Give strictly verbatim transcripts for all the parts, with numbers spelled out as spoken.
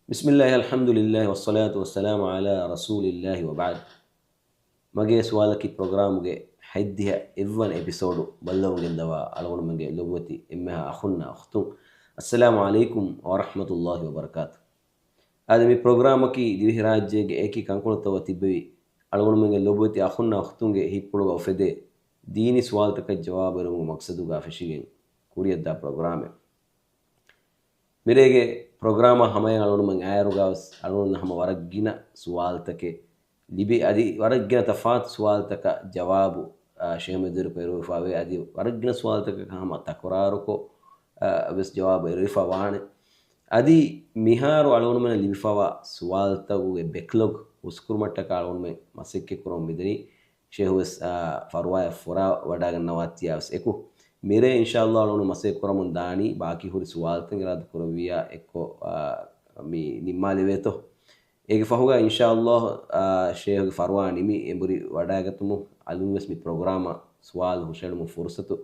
بسم الله، الحمد لله، والصلاة والسلام على رسول الله، وبعد. މަގޭ ސުވާލަކީ ޕްރޮގްރާމުގެ ހަތްދިހަ އެއްވަނަ އެޕިސޯޑު ބައްލަވަން ގެންދަވާ އަޅުގަނޑުމެންގެ ލޮބުވެތި އެންމެހާ އަޚުންނާ އުޚްތުން، އައްސަލާމު ޢަލައިކުމް ވަރަޙްމަތުﷲި ވަބަރަކާތު. އާދެ، މި ޕްރޮގްރާމަކީ ދިވެހިރާއްޖޭގެ އެކި ކަންކޮޅުތައް ތިއްބެވި އަޅުގަނޑުމެންގެ ލޮބުވެތި އަޚުންނާ އުޚްތުންގެ ހިތްޕުޅުގަ އުފެދޭ ދީނީ ސުވާލުތަކަށް ޖަވާބު އެރުމުގެ މަޤްޞަދުގަ ފެށިގެން ކުރިއަށްދާ ޕްރޮގްރާމެއް. މިރޭގެ ޕްރޮގްރާމާ ހަމަޔަށް އަޅުގަނޑުމެން އައިއިރުގަ ވެސް އަޅުގަނޑުމެންނަށް ހަމަ ވަރަށް ގިނަ ސުވާލުތަކެއް ލިބި، އަދި ވަރަށް ގިނަ ތަފާތު ސުވާލުތަކަށް ޖަވާބު، އާ، ޝޭހު މެދުވެރިކޮށް އެރުވިފަ ވޭ. އަދި ވަރަށް ގިނަ ސުވާލުތަކަކަށް ހަމަ ތަކުރާރުކޮށް، އާ، ވެސް ޖަވާބު އެރުވިފަ ވާނެ. އަދި މިހާރު އަޅުގަނޑުމެންނަށް ލިބިފަވާ ސުވާލުތަކުގެ ބެކްލޮގް ހުސްކުރުމަށްޓަކާ އަޅުގަނޑުމެން މަސައްކަތް ކުރަމުން މިދަނީ. ޝޭހު ވެސް، އާ، ފަރުވާއަށް ފުރާ ވަޑައިގަންނަވާތީއާ ވެސް އެކު، މިރޭ އިންޝާﷲ އަޅުގަނޑު މަސައްކަތް ކުރަމުން ދާނީ ބާކީ ހުރި ސުވާލުތައް އިރާދަ ކުރެއްވިއްޔާ އެއްކޮށް، އާ، މި ނިންމާލެވޭތޯ. އޭގެ ފަހުގަ އިންޝާﷲ، އާ، ޝޭހުގެ ފަރުވާ ނިމި އެނބުރި ވަޑައިގަތުމުން އަލުން ވެސް މި ޕްރޮގްރާމަށް ސުވާލު ހުށައެޅުމުގެ ފުރުޞަތު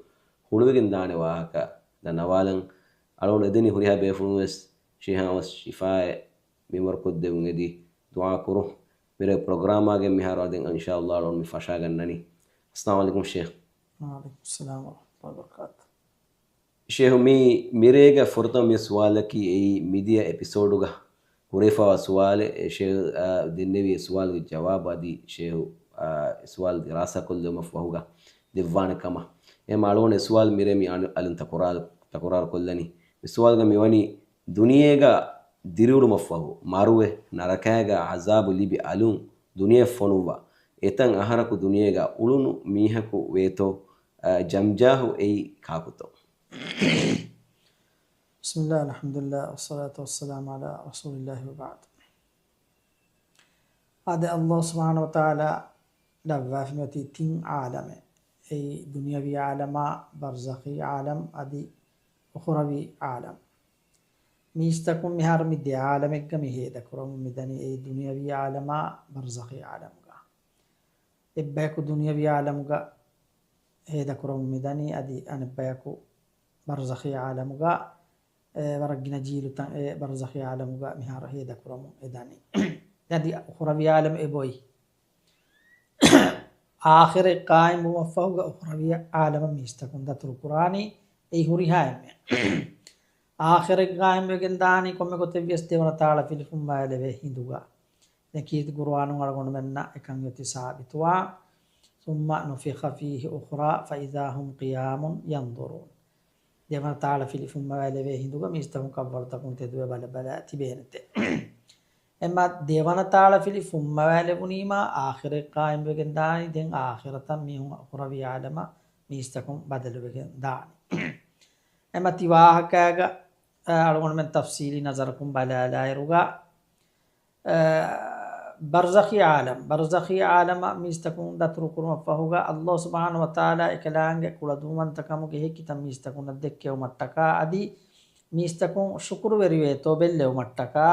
ހުޅުވިގެން ދާނެ ވާހަކަ ދަންނަވާލަން. އަޅުގަނޑު އެދެނީ ހުރިހާ ބޭފުޅުން ވެސް ޝޭހާ ވެސް ޝިފާއެއް މިންވަރުކޮށްދެވުން އެދި ދުޢާ ކުރުން. މިރޭ ޕްރޮގްރާމާގެ މިހާރު އަދި އިންޝާﷲ އަޅުން މި ފަށާގަންނަނީ. އައްސަލާމު ޢަލައިކުމް ޝޭހް. ވަޢަލައިކުމުއްސަލާމް ވަރަޙްމަތުﷲި ވަބަރަކާތު. ޝޭހް، މި މިރޭގަ ފުރަތަމަ މި ސުވާލަކީ އެއީ މިދިޔަ އެޕިސޯޑުގަ ކުރެވިފަވާ ސުވާލެއް. އެ ޝޭހް، އާ، ދެންނެވި އެ ސުވާލުގެ ޖަވާބު އަދި ޝޭހު، އާ، އެ ސުވާލު ދިރާސާކޮށްލެވުމަށްފަހުގަ ދެއްވާނެ ކަމަށް. އެހެން އަޅުގަނޑު އެ ސުވާލު މިރޭ މި އަލު-، އަލުން ތަކުރާރު، ތަކުރާރު ކޮށްލަނީ. މި ސުވާލުގަ މިވަނީ ދުނިޔޭގަ ދިރިއުޅުމަށްފަހު، މަރުވެ، ނަރަކައިގަ ޢަޒާބު ލިބި އަލުން ދުނިޔެ ފޮނުއްވާ، އެތައް އަހަރަކު ދުނިޔޭގަ އުޅުނު މީހަކު ވޭތޯ، އަ، ޖަމްޖާހު އެއީ ކާކުތޯ؟ بسم الله، الحمد لله، والصلاة والسلام على رسول الله وبعد. އާދެ، ﷲ ސުބްޙާނަހޫ ވަތަޢާލާ ލައްވާފަ މިއޮތީ ތިން ޢާލަމެއް. އެއީ ދުނިޔަވީ ޢާލަމާ، ބަރްޒަޚީ ޢާލަމް އަދި އުޚުރަވީ ޢާލަމް. މީސްތަކުން މިހާރު މި ދެ ޢާލަމެއްގަ މި ހޭދަކުރަމުން މިދަނީ. އެއީ ދުނިޔަވީ ޢާލަމާ، ބަރްޒަޚީ ޢާލަމުގަ. އެއްބަޔަކު ދުނިޔަވީ ޢާލަމުގަ ހޭދަކުރަމުން މިދަނީ، އަދި އަނެއްބަޔަކު ބަރްޒަޚީ ޢާލަމުގަ، އެ، ވަރަށް ގިނަ ޖީލުތައް އެ ބަރްޒަޚީ ޢާލަމުގަ މިހާރު ހޭދަކުރަމުން އެދަނީ. އަދި އުޚުރަވީ ޢާލަމް އެބޮތް. އާޚިރަތް ޤާއިމްވުމަށްފަހުގަ އުޚުރަވީ ޢާލަމަށް މީސްތަކުން ދަތުރުކުރާނީ، އެއީ ހުރިހާ އެންމެ. އާޚިރަތް ޤާއިމްވެގެން ދާނީ ކޮންމެ ގޮތެއްވިޔަސް ދެވަނަ ތާޅަ ފިލިފުން މައިލެވޭ ހިނދުގަ. ދެން ކީރިތި ޤުރުއާނުން އަޅުގަނޑުމެންނަށް އެކަން އޮތީ ސާބިތުވާ، ثم نفخ فيه أخرى فإذا هم قيام ينظرون. ދެވަނަ ތާޅަ ފިލިފުން މަވައިލެވޭ ހިނދުގަ މީސްތަކުން ކަށްވަރުތަކުން ތެދުވެ ބަލަ ބަލަ ތިބޭނެތެ. އެމަ ދެވަނަ ތާޅަ ފިލިފުން މަވައިލެވުނީމާ އާޚިރަތް ޤާއިމްވެގެން ދާނީ. ދެން އާޚިރަތަށް މީހުން އުޚުރަވީ ޢާލަމަށް މީސްތަކުން ބަދަލުވެގެން ދާނީ. އެމަ ތި ވާހަކައިގަ، އަ، އަޅުގަނޑުމެން ތަފްސީލީ ނަޒަރަކުން ބަލާލާއިރުގަ، އަ، ބަރްޒަޚީ ޢާލަމް، ބަރްޒަޚީ ޢާލަމަށް މީސްތަކުން ދަތުރުކުރުމަށްފަހުގަ، ﷲ ސުބްޙާނަހޫ ވަތަޢާލާ އެކަލާނގެ ކުޅަދުންވަންތަކަމުގެ ހެކިތައް މީސްތަކުންނަށް ދެއްކެވުމަށްޓަކާ އަދި މީސްތަކުން ޝުކުރުވެރިވޭތޯ ބެއްލެވުމަށްޓަކާ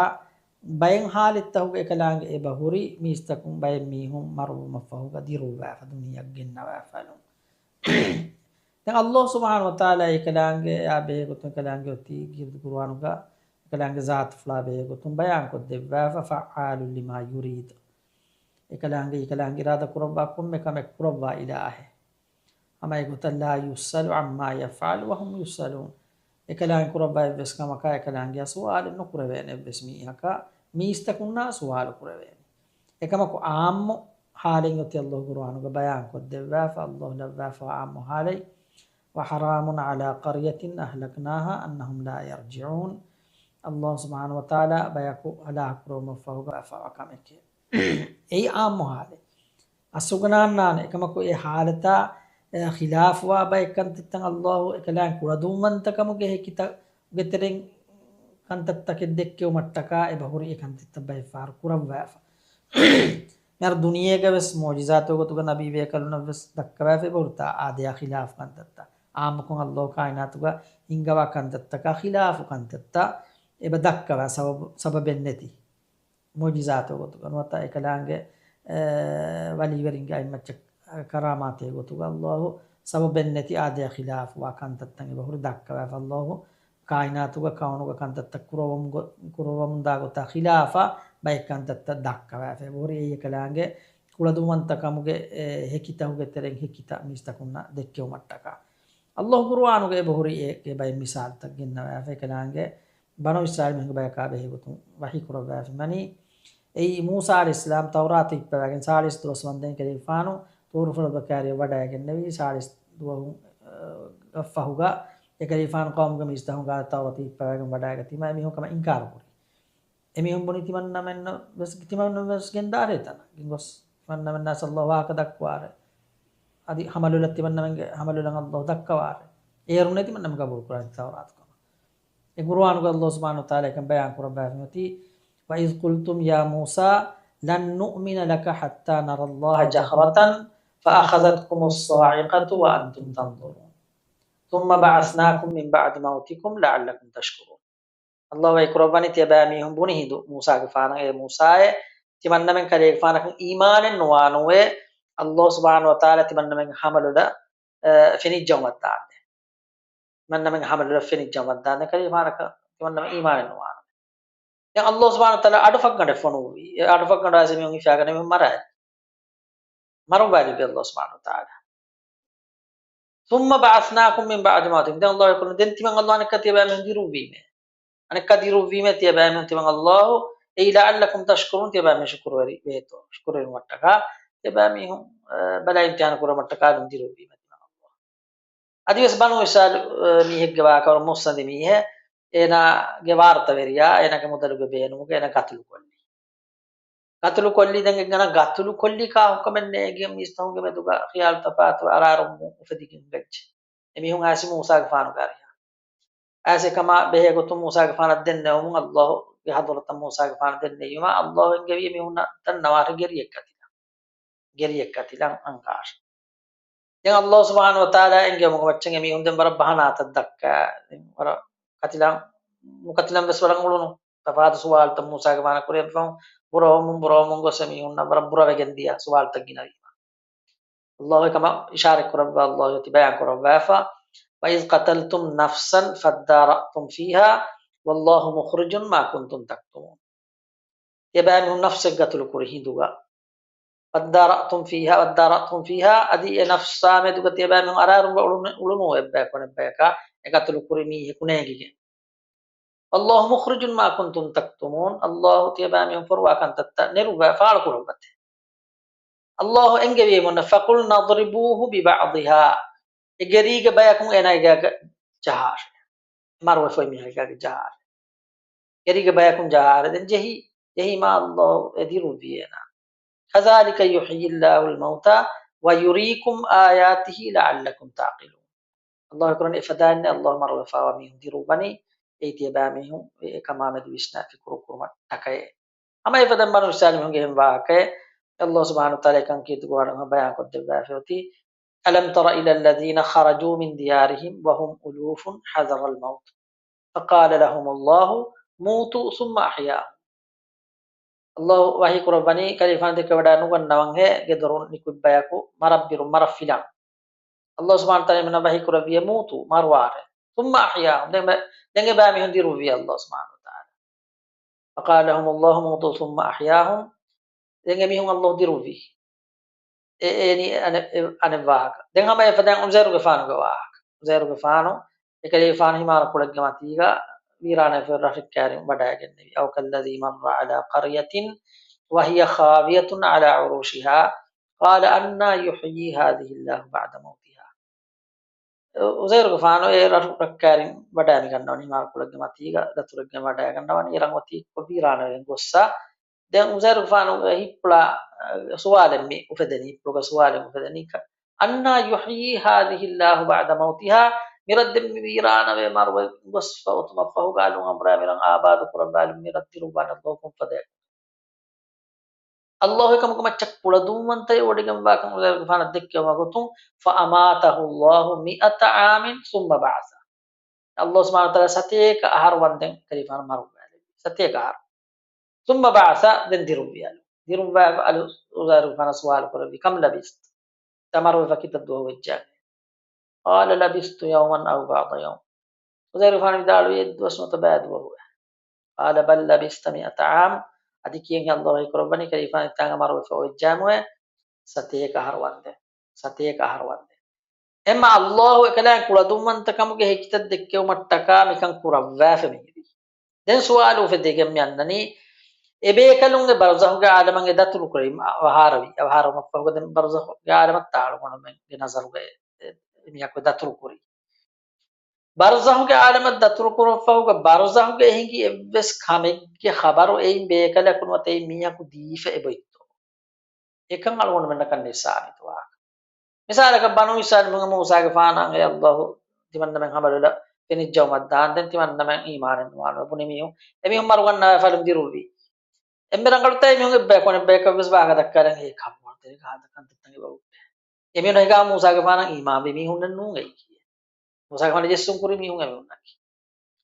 ބައެއް ޙާލަތްތަކުގަ އެކަލާނގެ އެބަ ހުރި މީސްތަކުން ބައެއް މީހުން މަރުވުމަށްފަހުގަ ދިރުއްވާފަ ދުނިޔެއަށް ގެންނަވާފަ އަލުން. ދެން ﷲ ސުބްޙާނަހޫ ވަތަޢާލާ އެކަލާނގެ އާ ބެހޭގޮތުން އެކަލާނގެ އޮތީ ކީރިތި ޤުރުއާނުގަ އެކަލާނގެ ޒާތުފުޅާ ބެހޭގޮތުން ބަޔާންކޮށްދެއްވާފަ، فعال لما يريد. އެކަލާނގެ، އެކަލާނގެ އިރާދަ ކުރައްވާ ކޮންމެ ކަމެއް ކުރައްވާ އިލާހެއް. ހަމަ އެގޮތަށް لا يسأل عما يفعل وهم يسألون. އެކަލާނގެ ކުރައްވާ އެއްވެސް ކަމަކާ އެކަލާނގެއަށް ސުވާލެއް ނުކުރެވޭނެ އެއްވެސް މީހަކަށް، މީސްތަކުންނާ ސުވާލު ކުރެވޭނެ. އެކަމަކު ޢާއްމު ޙާލެއް އޮތީ ﷲ ޤުރުއާނުގަ ބަޔާންކޮށްދެއްވާފަ، ﷲ ލައްވާފަ ޢާއްމު ޙާލެއް، وحرام على قرية أهلكناها أنهم لا يرجعون. ﷲ ސުބްޙާނަހޫ ވަތަޢާލާ ބަޔަކު ހަލާކުކުރުމަށްފަހުގަ ވެފަވާ ކަމެކޭ. އެއީ ޢާއްމު ޙާލެއް. އަސްލުގަ ނާންނާނެ. އެކަމަކު އެ ޙާލަތާ، އެ، ޚިލާފުވާ ބައެއް ކަންތައްތައް ﷲ އެކަލާނގެ ކުޅަދުންވަންތަކަމުގެ ހެކިތައް ގެ ތެރެއިން ކަންތައްތަކެއް ދެއްކެވުމަށްޓަކާ އެބަހުރި އެ ކަންތައްތައް ބައެއް ފަހަރު ކުރައްވާފަ. މިހާރު ދުނިޔޭގަ ވެސް މުޢުޖިޒާތުގެ ގޮތުގަ ނަބީ ބޭކަލުންނަށް ވެސް ދައްކަވާފަ އެބަހުރިތާ އާދަޔާ ޚިލާފު ކަންތައްތައް. ޢާއްމުކޮށް ﷲ ކާއިނާތުގަ ހިންގަވާ ކަންތައްތަކާ ޚިލާފު ކަންތައްތައް އެބަ ދައްކަވާ ސަބަބު، ސަބަބެއް ނެތި. މުޢުޖިޒާތުގެ ގޮތުގަ ނުވަތަ އެކަލާނގެ، އެ، ވަލީވެރިންގެ އަތްމައްޗަށް ކަރާމާތެއް ގޮތުގަ ﷲ ސަބަބެއް ނެތި އާދަޔާ ޚިލާފުވާ ކަންތައްތައް އެބަހުރި ދައްކަވާފަ. ﷲ ކާއިނާތުގަ ކައުނުގަ ކަންތައްތައް ކުރައްވަމުގަ-، ކުރައްވަމުންދާ ގޮތާ ޚިލާފަށް ބައެއް ކަންތައްތައް ދައްކަވާފަ. އެބަހުރި އެއީ އެކަލާނގެ ކުޅަދުންވަންތަކަމުގެ، އެ، ހެކިތަކުގެ ތެރެއިން ހެކިތައް މީސްތަކުންނަށް ދެއްކެވުމަށްޓަކާ. ﷲ ޤުރުއާނުގަ އެބަހުރި އޭގެ ބައެއް މިސާލުތައް ގެންނަވާފަ. އެކަލާނގެ ބަނޫ އިސްރާއީލު މީހުންގެ ބަޔަކާ ބެހޭގޮތުން ވަޙީ ކުރައްވާފައިވަނީ، އެއީ މޫސާ ޢަލައިހިއްސަލާމް ތައުރާތު ހިއްޕަވާގެން ސާޅީސް ދުވަސް ވަންދެން ކަލޭގެފާނު ޠޫރުފުޅަށް ބަކާރިއަށް ވަޑައިގެންނެވި. ސާޅީސް ދުވަހު، އަ، ފަހުގަ އެކަލޭގެފާނު ޤައުމުގެ މީސްތަކުން ތައުރާތު ހިއްޕަވާގެން ވަޑައިގަތީމަ އެމީހުން ކަމަށް އިންކާރު ކުރި. އެމީހުން ބުނި ތިމަންނަމެންނަށް ވެސް، ތިމަންނަމެން ވެސް ގެންދާރޭ ތަނަށް. ގެންގޮސް ތިމަންނަމެންނާސް ﷲ ވާހަކަ ދައްކުވާރޭ. އަދި ހަމަލުލަށް ތިމަންނަމެންގެ ހަމަލުލަން ﷲ ދައްކަވާރޭ. އޭރުންނޭ ތިމަންނަމެން ގަބޫލު ކުރާނެ ތައުރާތު ކަމަށް. އެ ޤުރުއާނުގަ ﷲ ސުބްޙާނަހޫ ވަތަޢާލާ އެކަން ބަޔާން ކުރައްވާފައި އޮތީ، وَإِذْ قُلْتُمْ يَا مُوسَىٰ لَن نُّؤْمِنَ لَكَ حَتَّىٰ نَرَى اللَّهَ جَهْرَةً فَأَخَذَتْكُمُ الصَّاعِقَةُ وَأَنْتُمْ تَنْظُرُونَ ثُمَّ بَعَثْنَاكُم مِّن بَعْدِ مَوْتِكُمْ لَعَلَّكُمْ تَشْكُرُونَ. ﷲ ވަޙީ ކުރައްވަނީ ތިޔަބައިމީހުން ބުނި ހިނދު މޫސާގެފާނަށް، އޭ މޫސާއޭ، ތިމަންނަމެން ކަލޭގެފާނަކުން އީމާނެއް ނުވާނޫއޭ، ﷲ ސުބްޙާނަހޫ ވަތަޢާލާ ތިމަންނަމެން ހަމަލުލަށް، އަ، ފެނިއްޖައުމަށްދާންދެން. ތިމަންނަމެން ހަމަލުލަށް ފެނިއްޖައުމަށްދާންދެން ކަލޭގެފާނަކަށް ތިމަންނަމެން އީމާނެއް ނުވާނޫ. ދެން ﷲ ސުބްޙާނަހޫ ވަތަޢާލާ އަޑު ފަށްގަނޑެއް ފޮނުއްވި. އެ އަޑު ފަށްގަނޑު އައިސް މީހުން ހިފާގެން މި މަރާ-، މަރުވާލިބި ﷲ ސުބްޙާނަހޫ ވަތަޢާލާ. ثُمَّ بَعَثْنَاكُم مِّن بَعْدِ مَوْتِكُمْ. ދެން ﷲ އެކުން ދެން ތިމަން ﷲ އަނެއްކާ ތިޔަބައިމީހުން ދިރުއްވީމޭ. އަނެއްކާ ދިރުއްވީމޭ ތިޔަބައިމީހުން ތިމަން ﷲ، އެއީ لَعَلَّكُمْ تَشْكُرُونَ، ތިޔަބައިމީހުން ޝުކުރުވެރި ވޭތޯ، ޝުކުރުވެރިވުމަށްޓަކާ، ތިޔަބައިމީހުން، އަ، ބަލާ އިމްތިޙާނު ކުރުމަށްޓަކާ ދިރުއްވީމޭ ތިމަން ﷲ. އަދިވެސް ބަނޫ އިސްރާއީލު، އަ، މީހެއްގެ ވާހަކަ ވަރަށް މުއްސަނދި މީހެއް، އޭނާގެ ވާރުތަވެރިޔާ، އޭނާގެ މުދަލުގެ ބޭނުމުގަ އޭނާ ގަތުލުކޮށްލި. ގަތުލުކޮށްލީ ދެން އެއްގަނަ ގަތުލުކޮށްލީ ކާކުކަމެއް ނޭނގެ މީސްތަކުންގެ މެދުގަ ޚިޔާލު ތަފާތު އަރާރުން އުފެދިގެން ގައްޖެ. އެމީހުން އައިސް މޫސާގެފާނުގެ އަރިހަށް. އައިސް އެކަމާ ބެހޭ ގޮތުން މޫސާގެފާނަށް ދެންނެވުމުން ﷲ ގެ ޙަޟްރަތަށް މޫސާގެފާނަށް ދެންނެވީމާ، ﷲ އެންގެވީ އެމީހުންނަށް ދަންނަވާށޭ ގެރިއެއް ގަތިލަން. ގެރިއެއް ގަތިލަން އަންގާށޭ. ދެން ﷲ ސުބްޙާނަހޫ ވަތަޢާލާ އެންގެވުމުގެ މައްޗަށް އެމީހުން ދެން ވަރަށް ބަހަނާތައް ދައްކާ. ދެން ވަރަށް ކަތިލަން، ނުކަތިލަން ވެސް ވަރަށް އުޅުނު. ތަފާތު ސުވާލުތައް މޫސާގެފާނަށް ކުރި އެއްފަހުން ބުރަވަމުން ބުރަވަމުން ގޮސް އެމީހުންނަށް ވަރަށް ބުރަވެގެން ދިޔަ ސުވާލުތައް ގިނަވީމަ. ﷲ އެކަމަށް އިޝާރަތް ކުރައްވާ، ﷲ އޮތީ ބަޔާން ކުރައްވާފަ، وَإِذْ قَتَلْتُمْ نَفْسًا فَادَّارَأْتُمْ فِيهَا وَاللَّهُ مُخْرِجٌ مَا كُنْتُمْ تَكْتُمُونَ. ތިޔަބައިމީހުން ނަފްސެއް ގަތުލު ކުރި ހިނދުގަ، فَادَّارَأْتُمْ فِيهَا، وَادَّارَأْتُمْ فِيهَا، އަދި އެ ނަފްސާ މެދުގަ ތިޔަބައިމީހުން އަރާރުން އުޅުނު-، އުޅުނު އެއްބަޔަކު އަނެއްބަޔަކާ އެ ގަތުލު ކުރި މީހަކު ނޭނގިގެން. وَاللَّهُ مُخْرِجٌ مَا كُنْتُمْ تَكْتُمُونَ. ﷲ ތިޔަބައިމީހުން ފޮރުވާ ކަންތައްތައް ނެރުއްވާ ފާޅުކުރައްވަތޭ. ﷲ އެންގެވީމުންނަށް، فَقُلْنَا اضْرِبُوهُ بِبَعْضِهَا. އެ ގެރީގެ ބަޔަކުން އޭނާގެ ގަ-، ޖަހާށޭ. މަރުވެފައި މީހާގެ ޖަހާށޭ. ގެރީގެ ބަޔަކުން ޖަހާށޭ. ދެން ޖެހި، ޖެހީމާ ﷲ އެ ދިރުއްވި އޭނާ. كَذَٰلِكَ يُحْيِي اللَّهُ الْمَوْتَىٰ وَيُرِيكُمْ آيَاتِهِ لَعَلَّكُمْ تَعْقِلُونَ. ﷲ ކުރަން އެފަދައިން ﷲ މަރުވެފައިވާ މީހުން ދިރުއްވަނީ، އެއީ ތިޔަބައިމީހުން އެ ކަމާމެދު ވިސްނާ ފިކުރު ކުރުމަށް ޓަކައޭ. ހަމަ އެފަދައިން ބަނޫ އިސްރާއީލު މީހުންގެ އެހެން ވާހަކައެއް. ﷲ ސުބްޙާނަހޫ ވަތަޢާލާ ކަން ކީރިތި ޤުރުއާނުގަ ބަޔާން ކޮށްދެއްވާފައި އޮތީ، أَلَمْ تَرَ إِلَى الَّذِينَ خَرَجُوا مِنْ دِيَارِهِمْ وَهُمْ أُلُوفٌ حَذَرَ الْمَوْتِ فَقَالَ لَهُمُ اللَّهُ مُوتُوا ثُمَّ أَحْيَاهُمْ. ﷲ ވަޙީ ކުރައްވަނީ، ކަލޭގެފާނު ދެކެވަޑައި ނުގަންނަވަންހޭ ގެދޮރުން ނިކުތް ބަޔަކު މަރަށް ބިރު މަރަށް ފިލަން. ﷲ ސުބްޙާނަހޫ ވަތަޢާލާ އެމީހުންނަށް ވަޙީ ކުރެއްވިއޭ، مُوتُوا، މަރުވާށޭ. ثُمَّ أَحْيَاهُمْ، ދެން ބަ-، ދެން އެބައިމީހުން ދިރުއްވި ﷲ ސުބްޙާނަހޫ ވަތަޢާލާ. فَقَالَ لَهُمُ اللَّهُ مُوتُوا ثُمَّ أَحْيَاهُمْ، ދެން އެމީހުން ﷲ ދިރުއްވި. އެ-، އެ-، އަނެއް-، އެ-، އަނެއް ވާހަކަ. ދެން ހަމަ އެފަދައިން އުޒައިރުގެފާނުގެ ވާހަކަ. އުޒައިރުގެފާނު އެކަލޭގެފާނު ހިމާރު ކުޅެއްގެ މަތީގަ ވީރާނަވެފަ ރަށެއް ކައިރިން ވަޑައިގެންނެވި. أَوْ كَالَّذِي مَرَّ عَلَىٰ قَرْيَةٍ وَهِيَ خَاوِيَةٌ عَلَىٰ عُرُوشِهَا قَالَ أَنَّىٰ يُحْيِي هَٰذِهِ اللَّهُ بَعْدَ مَوْتِهَا. އުޒައިރުގެފާނު އެ ރަށު ރަށްކައިރިން ވަޑައިގަންނަވަނީ، ހިމާރު ކުޅެއްގެ މަތީގަ ދަތުރެއްގެ ވަޑައިގަންނަވަނީ، އެ ރަށް އޮތީ ވީރާނަވެގެން ގޮއްސަ. ދެން އުޒައިރުގެފާނުގެ ހިތްޕުޅާ، އަ، ސުވާލެއް މި އުފެދެނީ، ހިތްޕުޅުގަ ސުވާލެއް އުފެދެނީ، ކަ-، أَنَّىٰ يُحْيِي هَٰذِهِ اللَّهُ بَعْدَ مَوْتِهَا، މިރަށް ދެން މި ވީރާނަވެ މަރުވެ ގޮސްފަ އޮތުމަށްފަހުގަ އަލުން އަނބުރާ މިރަށް އާބާދު ކުރައްވާލުން މިރަށް ދިރުއްވާނެ ﷲ ކޮންފަދައިން؟ ﷲ އެކަމަކު މައްޗަށް ކުޅަދުންވަންތައެއް ވޮޑިގެންވާކަން އުޒައިރުގެފާނަށް ދެއްކެވުމަށް ގޮތުން، فَأَمَاتَهُ اللَّهُ مِائَةَ عَامٍ ثُمَّ بَعَثَهُ. ﷲ ސުބްޙާނަހޫ ވަތަޢާލާ ސަތޭކަ އަހަރު ވަންދެން ކަލޭގެފާނު މަރުވާލެއްވި. ސަތޭކަ އަހަރު. ثُمَّ بَعَثَهُ، ދެން ދިރުއްވި އަލު. ދިރުއްވާ އަލު އުޒައިރުގެފާނަށް ސުވާލު ކުރެއްވި، كَمْ لَبِثْتَ؟ ތަ މަރުވެފަ ކިތައް ދުވަހު ވެއްޖެ؟ قَالَ لَبِثْتُ يَوْمًا أَوْ بَعْضَ يَوْمٍ. ޢުޒައިރުގެފާނު ވިދާޅުވީ އެއްދުވަސް ނުވަތަ ބައެއް ދުވަހު. قال بل لبثت مئة عام. އަދި ކިޔަން އަލްލާހު ވަޙީ ކުރައްވަނީ ކަލޭގެފާނު އެއްޗާމުވެ ސަތޭކަ އަހަރުވަންދެން. ސަތޭކަ އަހަރުވަންދެން. އެމަ އަލްލާހު އެކަލާނގެ ކުޅަދުންވަންތަކަމުގެ ހެކިތައް ދެއްކެވުމަށްޓަކާ މިކަން ކުރައްވާފަ މިހިރީ. ދެން ސުވާލު އުފެދޭ މި އަންނަނީ، އެބޭކަލުން އެ ބަރުޒަޚުގެ އާލަމަށް އެ ދަތުރު ކުރީ، އަވަހާރަވީ، އަވަހާރަވުމަށްފަހުގަ ދެން ބަރުޒަޚުގެ އާލަމަށް ތާޅުގަނޑުމެންގެ ނަޒަރުގަ އެ، އެ، މީހަކު ދަތުރު ކުރީ. ބަރުޒަޚުގެ އާލަމަށް ދަތުރު ކުރުމަށްފަހުގަ ބަރުޒަޚުގަ ހިނގި އެއްވެސް ކަމެއްގެ ޚަބަރު އެއިން ބޭކަލަކު ނުވަތަ އެއިން މީހަކު ދީފަ އެބައޮތްތޯ؟ އެކަން އަޅުގަނޑުމެންނަކަށް ނެތް ސާބިތު ވާހަކަ. މިސާލަކަށް ބަނޫ އިސްރާއީލުން މޫސާގެފާނަށް އެ އަލްލާހު ތިމަންނަމެން ހަމަލުލަ ފެނިއްޖައުމަށްދާން ދެން ތިމަންނަމެން އީމާނެއް ނުވާނު ބުނި މީހުން އެމީހުން މަރުގަންނަވާ ފަލުން ދިރުއްވީ. އެންމެ ރަނގަޅުތައް އެމީހުން އެއްބަޔަކު އަނެއްބަޔަކަށްވެސް ވާހަކަ ދައްކާލަން އެ ކަންވާން ތެރޭގަ ހާދަ ކަންތައްތައް އެބަ އުއްބޭ. އެމީހުން ހިގާ މޫސާގެފާނަށް އީމާންވި މީހުންނެއް ނޫން އެއީކީ. މޫސާގެފާނަށް ޖެއްސުން ކުރި މީހުން އެމީހުންނަކީ.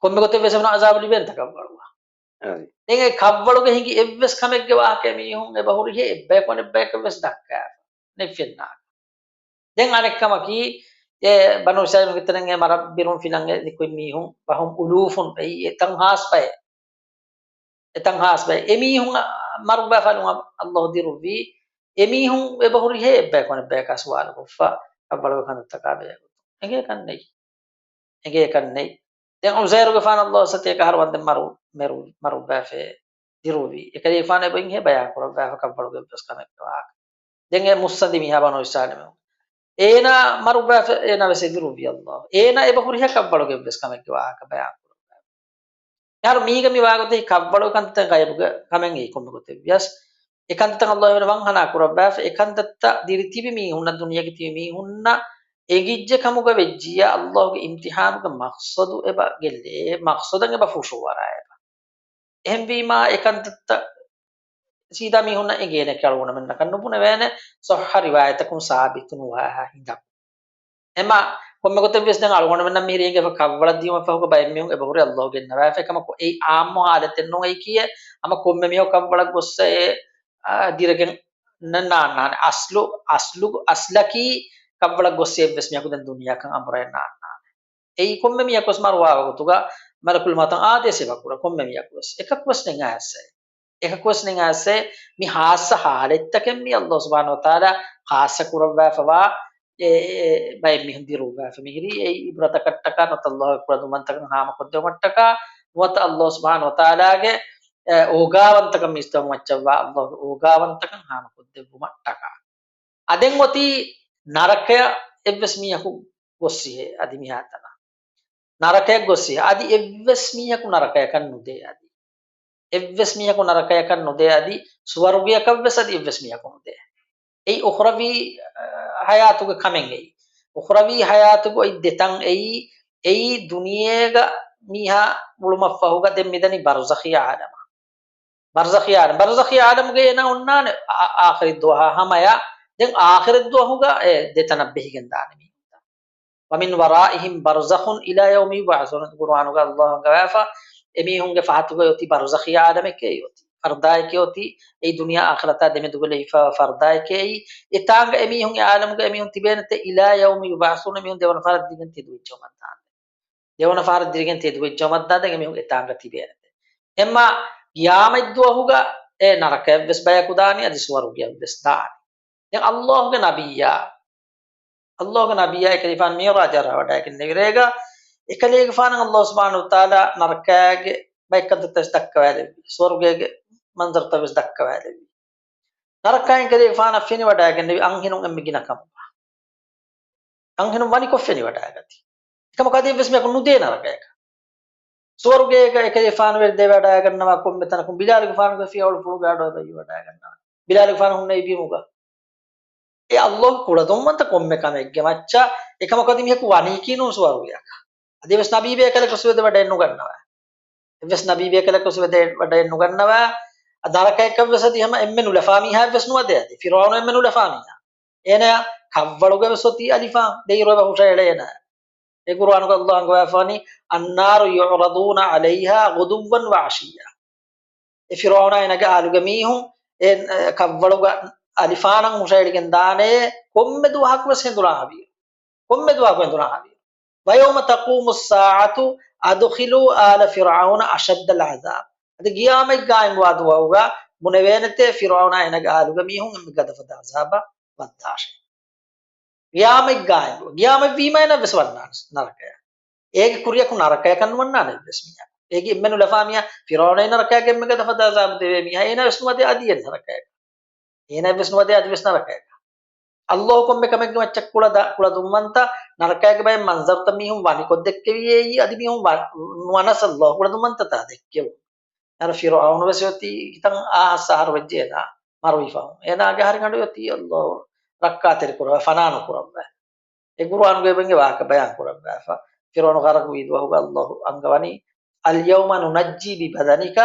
ކޮންމެ ގޮތެއްވެސް އެމީހުން އަޒާބު ލިބޭންތަ ކަށްވަޅުވާ. އަދި. ދެން އެ ކަށްވަޅުގަ ހިނގި އެއްވެސް ކަމެއްގެ ވާހަކަ މީހުން އެބަހުރިހޭ އެއްބަޔަކު އަނެއްބަޔަކަށްވެސް ދައްކާފަ. ނެތް ފެންނާކަށް. ދެން އަނެއްކަމަކީ، އެ ބަނޫ އިސްރާއީލުންގެ ތެރެއިން އެ މަރަށް ބިރުން ފިލަން އެ ދެކުން މީހުން ވަހުމް އުލޫފުން އެއީ އެތަން ހާސް ބައެއް. އެތަން ހާސް ބައެއް. އެމީހުން މަރުއްވާފަ އަލްލާހު ދިރުއްވީ. އެމީހުން އެބަހުރިހޭ އެއްބަޔަކު އަނެއްބަޔަކާ ސުވާލުކޮށްފަ ކަށްވަޅުގެ ކަންތައްތަކާ ބެހޭގޮތުން. އެނގޭކަށް ނެތް. އެނގޭކަށް ނެތް. ދެން ޢުޒައިރުގެފާނަށް އަލްލާހު ސަތޭކަ އަހަރު ވަންދެން މަރު، މެރު، މަރުއްވާފަ ދިރުއްވީ. އެކަލޭގެފާނު އެބައިންހޭ ބަޔާން ކުރައްވާފަ ކަށްވަޅުގެ އެއްވެސް ކަމެއްގެ ވާހަކަ. ދެން އެ މުއްސަނދި މީހާ ބަނޫ އިސްރާއީލުން. އޭނާ މަރުއްވާފަ އޭނާ ވެސް އެ ދިރުއްވީ އަލްލާހު. އޭނާ އެބަހުރިހާ ކަށްވަޅުގެ އެއްވެސް ކަމެއްގެ ވާހަކަ ބަޔާން ކުރައްވާފަ. އެހާރު މީގަ މި ވާގޮތަކީ ކަށްވަޅު ކަންތައް ޣައިބުގެ ކަމެއް އެއީ ކޮންމެ ގޮތެއް ވިޔަސް. އެ ކަންތައްތައް އަލްލާހު ވަންހަނާ ކުރައްވާފަ، އެ ކަންތައްތައް ދިރިތިބި މީހުންނަށް، ދުނިޔޭގަ ތިބި މީހުންނަށް އެނގިއްޖެ ކަމުގަ ވެއްޖިއްޔާ، އަލްލާހުގެ އިމްތިޙާނުގެ މަޤްޞަދު އެބަ ގެއްލޭ، މަޤްޞަދަށް އެބަ ފުށުއަރާ އެބަ. އެހެންވީމާ، އެ ކަންތައްތައް ސީދާ މީހުންނަށް އެނގޭނެ އަޅުގަނޑުމެންނަކަށް ނުބުނެވޭނެ، ޞައްޙަ ރިވާޔަތަކުން ސާބިތު ނުވާހާ ހިނދަކު. އެމަ ކޮންމެ ގޮތެއް ވިޔަސް ދެން އަޅުގަނޑުމެންނަށް މިހިރީ އެނގޭފަ ކަށްވަޅަށް ދިޔުމަށް ފަހުގަ ބައެއް މީހުން އެބަހުރި އަލްލާހު ގެންނަވާފަ. އެކަމަކު އެއީ އާއްމު ހާލަތެއް ނޫން އެއީކީއެއް. ހަމަ ކޮންމެ މީހަކު ކަށްވަޅަށް ގޮއްސަ އެ، އާ، ދިރަގެން ނަ-، ނާންނާނެ. އަސްލު، އަސްލު، އަސްލަކީ ކަށްވަޅަށް ގޮއްސަ އެއްވެސް މީހަކު ދެން ދުނިޔެއަކަށް އަނބުރައެއް ނާންނާނެ. އެއީ ކޮންމެ މީހަކުވެސް މަރުވާ ވަގުތުގަ މަލަކުލް މައުތަށް އާދޭސް އެބަކުރާ ކޮންމެ މީހަކުވެސް. އެކަކުވެސް ނެތް އައިސް. އެކަކުވެސް ނެތް އައިސް. މި ހާއްސަ ހާލަތްތަކެއް މި އަލްލާހު ސުބްޙާނަހު ވަތަޢާލާ ޚާއްޞަ ކުރައްވާފަވާ އެ، އެ، ބައެއް މީހުން ދިރުއްވާފަ މިހިރީ އެއީ ޢިބްރަތަކަށްޓަކާ ނުވަތަ އަލްލާހުގެ ކުޅަދުންވަންތަކަން ހާމަކޮށްދެވުމަށްޓަކާ ނުވަތަ އަލްލާހު ސުބްޙާނަހު ވަތަޢާލާގެ، އެ، އޯގާވަންތަކަން މީސްތަވުމަށްޗަށްވާ އަލްލާހުގެ އޯގާވަންތަކަން ހާމަކޮށްދެއްވުމަށްޓަކާ. އަދެން އޮތީ ނަރަކަޔަށް އެއްވެސް މީހަކު ގޮއްސިހޭ އަދި މިހާތަނަށް. ނަރަކަޔަށް ގޮއްސިހޭ. އަދި އެއްވެސް މީހަކު ނަރަކަޔަކަށް ނުދޭ އަދި. އެއްވެސް މީހަކު ނަރަކަޔަކަށް ނުދޭ އަދި ސުވަރުގެޔަކަށްވެސް އަދި އެއްވެސް މީހަކު ނުދޭ. އެއީ އުޚްރަވީ، އަ، ޙަޔާތުގެ ކަމެއް އެއީ. އުޚްރަވީ ޙަޔާތުގަ އޮތް ދެތަން އެއީ، އެއީ ދުނިޔޭގަ މީހާ އުޅުމަށްފަހުގަ ދެން މިދަނީ ބަރުޒަޚީ ޢާލަމަށް. ބަރުޒަޚީ ޢާލަމް، ބަރުޒަޚީ ޢާލަމުގަ އޭނާ އޮންނާނެ އާ-، އާޚިރަތް ދުވަހާ ހަމަޔަށް. ދެން އާޚިރަތް ދުވަހުގަ އެ ދެތަނަށް ބެހިގެން ދާނެ މީހުން. وَمِنْ وَرَائِهِمْ بَرْزَخٌ إِلَى يَوْمِ يُبْعَثُونَ. ޤުރުއާނުގަ އަލްލާހު އަންގަވާފަ، އެމީހުންގެ ފަހަތުގަ އޮތީ ބަރުޒަޚީ ޢާލަމެކޭ އޮތީ. ފަރުދާއެކޭ އޮތީ. އެއީ ދުނިޔާ އާޚިރަތާ ދެމެދުގަ ލެވިފައިވާ ފަރުދާއެކޭ އެއީ. އެތާނގަ އެމީހުން އެ ޢާލަމުގަ އެމީހުން ތިބޭނެތެ إِلَى يَوْمِ يُبْعَثُونَ، އެމީހުން ދެވަނަ ފަހަރަށް ދިގެން ތެދުވެއްޖައުމަށްދާނެ. ދެވަނަ ފަހަރަށް ދިރިގެން ތެދުވެއްޖައުމަށްދާންދެން އެމީހުން އެތާނގަ ތިބޭނެތެ. އެމަ ޤިޔާމަތް ދުވަހުގަ އެ ނަރަކަޔަށްވެސް ބަޔަކު ދާނީ، އަދި ސުވަރުގެޔަށްވެސް ދާނީ. ދެން އައްލާހުގެ ނަބިއްޔާ، އައްލާހުގެ ނަބިއްޔާ އެކަލޭގެފާނު މިޢުރާޖަށް ވަޑައިގެންނެވި ރޭގަ، އެކަލޭގެފާނަށް އައްލާހު ސުބްޙާނަހު ވަތަޢާލާ ނަރަކަޔާގެ ބައެއްކަންތައްތައް ވެސް ދައްކަވާލެއްވި، ސުވަރުގޭގެ މަންޒަރުތައް ވެސް ދައްކަވާލެއްވި. ނަރަކައިން ކަލޭގެފާނަށް ފެނިވަޑައިގެންނެވި އަންހެނުން އެންމެ ގިނަ ކަމުގަ. އަންހެނުން ވަނިކޮށް ފެނިވަޑައިގަތީ. އެކަމަކު އަދި އެއްވެސް މީހަކު ނުދޭ ނަރަކަޔަކަށް. ސުވަރުގޭގަ އެކަލޭގެފާނު ވެރި ދެވަޑައިގަންނަވާ ކޮންމެ ތަނަކުން ބިލާލުގެފާނުގެ ފިޔަވަޅު ފުޅުގެ އަޑު އެބައިވަޑައިގަންނަވާ. ބިލާލުގެފާނު ހުންނެވި ބިމުގަ. އެ އައްލާހު ކުޅަދުންވަންތަ ކޮންމެ ކަމެއްގެ މައްޗަށް އެކަމަކު އަދި މީހަކު ވަނީކީ ނޫން ސުވަރުގެއަކަށް. އަދިވެސް ނަބީ ބޭކަލަކަށް ސުވެދެ ވަޑައެއް ނުގަންނަވާ. އެއްވެސް ނަބީ ބޭކަލަކަށް ސުވެދެ ވަޑައެއް ނުގަންނަވާ. އަދި ނަރަކައަކަށްވެސް އަދި ހަމަ އެންމެ ނުލަފާ މީހާއެއްވެސް ނުވަދޭ އަދި. ފިރުޢައުނު އެންމެ ނުލަފާ މީހާ. އޭނަޔާ ކަށްވަޅުގަވެސް އޮތީ އަލިފާން. ދެއިރު އެބަ ހުށައެޅޭ އޭނަ. އެ ޤުރުއާނުގަ އައްލާހު އަންގަވާފާނީ، النَّارُ يُعْرَضُونَ عَلَيْهَا غُدُوًّا وَعَشِيًّا. އެ ފިރުޢައުނާ އޭނަގެ އާލުގެ މީހުން އެ، އެ، ކަށްވަޅުގަ އަލިފާނަށް ހުށައެޅިގެން ދާނެ ކޮންމެ ދުވަހަކުވެސް ހެނދުނާ ހަވީރު. ކޮންމެ ދުވަހަކު ހެނދުނާ ހަވީރު. ويوم تقوم الساعة أدخلوا آل فرعون أشد العذاب. އަދި ގިޔާމަތް ގާއިމްވާ ދުވަހުގަ ބުނެވޭނެތޭ ފިރުޢައުނާ އޭނާގެ އާލުގެ މީހުން އެންމެ ގަދަފަދަ ޢަޒާބަށް ވައްދާށޭ. ގިޔާމަތް ގާއިމް، ގިޔާމަތް ވީމަ އޭނާ ވެސް ވަންނާނެ ނަރަކަޔަށް. އޭގެ ކުރިއަކު ނަރަކަޔަކަށް ނުވަންނާނެ އެއްވެސް މީހަކު. އޭގެ އެންމެ ނުލަފާ މީހާ ފިރުޢައުނާ ނަރަކަޔަށް އެންމެ ގަދަފަދަ ޢަޒާބު ދެވޭ މީހާ އޭނާ ވެސް ނުވަދޭ އަދި އެއް ނަރަކަޔަކަށް. އޭނާ ވެސް ނުވަދޭ އަދި ވެސް ނަރަކަޔަކަށް. އައްލާހު ކޮންމެ ކަމެއްގެ މައްޗަށް ކުޅަދާ، ކުޅަދުންވަންތަ، ނަރަކައިގެ ބައެއް މަންޒަރުތައް މީހުން ވަނިކޮށް ދެއްކެވިއޭ، އަދި މީހުން ވަ-، ނުވަނަސް އައްލާހު ކުޅަދުންވަންތަތާ ދެއްކެވުން. އަރަ ފިރުޢައުނު ވެސް އޮތީ ކިތަން އާ ހަސަހަރު ވެއްޖެ އޭނާ މަރުވިފަހުން. އޭނާގެ ހަރިގަނޑު އޮތީ އައްލާހު ރައްކާތެރި ކުރައްވާ، ފަނާ ނުކުރައްވާ. އެ ޤުރުއާނުގެ އެބައިންގެ ވާހަކަ ބަޔާން ކުރައްވާފަ. ފިރުޢައުނު ޣަރަޤުވީ ދުވަހުގަ އައްލާހު އަންގަވަނީ، اليوم ننجيك ببدنك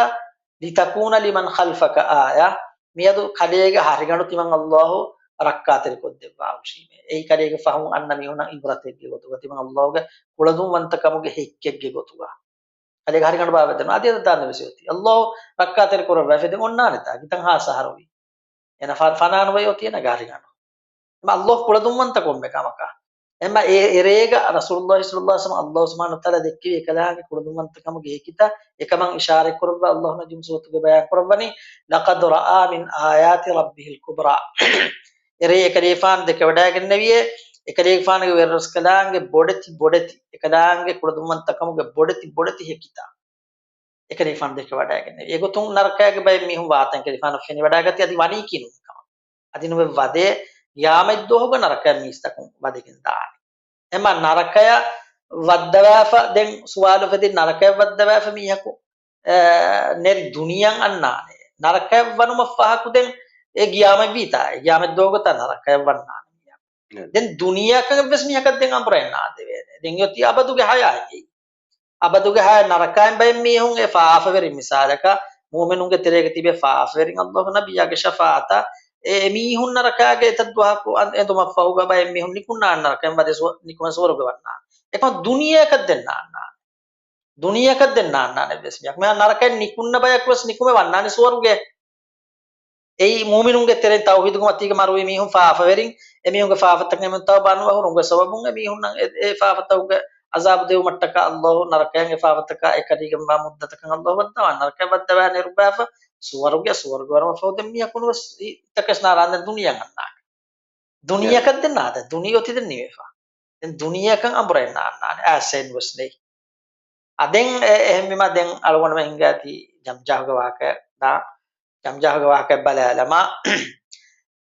لتكون لمن خلفك آية. މިއަދު ކަލޭގެ ހަރިގަނޑު ތިމަން އައްލާހު ރައްކާތެރިކޮށްދެއްވާ ހުށީމޭ. އެއީ ކަލޭގެ ފަހުން އަންނަ މީހުންނަށް ޢިބްރަތެއްގެ ގޮތުގަ، ތިމަން އައްލާހުގެ ކުޅަދުންވަންތަކަމުގެ ހެއްކެއްގެ ގޮތުގަ. ކަލޭގެ ހަރިގަނޑު ބާވައިދެން އަދި އަދަށް ދާން ވެސް އޮތީ. އައްލާހު ރައްކާތެރި ކުރައްވާފަ ދެން އޮންނާނެތާ ކިތަން ހާސް އަހަރުވީ. އޭނަ ފަ-، ފަނާނުވެ އޮތީ އޭނަގެ ހަރިގަނޑު. އެމަ އައްލާހު ކުޅަދުންވަންތަ ކޮންމެ ކަމަކަށް. އެމަ އެ، އެރޭގަ ރަސޫލުﷲ ޞައްލަﷲ ޢަލައިހި ވަސައްލަމަ އައްލާހު ސުބްޙާނަހޫ ވަތަޢާލާ ދެއްކެވި އެކަލާނގެ ކުޅަދުންވަންތަކަމުގެ ހެކިތައް އެކަމަށް އިޝާރަތް ކުރައްވާ އައްލާހު ނަޖްމު ސޫރަތުގެ ބަޔާން ކުރައްވަނީ، لقد رأى من آيات ربه الكبرى. އެރޭ އެކަލޭފާނު ދެކެވަޑައިގެންނެވިއޭ، އެކަލޭގެފާނުގެ ވެރިރަސްކަލާނގެ ބޮޑެތި ބޮޑެތި، އެކަލާނގެ ކުޅަދުންވަންތަކަމުގެ ބޮޑެތި ބޮޑެތި ހެކިތައް. އެކަލޭފާނު ދެކެވަޑައިގެންނެވި. އެގޮތުން ނަރަކައިގެ ބައެއް މީހުން ވާތަން އެކަލޭފާނަށް ފެނިވަޑައިގަތީ އަދި ވަނީކީ ނޫން ކަމަށް. އަދި ނުވެ ވަދޭ ގިޔާމަތްދުވަހުގަ ނަރަކައަށް މީސްތަކުން ވަދެގެން ދާނެ. އެމަ ނަރަކަޔަށް ވައްދަވާފަ ދެން ސުވާލު އުފެދި ނަރަކަޔަށް ވައްދަވާފަ މީހަކު، އެ، ނެރި ދުނިޔެއަށް އަންނާނެ. ނަރަކަޔަށް ވަނުމަށް ފަހަކު ދެން އެ ގިޔާމަތް ވީތާ، އެ ގިޔާމަތްދުވަހުގަތާ ނަރަކަޔަށް ވަންނާނެ މީހަކު. ދެން ދުނިޔެއަކަށް އެއްވެސް މީހަކަށް ދެން އަނބުރައެއް ނާދެވޭނެ. ދެން އޮތީ އަބަދުގެ ހަޔާތް. އަބަދުގެ ހަޔާތް ނަރަކައިން ބައެއް މީހުން އެ ފާފަވެރިން މިސާލަކަށް މުއުމިނުންގެ ތެރޭގަ ތިބޭ ފާފަވެރިން އައްލާހު ނަބިއްޔާގެ ޝަފާޢަތަށް އެ، އެ މީހުން ނަރަކައިގެ އެތައް ދުވަހަކު އަން-، އެދުމަށްފަހުގަ ބައެއް މީހުން ނިކުންނާނެ ނަރަކައިން ވަދެ ސުވަ-، ނިކުމެ ސުވަރުގެ ވަންނާނެ. އެކަމަ ދުނިޔެއަކަށް ދެން ނާންނާނެ. ދުނިޔެއަކަށް ދެން ނާންނާނެ އެއްވެސް މީހަކު. މިހާ ނަރަކައިން ނިކުންނަ ބަޔަކު ވެސް ނިކުމެ ވަންނާނެ ސުވަރުގެ. އެއީ މުއުމިނުންގެ ތެރެއިން ތައުހީދުގެ މަތީގަ މަރުވި މީހުން ފާފަވެރިން، އެމީހުންގެ ފާފަތަކަށް އެމީހުން ތައުބާ ނުވެ ހުރުން ގޮތް ސަބަބުން އެމީހުންނަށް އެ، އެ ފާފަތަކުގެ އަޒާބު ދެވުމަށްޓަކާ އައްލާހު ނަރަކަޔަށް އެ ފާފަތަކާ އެކަނިގެންވާ މުއްދަތަކަށް އައްލާހު ވައްދަވާ، ނަރަކަޔަށް ވައްދަވާ ނެރުބާފަ ސުވަރުގެ، ސުވަރުގެ ވަރުމަށް ފަހު ދެން މީހަކު ނުވެސް އިތަކެސް ނާރާން ދެން ދުނިޔެއަށް އަންނާނެ. ދުނިޔެއަކަށް ދެން ނާދެ، ދުނިޔެ އޮތީ ދެން ނިވެފަ. ދެން ދުނިޔެއަކަށް އަނބުރައެއް ނާންނާނެ. އާސެން ވެސް ނެތް. އަ، ދެން އެ، އެހެންވީމަ ދެން އަޅުގަނޑުމެން ހިނގާތީ ޖަމްޖާހުގެ ވާހަކަ ދާ، ޖަމްޖާހުގެ ވާހަކަ ބަލާލަމާ،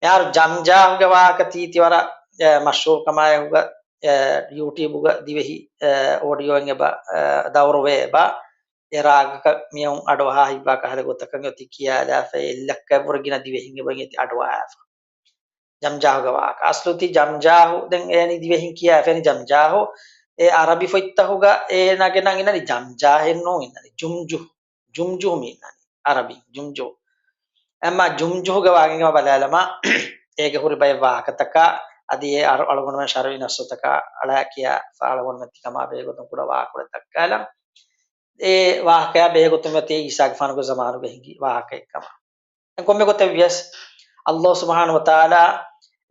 މިހާރު ޖަމްޖާހުގެ ވާހަކަ ތީ ތިވަރަށް، އެ، މަޝްހޫރު ކަމާއެކުގަ، އެ، ޔޫޓިއުބުގަ ދިވެހި، އެ، އޯޑިއޯއެއް އެބަ، އެ، ދައުރުވޭ އެބަ، އެ ރާގަކަށް މިއައުން އަޑުއަހާ ހިތްވާ ކަހަލަ ގޮތަކަށް އޮތީ ކިޔާލާފަ، އެއްލައްކައަށްވުރެ ގިނަ ދިވެހިން އެބަ އޮތީ އަޑުއަހާފަ. ޖަމްޖާހުގެ ވާހަކަ. އަސްލު ތި ޖަމްޖާހު، ދެން އޭނީ ދިވެހިން ކިޔާ ފެނި ޖަމްޖާހު. އެ އަރަބި ފޮތްތަކުގަ އޭނާގެ ނަން އިންނަނީ ޖަމްޖާހެއް ނޫން އިންނަނީ. ޖުމްޖުހު. ޖުމްޖުހު މި އިންނަނީ. އަރަބި ޖުމްޖުހު. އެމާ ޖުމްޖުހުގެ ވާހަކަ ބަލާލަމާ، އޭގެ ހުރި ބައެއް ވާހަކަތަކާ، އަދި އެ އަޅު-، އަޅުގަނޑުމެން ޝަރުޢީ ނައްސުތަކާ އަޅާ ކިޔާ، އަޅުގަނޑުމެން ތި ކަމާ ބެހޭގޮތުން ކުޑަ ވާހަކަކޮޅެއް ދައްކާލަން. އެ ވާހަކަޔާ ބެހޭގޮތުން އޮތީ އީސާގެފާނުގެ ޒަމާނުގަ ހިނގި ވާހަކައެއްކަމަށް. ކޮންމެ ގޮތެއް ވިޔަސް، އައްލާހު ސުބްޙާނަހޫ ވަތަޢާލާ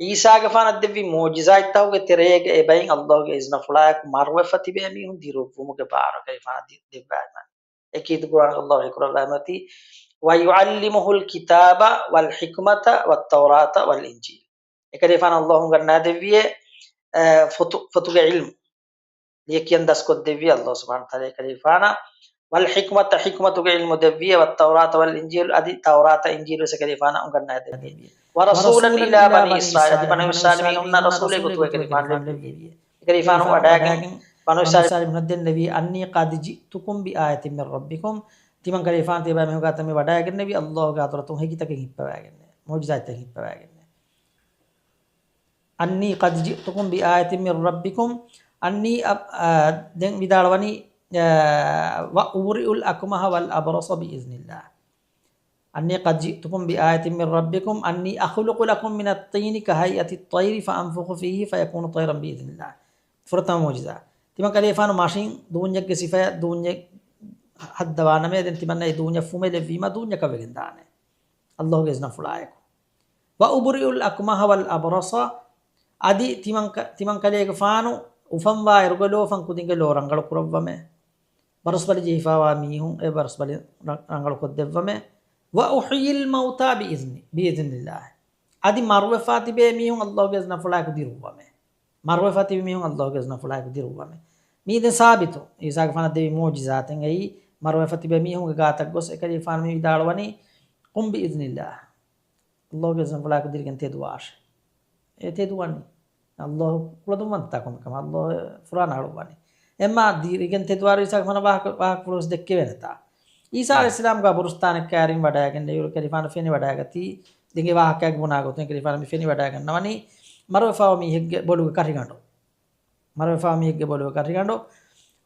އީސާގެފާނަށް ދެއްވި މުޢުޖިޒާތްތަކުގެ ތެރޭގަ އެބައިން އައްލާހުގެ އިޒްނަފުޅާއެކު މަރުވެފަ ތިބޭ މީހުން ދިރުއްވުމުގެ ބާރު އެކަލޭގެފާނަށް ދި-، ދެއްވައިމަ. އެކީ ޤުރްއާނުގަ އައްލާހު ހީކުރައްވައިމަތީ، ويعلمه الكتاب والحكمة والتوراة والإنجيل. އެކަލޭގެފާނަށް އައްލާހު އުނގަންނާދެއްވިއޭ، އެ، ފޮތު-، ފޮތުގެ ޢިލްމު. ލިޔެކިޔަން ދަސްކޮށްދެއްވި އައްލާހު ސުބްޙާނަހޫ ވަތަޢާލާ އެކަލޭގެފާނަށް، والحكمة، ޙިކްމަތުގެ ޢިލްމު ދެއްވިއޭ، والتوراة والإنجيل، އަދި ތައުރާތަށް އިންޖީލު ވެސް އެކަލޭގެފާނަށް އުނގަންނާދެއްވި. ورسولا إلى بني إسرائيل، އަދި ބަނީ އިސްރާއީލް މީހުންނަށް ރަސޫލެއް ގޮތުގައި އެކަލޭގެފާނު ދެއްވި. އެކަލޭގެފާނު ވަޑައިގެން ބަނީ އިސްރާއީލް މީހުންނަށް ދެންނެވި، أني قد جئتكم بآية من ربكم، ތިމަން ކަލޭގެފާނު ތިޔަބައިމީހުން ގާތަށް މި ވަޑައިގެންނެވި އައްލާހުގެ ހަޟްރަތުން ހެކިތަކެއް ހިއްޕަވައިގެންނެވި، މުޢުޖިޒާތްތައް ހިއްޕަވައިގެންނެވި. أني قد جئتكم بآية من ربكم، أني، އަ، އަ، ދެން ވިދާޅުވަނީ، އަ، وأبرئ الأكمه والأبرص بإذن الله. أني قد جئتكم بآية من ربكم أني أخلق لكم من الطين كهيئة الطير فأنفخ فيه فيكون طيرا بإذن الله. ފުރަތަމަ މުޢުޖިޒާ. ތިމަން ކަލޭގެފާނު މަށިން ދޫންޏެއްގެ ސިފަޔަށް ދޫންޏެއް ހައްދަވާނަމޭ، ދެން ތިމަންނަ އެ ދޫންޏަށް ފުމެލެއްވީމަ ދޫންޏަކަށް ވެގެން ދާނެ. އައްލާހުގެ އިޒްނަފުޅާއެކު. وأبرئ الأكمه والأبرص، އަދި ތިމަން ކަ-، ތިމަން ކަލޭގެފާނު އުފަންވާ އިރުގެ ލޯ އުފަން ކުދިންގެ ލޯ ރަނގަޅު ކުރައްވަމޭ. ބަރުސްބަލި ޖެހިފައިވާ މީހުން އެ ބަރުސްބަލި ރަ-، ރަނގަޅު ކޮށްދެއްވަމޭ. وأحيي الموتى بإذني، بإذن الله. އަދި މަރުވެފާ ތިބޭ މީހުން ﷲ ގެ އިޒްނަފުޅާއެކު ދިރުއްވަމޭ. މަރުވެފަ ތިބި މީހުން ﷲ ގެ އިޒްނަފުޅާއެކު ދިރުއްވަމޭ. މީ ދެން ސާބިތު. އީސާގެފާނަށް ދެވި މުޢުޖިޒާތެއް އެއީ، މަރުވެފަ ތިބެ މީހުންގެ ގާތަށް ގޮސް އެކަލޭގެފާނު މި ވިދާޅުވަނީ، قم بإذن الله. ﷲ ގެ އިޒްނަފުޅާއެކު ދިރިގެން ތެދުވާށޭ. އެ ތެދުވަނީ. ﷲ ކުޅަދުންވަންތަ ކޮންކަމަށް؟ ﷲ ފުރާނަ އަޅުއްވަނީ. އެމާ ދިރިގެން ތެދުވާއިރު އީސާގެފާނަށް ވާހަކަ، ވާހަކަފުޅުވެސް ދެއްކެވޭނެތާ. އީސާ ނާ. ޢަލައިހިއްސަލާމް ގާ ބުރުސްތާނެއް ކައިރިން ވަޑައިގެން އިރު އެކަލޭގެފާނު ފެނިވަޑައިގަތީ، ދެން އެ ވާހަކައިގެ ބުނާ ގޮތުން އެކަލޭގެފާނު މި ފެނިވަޑައިގަންނަވަނީ މަރުވެފައިވާ މީހެއްގެ ބޮލުގެ ކަށިގަނޑު. މަރުވެފައިވާ މީހެއްގެ ބޮލުގެ ކަށިގަނޑު.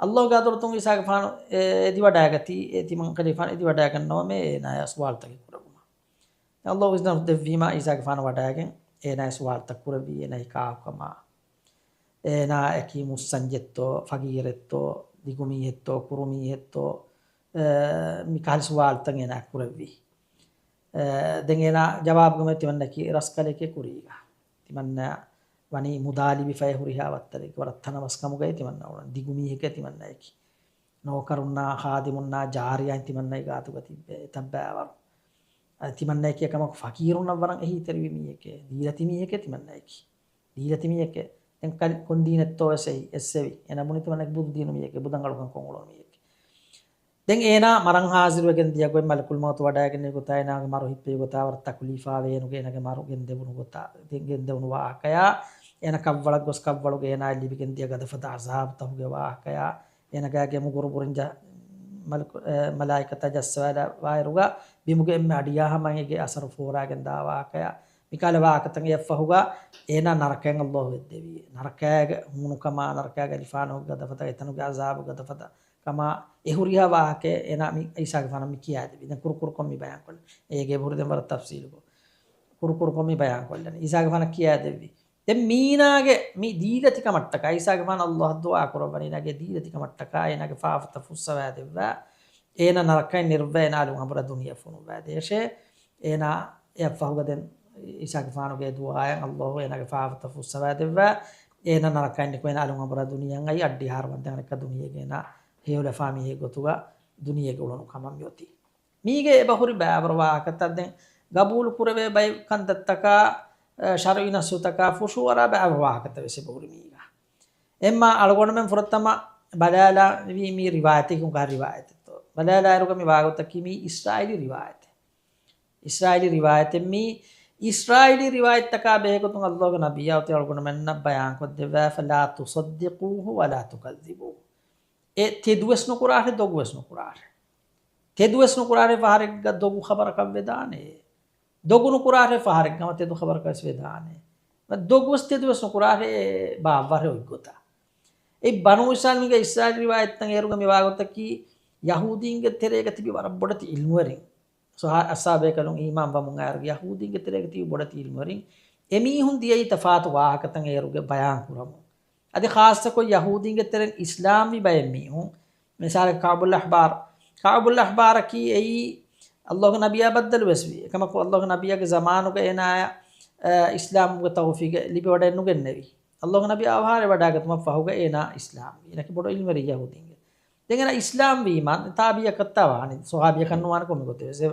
ﷲ ގެ ޙަޟްރަތުން އީސާގެފާނު އެ-، އެދިވަޑައިގަތީ، އެ ތިމަން އެކަލޭގެފާނު އެދިވަޑައިގަންނަވަމޭ އޭނާޔާ ސުވާލުތަކެއް ކުރެއްވުމަށް. ﷲ އިޒްނަ ދެއްވީމާ އީސާގެފާނު ވަޑައިގެން އޭނާޔާ ސުވާލުތައް ކުރެއްވީ، އޭނާ ކާކުކަމާ، އޭނާއަކީ މުއްސަންޖެއްތޯ، ފަގީރެއްތޯ، ދިގުމީހެއްތޯ، ކުރުމީހެއްތޯ، އެ، މިކަހަލަ ސުވާލުތައް އޭނާ ކުރެއްވީ. އެ، ދެން އޭނާ ޖަވާބުގަ މި ތިމަންނައަކީ ރަސްކަލެކޭ ކުރީގަ. ތިމަންނަ ވަނީ މުދާ ލިބިފައި ހުރިހާ ވައްތަރެއްގެ ވަރަށް ތަނަވަސްކަމުގައި ތިމަންނަ އުޅަން. ދިގުމީހެކޭ ތިމަންނައަކީ. ނޯކަރުންނާ، ޚާދިމުންނާ، ޖާރިޔާއިން ތިމަންނައިގެ ގާތުގަ ތިއްބޭ އެތައް ބައިވަރު. އަދި ތިމަންނައަކީ އެކަމަކު ފަޤީރުންނަށް ވަރަށް އެހީތެރިވި މީހެކޭ. ދީލަތި މީހެކޭ ތިމަންނައަކީ. ދީލަތި މީހެކޭ. ދެން ކަލް-، ކޮން ދީނެއްތޯ ވެސް އެއީ އެއްސެވި. އޭނާ ބުނި ތިމަންނައަކީ ބުދު ދީނު މީހެކޭ، ބުދަށް އަޅުކަން ކޮށް އުޅުނު މީހެކޭ. ދެން އޭނާ މަރަން ހާޒިރުވެގެން ދިޔަ ގޮތް، މަލަކުލް މައުތު ވަޑައިގެންނެވި ގޮތާ، އޭނާގެ މަރު ހިއްޕެވި ގޮތާ، ވަރަށް ތަކުލީފާ ވޭނުގެ އޭނާގެ މަރު ގެންދެވުނު ގޮތާ، ގެން-، ގެންދެވުނު ވާހަކަޔާ، އޭނާ ކަށްވަޅަށް ގޮސް ކަށްވަޅުގަ އޭނާއަށް ލިބިގެން ދިޔަ ގަދަފަދަ ޢަޒާބުތަކުގެ ވާހަކަޔާ، އޭނާގެ މުގުރުބުރިން ޖަ-، މަލަކު-، އެ، މަލާއިކަތާ ޖައްސަވާލާ ވާއިރުގަ ބިމުގެ އެންމެ އަޑިޔާ ހަމަ އޭގެ އަސަރު ފޯރާގެން ދާ ވާހަކަޔާ، މިކަހަލަ ވާހަކަތައް އެއަށްފަހުގަ އޭނާ ނަރަކައިން ﷲ ވެއްދެވީ. ނަރަކައިގެ ހޫނުކަމާ، ނަރަކައިގެ އަލިފާނުގެ ގަދަފަދަ، އެތަނުގެ ޢަޒާބު ގަދަފަދަ ކަމާ، އެ ހުރިހާ ވާހަކައެއް އޭނާ މި ޢީސާގެފާނަށް މި ކިޔާދެވި. ދެން ކުރުކުރުކޮށް މި ބަޔާންކޮށްލަން. އޭގެ އެބަހުރި ދެން ވަރަށް ތަފްސީލުކޮށް، ކުރުކުރުކޮށް މި ބަޔާންކޮށްލަން. ޢީސާގެފާނަށް ކިޔާދެއްވި. ދެން މީނާގެ މި ދީލަތިކަމަށްޓަކާ، ޢީސާގެފާނަށް ﷲ ދުޢާ ކުރައްވަނީ އޭނާގެ ދީލަތިކަމަށްޓަކާ، އޭނާގެ ފާފަތައް ފުއްސަވާދެއްވާ، އޭނާ ނަރަކައިން ނިރުއްވާ، އޭނާ އަލުން އަނބުރާ ދުނިޔެއަށް ފޮނުއްވާދޭށޭ. އޭނާ އެއަށްފަހުގަ ދެން ޢީސާގެފާނުގެ ދުޢާއިން ﷲ އޭނާގެ ފާފަތައް ފުއްސަވާދެއްވާ، އޭނާ ނަރަކައިން ނިކުމެ އޭނާ އަލުން އަނބުރާ ދުނިޔެއަށް އައި އައްޑިހަ އަހަރު ވަންދެން އަނެއްކާ ދުނިޔޭގެ އޭނާ ހެޔޮލަފާ މީހެއް ގޮތުގަ ދުނިޔޭގަ އުޅުނު ކަމަށް މިއޮތީ. މީގެ އެބަހުރި ބައިވަރު ވާހަކަތައް ދެން ގަބޫލު ކުރެވޭ ބައެއް ކަންތައްތަކާ، އަ، ޝަރުޢީ ނައްސުތަކާ ފުށުއަރާ ބައިވަރު ވާހަކަތައް ވެސް އެބަހުރި މީގަ. އެއްމާ އަޅުގަނޑުމެން ފުރަތަމަ ބަލާލާންވީ މީ ރިވާޔަތެއް ކޮންކަހަލަ ރިވާޔަތެއްތޯ. ބަލާލާއިރުގަ މި ވާގޮތަކީ މީ އިސްރާއީލީ ރިވާޔަތެއް. އިސްރާއީލީ ރިވާޔަތެއް މީ. އިސްރާއީލީ ރިވާޔަތްތަކާ ބެހޭގޮތުން ﷲގެ ނަބިއްޔާ އޮތީ އަޅުގަނޑުމެންނަށް ބަޔާންކޮށްދެއްވާފަ، لا تصدقوه ولا تكذبوه. އެ ތެދުވެސް ނުކުރާށޭ، ދޮގުވެސް ނުކުރާށޭ. ތެދުވެސް ނުކުރާށޭ ފަހަރެއްގަ ދޮގު ޚަބަރަކަށް ވެދާނެ. ދޮގު ނުކުރާށޭ ފަހަރެއްގަ ހަމަ ތެދު ޚަބަރަކަށް ވެސް ވެދާނެ. ދޮގުވެސް ތެދުވެސް ނުކުރާށޭ ބާއްވާށޭ އޮތްގޮތަށް. އެ ބަނޫ އިސްރާއީލް މީގެ އިސްރާއީލީ ރިވާޔަތްތައް އޭރުގަ މި ވާގޮތަކީ ޔަހޫދީންގެ ތެރޭގަ ތިބި ވަރަށް ބޮޑެތި އިލްމުވެރިން. ޞަޙާ-، އަޞްޙާބޭކަލުން އީމާން ވަމުން އައިރު ޔަހޫދީންގެ ތެރޭގަ ތިބި ބޮޑެތި އިލްމުވެރިން އެމީހުން ދިޔައީ ތަފާތު ވާހަކަތައް އޭރުގެ ބަޔާން ކުރަމުން. އަދި ޚާއްޞަކޮށް ޔަހޫދީންގެ ތެރެއިން އިސްލާމްވި ބައެއް މީހުން، މިސާލަކަށް ކަޢުބުލް އަޙްބާރު، ކަޢުބުލް އަޙްބާރަކީ އެއީ ﷲގެ ނަބިއްޔާ ބައްދަލުވެސްވި. އެކަމަކު ﷲގެ ނަބިއްޔާގެ ޒަމާނުގަ އޭނާޔަށް، އަ، އިސްލާމްގެ ތައުފީގެއް ލިބިވަޑައެއް ނުގެންނެވި. ﷲގެ ނަބިއްޔާ އަވަހާރަވެވަޑައިގަތުމަށް ފަހުގަ އޭނާ އިސްލާމްވި. އޭނާއަކީ ބޮޑު އިލްމުވެރިން ޔަހޫދީންގެ. ދެން އޭނާ އިސްލާމްވީމާ، ތާބިއްޔަކަށްތާ ވާނީ، ޞަޙާބީއަކަށް ނުވާނެ ކޮންމެ ގޮތެއް ވެސް. އެ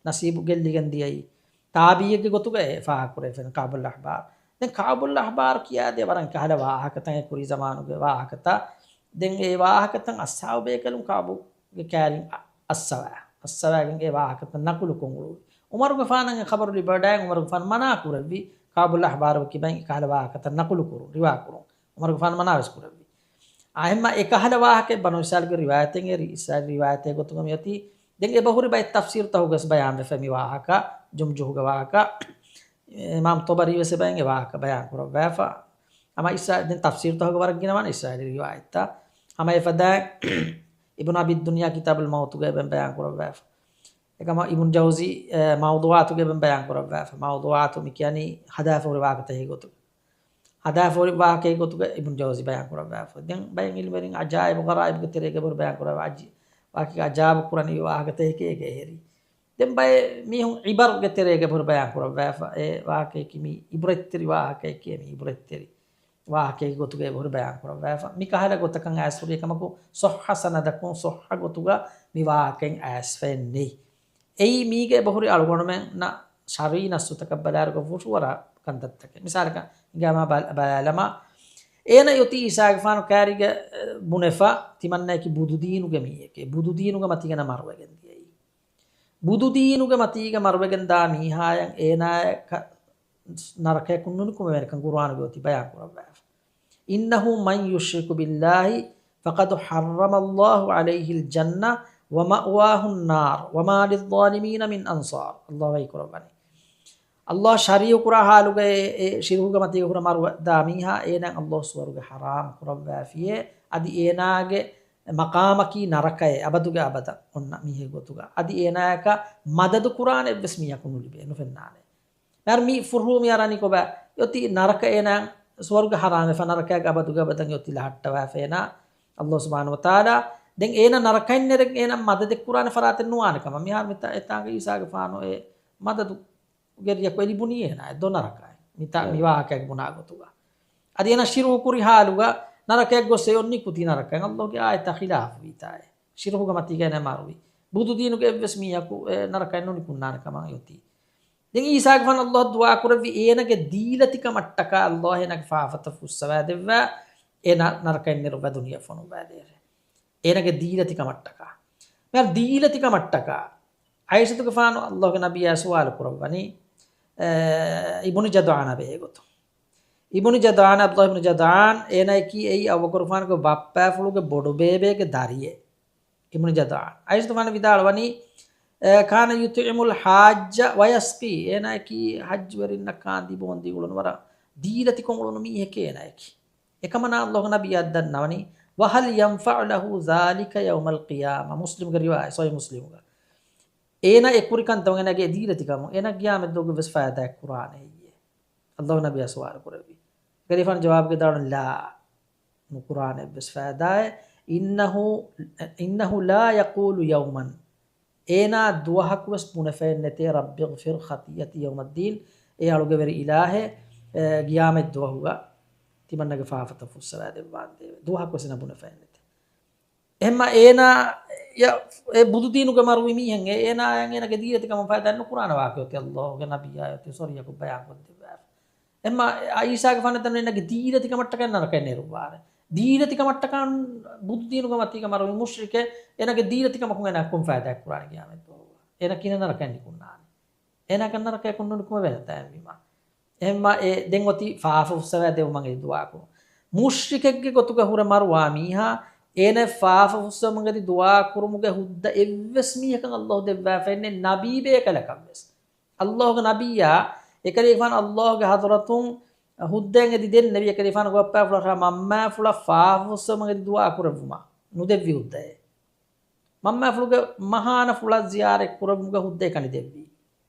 ނަސީބު ގެއްލިގެން ދިޔައީ. ތާބިއްޔެއްގެ ގޮތުގައި ފާހަގަކުރެވިފައި ކަޢުބުލް އަޙްބާރު. ދެން ކަޢުބުލް އަޙްބާރު ކިޔާދޭ ވަރަށް ކަހަލަ ވާހަކަތައް އެ ކުރީ ޒަމާނުގެ ވާހަކަތައް. ދެން އެ ވާހަކަތައް އަޞްޙާބުބޭކަލުން ކަޢުބުގެ ކައިރިން އަ-، އައްސަވާ. އައްސަވާގެން އެ ވާހަކަތައް ނަޤުލުކޮށް އުޅުއްވި. ޢުމަރުގެފާނަށް އެ ޚަބަރު ލިބިވަޑައިގެން ޢުމަރުގެފާނު މަނާ ކުރެއްވި ކަޢުބުލް އަޙްބާރު ކިބައިން އެކަހަލަ ވާހަކަތައް ނަޤުލު ކުރުން، ރިވާ ކުރުން. ޢުމަރުގެފާނު މަނާވެސް ކުރެއްވި. އާ، އެހެންމަ އެކަހަލަ ވާހަކައެއް ބަނޫ އިސްރާއީލްގެ ރިވާޔަތެއް އެރި، އިސްރާއީލް ރިވާޔަތެއް ގޮތުގަ މިއޮތީ. ދެން އެބަހުރި ބައެއް ތަފްސީރުތަކުގަސް ބަޔާންވެފަ މި ވާހަކަ، ޖުމްޖުހުގެ ވާހަކަ، އިމާމް ޠަބަރީ ވެސް އެބައިން އެ ވާހަކަ ބަޔާން ކުރައްވާފަ. އަމަ އިސްރާ-، ދެން ތަފްސީރުތަކުގެ ވަރަށް ގިނަވާނެ އިސްރާއީލީ ރިވާޔަތްތައް. ހަމަ އެފަދައިން އިބްނު އަބި ދުންޔާ ކިތާބުލް މައުތުގަ އެބައިން ބަޔާން ކުރައްވާފަ. އެކަމަ އިބްނު ޖައުޒީ، އެ، މައުޟޫޢާތުގައި ބަޔާން ކުރައްވާފަ. މައުޟޫޢާތު މި ކިޔަނީ ހަދާފަ ހުރި ވާހަކަތަކެއް ގޮތުގަ. ހަދާފަ ހުރި ވާހަކައެއް ގޮތުގަ އިބްނު ޖައުޒީ ބަޔާން ކުރައްވާފަ. ދެން ބައެއް ޢިލްމުވެރިން ޢަޖާއިބު ޣަރާއިބުގެ ތެރޭގައި ބަޔާން ކުރައްވާ އަޖި-، ވާހަކަ ޢަޖާއިބު ކުރަނިވި ވާހަކަތަކެކޭ އޭގައި އެހެރީ. ދެން ބައެއް މީހުން ޢިބަރުގެ ތެރޭގައި ބަޔާން ކުރައްވާފަ. އެ ވާހަކައަކީ މީ ޢިބްރަތްތެރި ވާހަކައެކޭ މީ ޢިބްރަތްތެރި. ވާހަކައެއްގެ ގޮތުގައި އެބަހުރި ބަޔާން ކުރައްވާފަ. މި ކަހަލަ ގޮތަކަށް އައިސް ހުރި އެކަމަކު، ޞައްޙަ ސަނަދަކުން ޞައްޙަ ގޮތުގަ މި ވާހަކައިން އައިސްފައެއް ނެތް. އެއީ މީގަ އެބަހުރި އަޅުގަނޑުމެންނަށް ޝަރުޢީ ނައްޞުތަކަށް ބަލާއިރުގަ ފުށުއަރާ ކަންތައްތަކެއް. މިސާލަކަށް ހިނގާމާ ބަލ-، ބަލާލަމާ، އޭނަ އޮތީ އީސާގެފާނު ކާރީގަ، އެ، ބުނެފަ ތިމަންނައަކީ ބުދުދީނުގެ މީހެކޭ، ބުދުދީނުގެ މަތީގަ ނަ މަރުވެގެން ދިޔައީ. ބުދުދީނުގެ މަތީގަ މަރުވެގެން ދާ މީހާޔަށް އޭނާޔަކަށް ނަރަކަޔަކުން ނުނިކުމެވޭނެކަން ޤުރުއާނުގައި އޮތީ ބަޔާން ކުރައްވާފަ. إنه من يشرك بالله فقد حرم الله عليه الجنة ومأواه النار وما للظالمين من أنصار. ﷲ ވަޙީ ކުރައްވަނީ، ﷲ ޝަރީޢު ކުރާ ޙާލުގައި އެ ޝިރުކުގެ މަތީގަ ހުރެ މަރުވެ ދާ މީހާ އޭނާ ﷲ ސުވަރުގެ ޙަރާމް ކުރައްވާފިޔޭ. އަދި އޭނާގެ މަޤާމަކީ ނަރަކައޭ، އަބަދުގެ އަބަދަށް އޮންނަ މީހެއް ގޮތުގަ. އަދި އޭނާޔަކަށް މަދަދު ކުރާނެ އެއްވެސް މީހަކު ނުލިބޭ، ނުފެންނާނެ. މިހާރު މި ފުށު މި އަރަނީ ކޮބާ؟ އޮތީ ނަރަކަ އޭނާ ސުވަރުގެ ޙަރާމްވެފަ، ނަރަކައިގެ އަބަދުގެ އަބަދަށް އޮތީ ލަހައްޓަވާފަ އޭނާ ﷲ ސުބްޙާނަހޫ ވަތަޢާލާ. ދެން އޭނާ ނަރަކައިން ނެރެން އޭނާ މަދަދެއް ކުރާނެ ފަރާތެއް ނުވާނެ ކަމަށް. މިހާރު މިތާ އެތާނގަ އީސާގެފާނު އެ މަދަދު ގެރިޔަކު އެ ލިބުނީ އޭނާ ދޯ ނަރަކައިން. މިތާ މި ވާހަކައެއް ބުނާ ގޮތުގަ. އަދި އޭނާ ޝިރުކު ކުރި ޙާލުގަ ނަރަކައަށް ގޮސް އެ އޮންނީ ކުދި ނަރަކައިން. ﷲގެ އާޔަތާ ޚިލާފުވީތާ އެ. ޝިރުކުގެ މަތީގަ އޭނާ މަރުވި. ބުދުދީނުގެ އެއްވެސް މީހަކު އެ ނަރަކައިން ނުނިކުންނާނެ ކަމަށް އޮތީ. ދެން އީސާގެފާނަށް ﷲ ދުޢާ ކުރެއްވި އޭނާގެ ދީލަތިކަމަށްޓަކާ ﷲ އޭނާގެ ފާފަތައް ފުއްސަވާ ދެއްވާ، އޭނާ ނަރަކައިން ނެރުއްވާ ދުނިޔެ ފޮނުއްވާ ދޭށޭ. އޭނާގެ ދީލަތިކަމަށްޓަކާ. މިހާރު ދީލަތިކަމަށްޓަކާ ޢާއިޝަތުގެފާނު ﷲގެ ނަބިއްޔާ ސުވާލު ކުރައްވަނީ، އެ، އިބުނު ޖަދުޢާނާ ބެހޭގޮތުން. އިބުނު ޖަދުޢާނާ، ޢަބްދުﷲ އިބުނު ޖަދުޢާން، އޭނާއަކީ އެއީ އަބޫބަކުރުގެފާނުގެ ބައްޕާފުޅުގެ ބޮޑުބޭބޭގެ ދަރިއެއް. އިބުނު ޖަދުޢާން. ޢާއިޝަތުގެފާނު ވިދާޅުވަނީ، އެ، كان يطعم الحاج ويسقي. އޭނާއަކީ ޙައްޖުވެރިންނަށް ކާންދީ ބޯންދީ އުޅުނު ވަރަށް ދީލަތިކޮށް އުޅުނު މީހެކޭ އޭނާއަކީ. އެކަމަނާ ﷲގެ ނަބިއްޔާ ދަންނަވަނީ، وهل ينفع له ذلك يوم القيامة؟ މުސްލިމްގެ ރިވާޔަތް، ޞަޙީޙު މުސްލިމުގަ. އޭނާ އެ ކުރި ކަންތައް، އޭނާގެ ދީލަތިކަމުން އޭނާ ޤިޔާމަތްދުވަހުގަ އެއްވެސް ފައިދާއެއް ކުރާނެ އެއްޔޭ؟ ﷲގެ ނަބިއްޔާ ސުވާލު ކުރެއްވި. އެކަލޭގެފާނު ޖަވާބުގަ ވިދާޅުވި، لا، ނުކުރާނެ އެއްވެސް ފައިދާއެއް. إنه، إنه لا يقول يوما، އޭނާ ދުވަހަކުވެސް ބުނެފައެއް ނެތޭ، رب اغفر خطيئتي يوم الدين، އޭ އަޅުގެ ވެރި އިލާހޭ، އެ، ޤިޔާމަތްދުވަހުގަ ތިމަންނަގެ ފާފަތައް ފުއްސަވާ ދެއްވާނދޭވެ. ދުވަހަކުވެސް އޭނާ ބުނެފައެއް ނެތޭ. އެހެންމަ އޭނާ ޔަ-، އެ ބުދުދީނުގަ މަރުވި މީހެއް އޭ، އޭނާއަށް އޭނާގެ ދީލަތިކަމަށް ފައިދާ ނުކުރާނެ ވާހަކައެއް އޮތީ ﷲގެ ނަބިއްޔާ އޮތީ ޝަރީޢަކުން ބަޔާން ކޮށްދެއްވާފަ. އެހެންމަ އަ-، ޢީސާގެފާނަށް ދަންނަވަނީ އޭނާގެ ދީލަތިކަމަށްޓަކާ ނަރަކައިން ނެރުއްވާނެ. ދީލަތިކަމަށްޓަކާ ބުދުދީނުގެ މަތީގަ މަރުވި މުޝްރިކެއް އޭނާގެ ދީލަތިކަމަކުން އޭނާ ކޮން ފައިދާއެއް ކުރާނެ ޤިޔާމަތްދުވަހުގަ؟ އޭނާ ކިހިނެއް ނަރަކައިން ނިކުންނާނެ؟ އޭނާ ކަން ނަރަކަޔަކުން ނުނިކުމެވޭނެތާ އެހެންވީމަ. އެހެންމަ އެ ދެން އޮތީ ފާފަ ފުއްސަވާ ދެއްވުމަށް އެ ދުޢާކުރުން. މުޝްރިކެއްގެ ގޮތުގަ ހުރެ މަރުވާ މީހާ، އޭނާ ފާފަ ފުއްސަވުމަށް އެދި ދުޢާ ކުރުމުގެ ހުއްދަ އެއްވެސް މީހަކަށް ﷲ ދެއްވާފައެއް ނެތް، ނަބީ ބޭކަލަކަށްވެސް. ﷲގެ ނަބިއްޔާ އެކަލޭގެފާނު ﷲގެ ޙަޟްރަތުން ހުއްދައެއް އެދި ދެންނެވި، އެކަލޭގެފާނުގެ ބައްޕާފުޅަށާ މަންމާފުޅަށް ފާފަ ފުއްސަވުމަށް އެދި ދުޢާ ކުރެއްވުމަށް ނުދެއްވި ހުއްދައެއް. މަންމާފުޅުގެ މަހާނަފުޅަށް ޒިޔާރަތް ކުރުމުގެ ހުއްދައެއް ކަނި ދެއްވީ.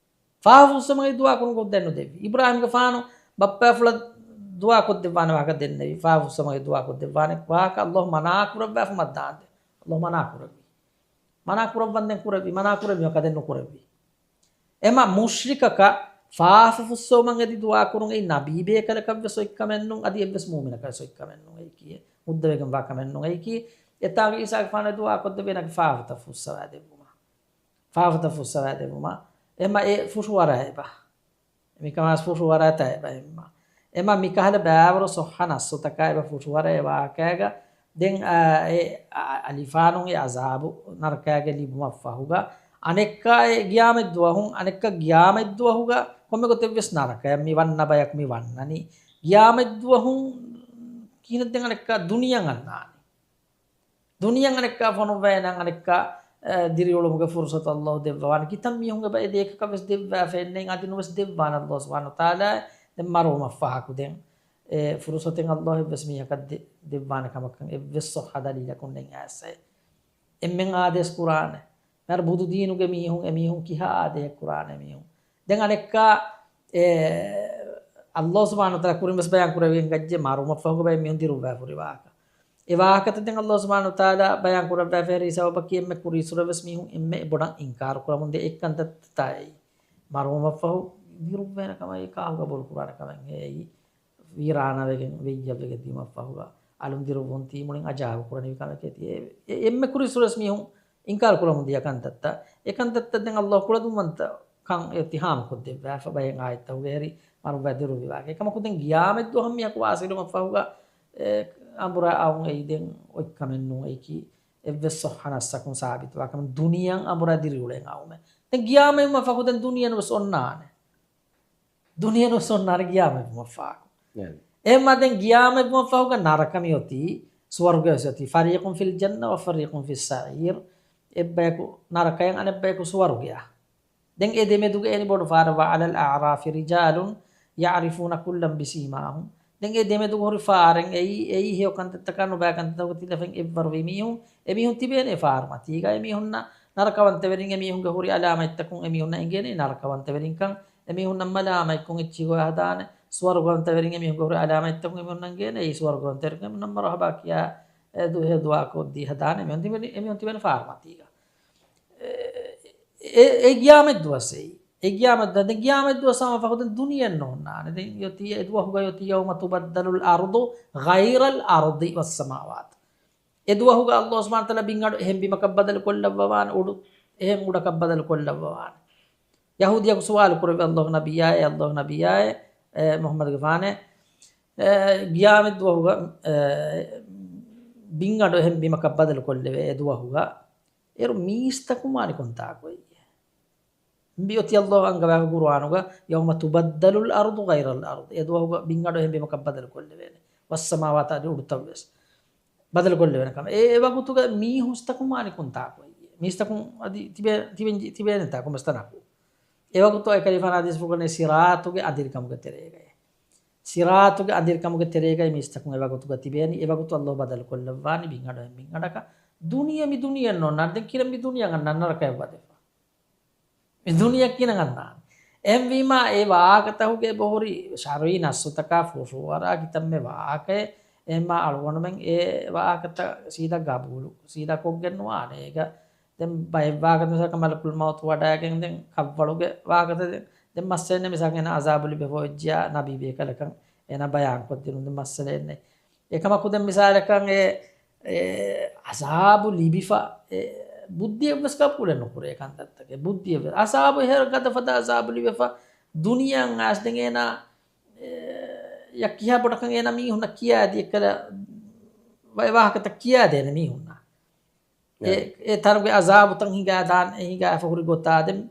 ފާފަ ފުއްސަވުމަށް އެދި ދުޢާ ކުރުމުގެ ހުއްދައެއް ނުދެއްވީ. އިބްރާހީމްގެފާނު ބައްޕާފުޅަށް ދުޢާ ކޮށްދެއްވާނެ ވާހަކަ ދެންނެވި. ފާފަ ފުއްސަވުމަށް އެދި ދުޢާ ކޮށްދެއްވާނެ ވާހަކަ ﷲ މަނާ ކުރައްވާފަ މައްދާންދެ. ﷲ މަނާ ކުރެއްވި. މަނާ ކުރައްވަންދެން ކުރެއްވި. މަނާ ކުރެއްވި ވާހަކަ ދެން ނުކުރެއްވި. އެމަ މުޝްރިކަކަށް ފާފަ ފުއްސަވުމަށް އެދި ދުޢާ ކުރުން އެއީ ނަބީ ބޭކަލަކަށްވެސް އޮތް ކަމެއް ނޫން، އަދި އެއްވެސް މުއުމިނަކަށް ވެސް އޮތް ކަމެއް ނޫން. އެއީކީ ހުއްދަވެގެން ވާ ކަމެއް ނޫން. އެއީކީ އެތާގަ އީސާގެފާނު ދުޢާ ކޮށްދެއްވީ އޭނާގެ ފާފަތައް ފުއްސަވާ ދެއްވުމަށް. ފާފަތައް ފުއްސަވާ ދެއްވުމަށް. އެމަ އެ ފުށުއަރާ އެބަ. މިކަމާސް ފުށުއަރާތާ އެބަ އެމަ. އެމަ މިކަހަލަ ބައިވަރު ޞައްޙަ ނައްޞުތަކާ އެބަ ފުށުއަރާ އެ ވާހަކައިގަ. ދެން، އާ، އެ، އާ، އަލިފާނުން އެ ޢަޒާބު ނަރަކައިގެ ލިބުމަށް ފަހުގަ، އަނެއްކާ އެ ގިޔާމަތްދުވަހުން، އަނެއްކާ ގިޔާމަތްދުވަހުގަ ކޮންމެ ގޮތެއްވެސް ނަރަކަޔަށް މި ވަންނަ ބަޔަކު މި ވަންނަނީ. ގިޔާމަތްދުވަހުން ކިހިނެއް ދެން އަނެއްކާ ދުނިޔެއަށް އަންނާނީ. ދުނިޔެއަށް އަނެއްކާ ފޮނުއްވައި ނަން އަނެއްކާ، އެ، ދިރިއުޅުމުގެ ފުރުޞަތު ﷲ ދެއްވަވާނެ. ކިތައް މީހުން އެބަ އެ ދޭކަކަށް ވެސް ދެއްވާފައެއް ނެތް، އަދި ނުވެސް ދެއްވާނެ ﷲ ސުބްޙާނަހޫ ވަތަޢާލާ. ދެން މަރުވުމަށްފަހަކު ދެން އެ ފުރުޞަތެއް ﷲ އެއްވެސް މީހަކަށް ދެ-، ދެއްވާނެ ކަމަކަށް އެއްވެސް ޞައްޙަ ދަލީލަކުން ނެތް އައިސް. އެންމެން އާދޭސް ކުރާނެ. މިހާރު ބުދު ދީނުގެ މީހުން، އެ މީހުން ކިހާ އާދޭހެއް ކުރާނެ މީހުން. ދެން އަނެއްކާ، އެ، ﷲ ސުބްޙާނަހޫ ވަތަޢާލާ ކުރިން ވެސް ބަޔާން ކުރެވިގެން އައްޖެ މަރުވުމަށްފަހުގަ ބައެއް މީހުން ދިރުއްވާފަ ހުރި ވާހަކަ. އެ ވާހަކަތައް ދެން ﷲ ސުބްޙާނަހޫ ވަތަޢާލާ ބަޔާން ކުރައްވާފަ ހުރި ސަބަބަކީ އެންމެ ކުރީ ސުރަ ވެސް މީހުން އެންމެ ބޮޑަށް އިންކާރު ކުރަމުން ދޭ އެއްކަންތައްތާއި. މަރުވުމަށްފަހު ދިރުއްވޭނެ ކަމަށް އެ ކާހު ގަބޫލު ކުރާނެ ކަމެއް އެއީ. ވީރާނާވެގެން ވެއްޔަށްވެގެން ދިޔުމަށްފަހުގަ އަލުން ދިރުއްވުން ތީ މުޅިން އަޖާއިބު ކުރަނިވި ކަމެކޭ ތީ. އެ، އެ، އެންމެ ކުރިން ސުރެސް މީހުން އިންކާރު ކުރަމުން ދިޔަ ކަންތައްތައް. އެ ކަންތައްތައް ދެން ﷲ ކުޅަދުންވަންތަ ކަން އިއްތިހާމު ކޮށްދެއްވާފަ ބައެއް އާޔަތްތަކުގެ ހެރި މަރުވާ ދިރުއްވިވާކަށް. އެކަމަކު ދެން ގިޔާމަތްދުވަހަށް މީހަކު ވާސިލުވުމަށްފަހުގަ، އެ، އަނބުރާ އައުން އެއީ ދެން އޮތްކަމެއް ނޫން. އެއީކީ އެއްވެސް ޞައްޙަ ނައްސަކުން ސާބިތުވާ ކަމެއް ނޫން. ދުނިޔެއަށް އަނބުރާ ދިރިއުޅެން އައުމެއް. ދެން ގިޔާމަތްވުމަށްފަހު ދެން ދުނިޔެއަށް ވެސް އޮންނާނެ. ދުނިޔެއަށް ވެސް އޮންނާނެ ގިޔާމަތްވުމަށްފަހު. އެހެންމަ ދެން ގިޔާމަތްވުމަށްފަހުގަ ނަރަކަ މިއޮތީ، ސުވަރުގެ ވެސް އޮތީ. فَرِيقٌ فِي الْجَنَّةِ وَفَرِيقٌ فِي السَّعِيرِ. އެއްބަޔަކު ނަރަކަޔަށް އަނެއްބަޔަކު ސުވަރުގެޔަށް. ދެން އެ ދެމެދުގަ އެނި ބޮޑު ފާރަށް، وَعَلَى الْأَعْرَافِ رِجَالٌ يَعْرِفُونَ كُلًّا بِسِيمَاهُمْ. ދެން އެ ދެމެދުގަ ހުރި ފާރެއް އެއީ، އެއީ ހެޔޮ ކަންތައްތަކާ ނުބައި ކަންތައްތަކުގަ ތިލަފައިން އެއްވަރުވި މީހުން، އެމީހުން ތިބޭނެ ފާރުމަތީގަ. އެމީހުންނަށް ނަރަކަވަންތަވެރިން އެމީހުންގެ ހުރި އަލާމަތްތަކުން އެމީހުންނަށް އެނގޭނެ ނަރަކަވަންތަވެރިންކަން. އެމީހުންނަށް މަލާމަތްކޮށް އެއްޗިހި ގޮވާ ހަދާނެ. ސުވަރުގަވަންތަވެރިން އެމީހުންގެ ހުރި އަލާމަތްތަކުން އެމީހުންނަށް އެނގޭނެ އެއީ ސުވަރުގަވަންތަވެރިން. އެމީހުންނަށް މަރުޙަބާ ކިޔާ އެ ދު-، އެ ދުޢާ ކޮށްދީ ހަދާނެ. އެމީހުން ތިބެނީ، އެމީހުން ތިބެނީ ފާރުމަތީގަ. އެ، އެ، އެ ގިޔާމަތްދުވަސް އެއީ. އެ ގިޔާމަތްދުވަސް، ދެން ގިޔާމަތްދުވަސް ހަމަ ފަހު ދެން ދުނިޔެއެއް ނޯންނާނެ. ދެން އޮތީ އެ ދުވަހުގަ އޮތީ يَوْمَ تُبَدَّلُ الْأَرْضُ غَيْرَ الْأَرْضِ وَالسَّمَاوَاتُ. އެ ދުވަހުގަ ﷲ ސުބްޙާނަހޫ ވަތަޢާލާ ބިންގަނޑު އެހެން ބިމަކަށް ބަދަލު ކޮށްލައްވަވާނެ، އުޑު އެހެން އުޑަކަށް ބަދަލު ކޮށްލައްވަވާނެ. ޔަހޫދިޔަކު ސުވާލު ކުރެއްވި ﷲ ނަބިއްޔާއޭ، ﷲ ނަބިއްޔާއޭ، އޭ މުޙައްމަދުގެފާނޭ، އޭ، ގިޔާމަތްދުވަހުގަ، އޭ، ބިންގަނޑު އެހެން ބިމަކަށް ބަދަލު ކޮށްލެވޭ އެ ދުވަހުގަ. އޭރު މީސްތަކުން ވާނީ ކޮންތާކު އެއްޔޭ؟ މިއޮތީ ﷲ އަންގަވާފަ ޤުރުއާނުގަ، يَوْمَ تُبَدَّلُ الْأَرْضُ غَيْرَ الْأَرْضِ. އެ ދުވަހުގަ ބިންގަނޑު އެހެން ބިމަކަށް ބަދަލު ކޮށްލެވޭނެ. وَالسَّمَاوَاتُ، އަދި އުޑުތައް ވެސް ބަދަލު ކޮށްލެވޭނެ ކަމަށް. އެ، އެ ވަގުތުގަ މީސްތަކުން ވާނީ ކޮންތާކު އެއްޔޭ؟ މީސްތަކުން އަދި ތިބޭ-، ތިބެން-، ތިބޭނެތާ ކޮންމެސް ތަނަކު؟ އެ ވަގުތު އެކަލޭގެފާނު ޙަދީޘްފުޅުގަ ސިރާޠުގެ އަނދިރިކަމުގެ ތެރޭގައި. ސިރާޠުގެ އަނދިރިކަމުގެ ތެރޭގައި މީސްތަކުން އެ ވަގުތުގަ ތިބޭނީ. އެ ވަގުތު ﷲ ބަދަލު ކޮށްލައްވާނީ ބިންގަނޑު އެހެން ބިންގަނޑަކަށް. ދުނިޔެ މި ދުނިޔެއެއް ނޯންނާނެ. ދެން ކިހިނެއް މި ދުނިޔެއަށް އަންނާނެ ނަރަކަޔަށް ވަދެފަ؟ މި ދުނިޔެއަށް ކިހިނެއް އަންނާނެ؟ އެހެންވީމާ، އެ ވާހަކަތަކުގެ އެބަހުރި ޝަރުޢީ ނައްޞުތަކާ ފުށުއަރާ ކިތަންމެ ވާހަކައެއް. އެހެންމާ އަޅުގަނޑުމެން އެ ވާހަކަތައް ސީދާ ގަބޫލު ސީދާ ކޮށްގެން ނުވާނެ. އޭގަ ދެން ބައެއް ވާހަކަ މިސާލަކަށް މަލަކުލް މައުތު ވަޑައިގެން ދެން ކަށްވަޅުގެ ވާހަކަ ދެން، ދެން މައްސަލައެއް މިސާލަކަށް އޭނާ އަޒާބު ލިބިފަ އޮތްޖިޔާ ނަބީ ބޭކަލަކަށް އޭނާ ބަޔާން ކޮށްދިނުން ދެން މައްސަލައެއް ނެތް. އެކަމަކު ދެން މިސާލަކަށް އެ، އެ އަޒާބު ލިބިފަ އެ ބުއްދިއެއްވެސް ގަބޫލެއް ނުކުރޭ ކަންތައްތަކެއް. ބުއްދިއެއްވެސް. އަޒާބު އެހެރަ ގަދަ ފަދަ އަޒާބު ލިބިފަ ދުނިޔެއަށް އައިސް ދެން އޭނާ އެ، ޔަ ކިހާ ބޮޑަކަށް އޭނާ މީހުންނަށް ކިޔާދި އެއްކަލަ ވަ-، ވާހަކަތައް ކިޔާދޭނެ މީހުންނަށް. އެ، އެ ތަނުގެ އަޒާބުތައް ހިނގާދާން، އެ ހިނގާފަ ހުރި ގޮތާ ދެން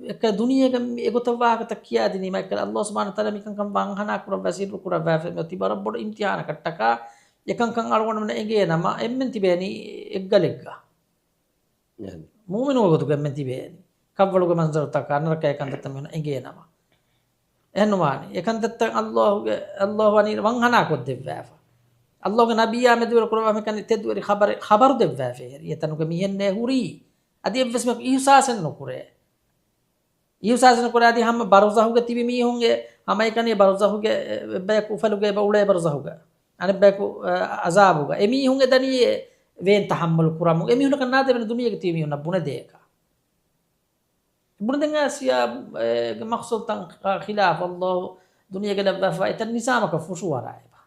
އެއްކަ ދުނިޔޭގަ މި އެގޮތަށް ވާހަކަތައް ކިޔާދިނީމަ އެއްކަލަ ﷲ ސުބްޙާނަހޫ ވަތަޢާލާ މިކަންކަން ވަންހަނާ ކުރައްވާ ސިއްރު ކުރައްވާފަ މިއޮތީ ވަރަށް ބޮޑު އިމްތިޙާނަކަށްޓަކާ. އެކަންކަން އަޅުގަނޑުމެންނަށް އެނގޭނަމަ އެންމެން ތިބޭނީ އެއްގަލެއްގަ. މުއުމިނުންގެ ގޮތުގަ އެންމެން ތިބޭނީ. ކަށްވަޅުގެ މަންޒަރުތަކާ ނަރަކައި ކަންތައްތައް މީހުންނަށް އެނގޭނަމަ. އެހެންނުވާނެ. އެކަންތައްތައް ﷲ ގެ، ﷲ ވަނީ ވަންހަނާ ކޮށްދެއްވާފަ. ﷲ ގެ ނަބިއްޔާ މެދުވެރި ކުރައްވާ މިކަން ތެދުވެރި ޚަބަރެއް، ޚަބަރު ދެއްވާފަ ހެރި. އެތަނުގެ މިހެންނޭ ހުރީ. އަދި އެއްވެސް މީހަކު އިހުސާސެއް ނުކުރޭ. އިހުސާސެއް ނުކުރޭ. އަދި ހަމަ ބަރުޒަހުގަ ތިބި މީހުންގެ ހަމައެކަނި ބަރުޒަހުގެ އެއްބަޔަކު އުފަލުގަ އެބަ އުޅޭ ބަރުޒަހުގަ. އަނެއްބަޔަކު، އަ، އަޒާބުގަ. އެމީހުން އެދަނީ ވޭން ތަޙައްމަލު ކުރަމުން. އެމީހުންނަކަށް ނާދެވޭނެ ދުނިޔޭގަ ތިބި މީހުންނަށް ބުނެދޭކަށް. ބުނެދެން އައިސް އެ މަޤްޞަދުތައް ޚިލާފަށް ﷲ ދުނިޔޭގަ ލައްވާފަ އެތައް ނިޒާމަކަށް ފުށުއަރާ އެބަ.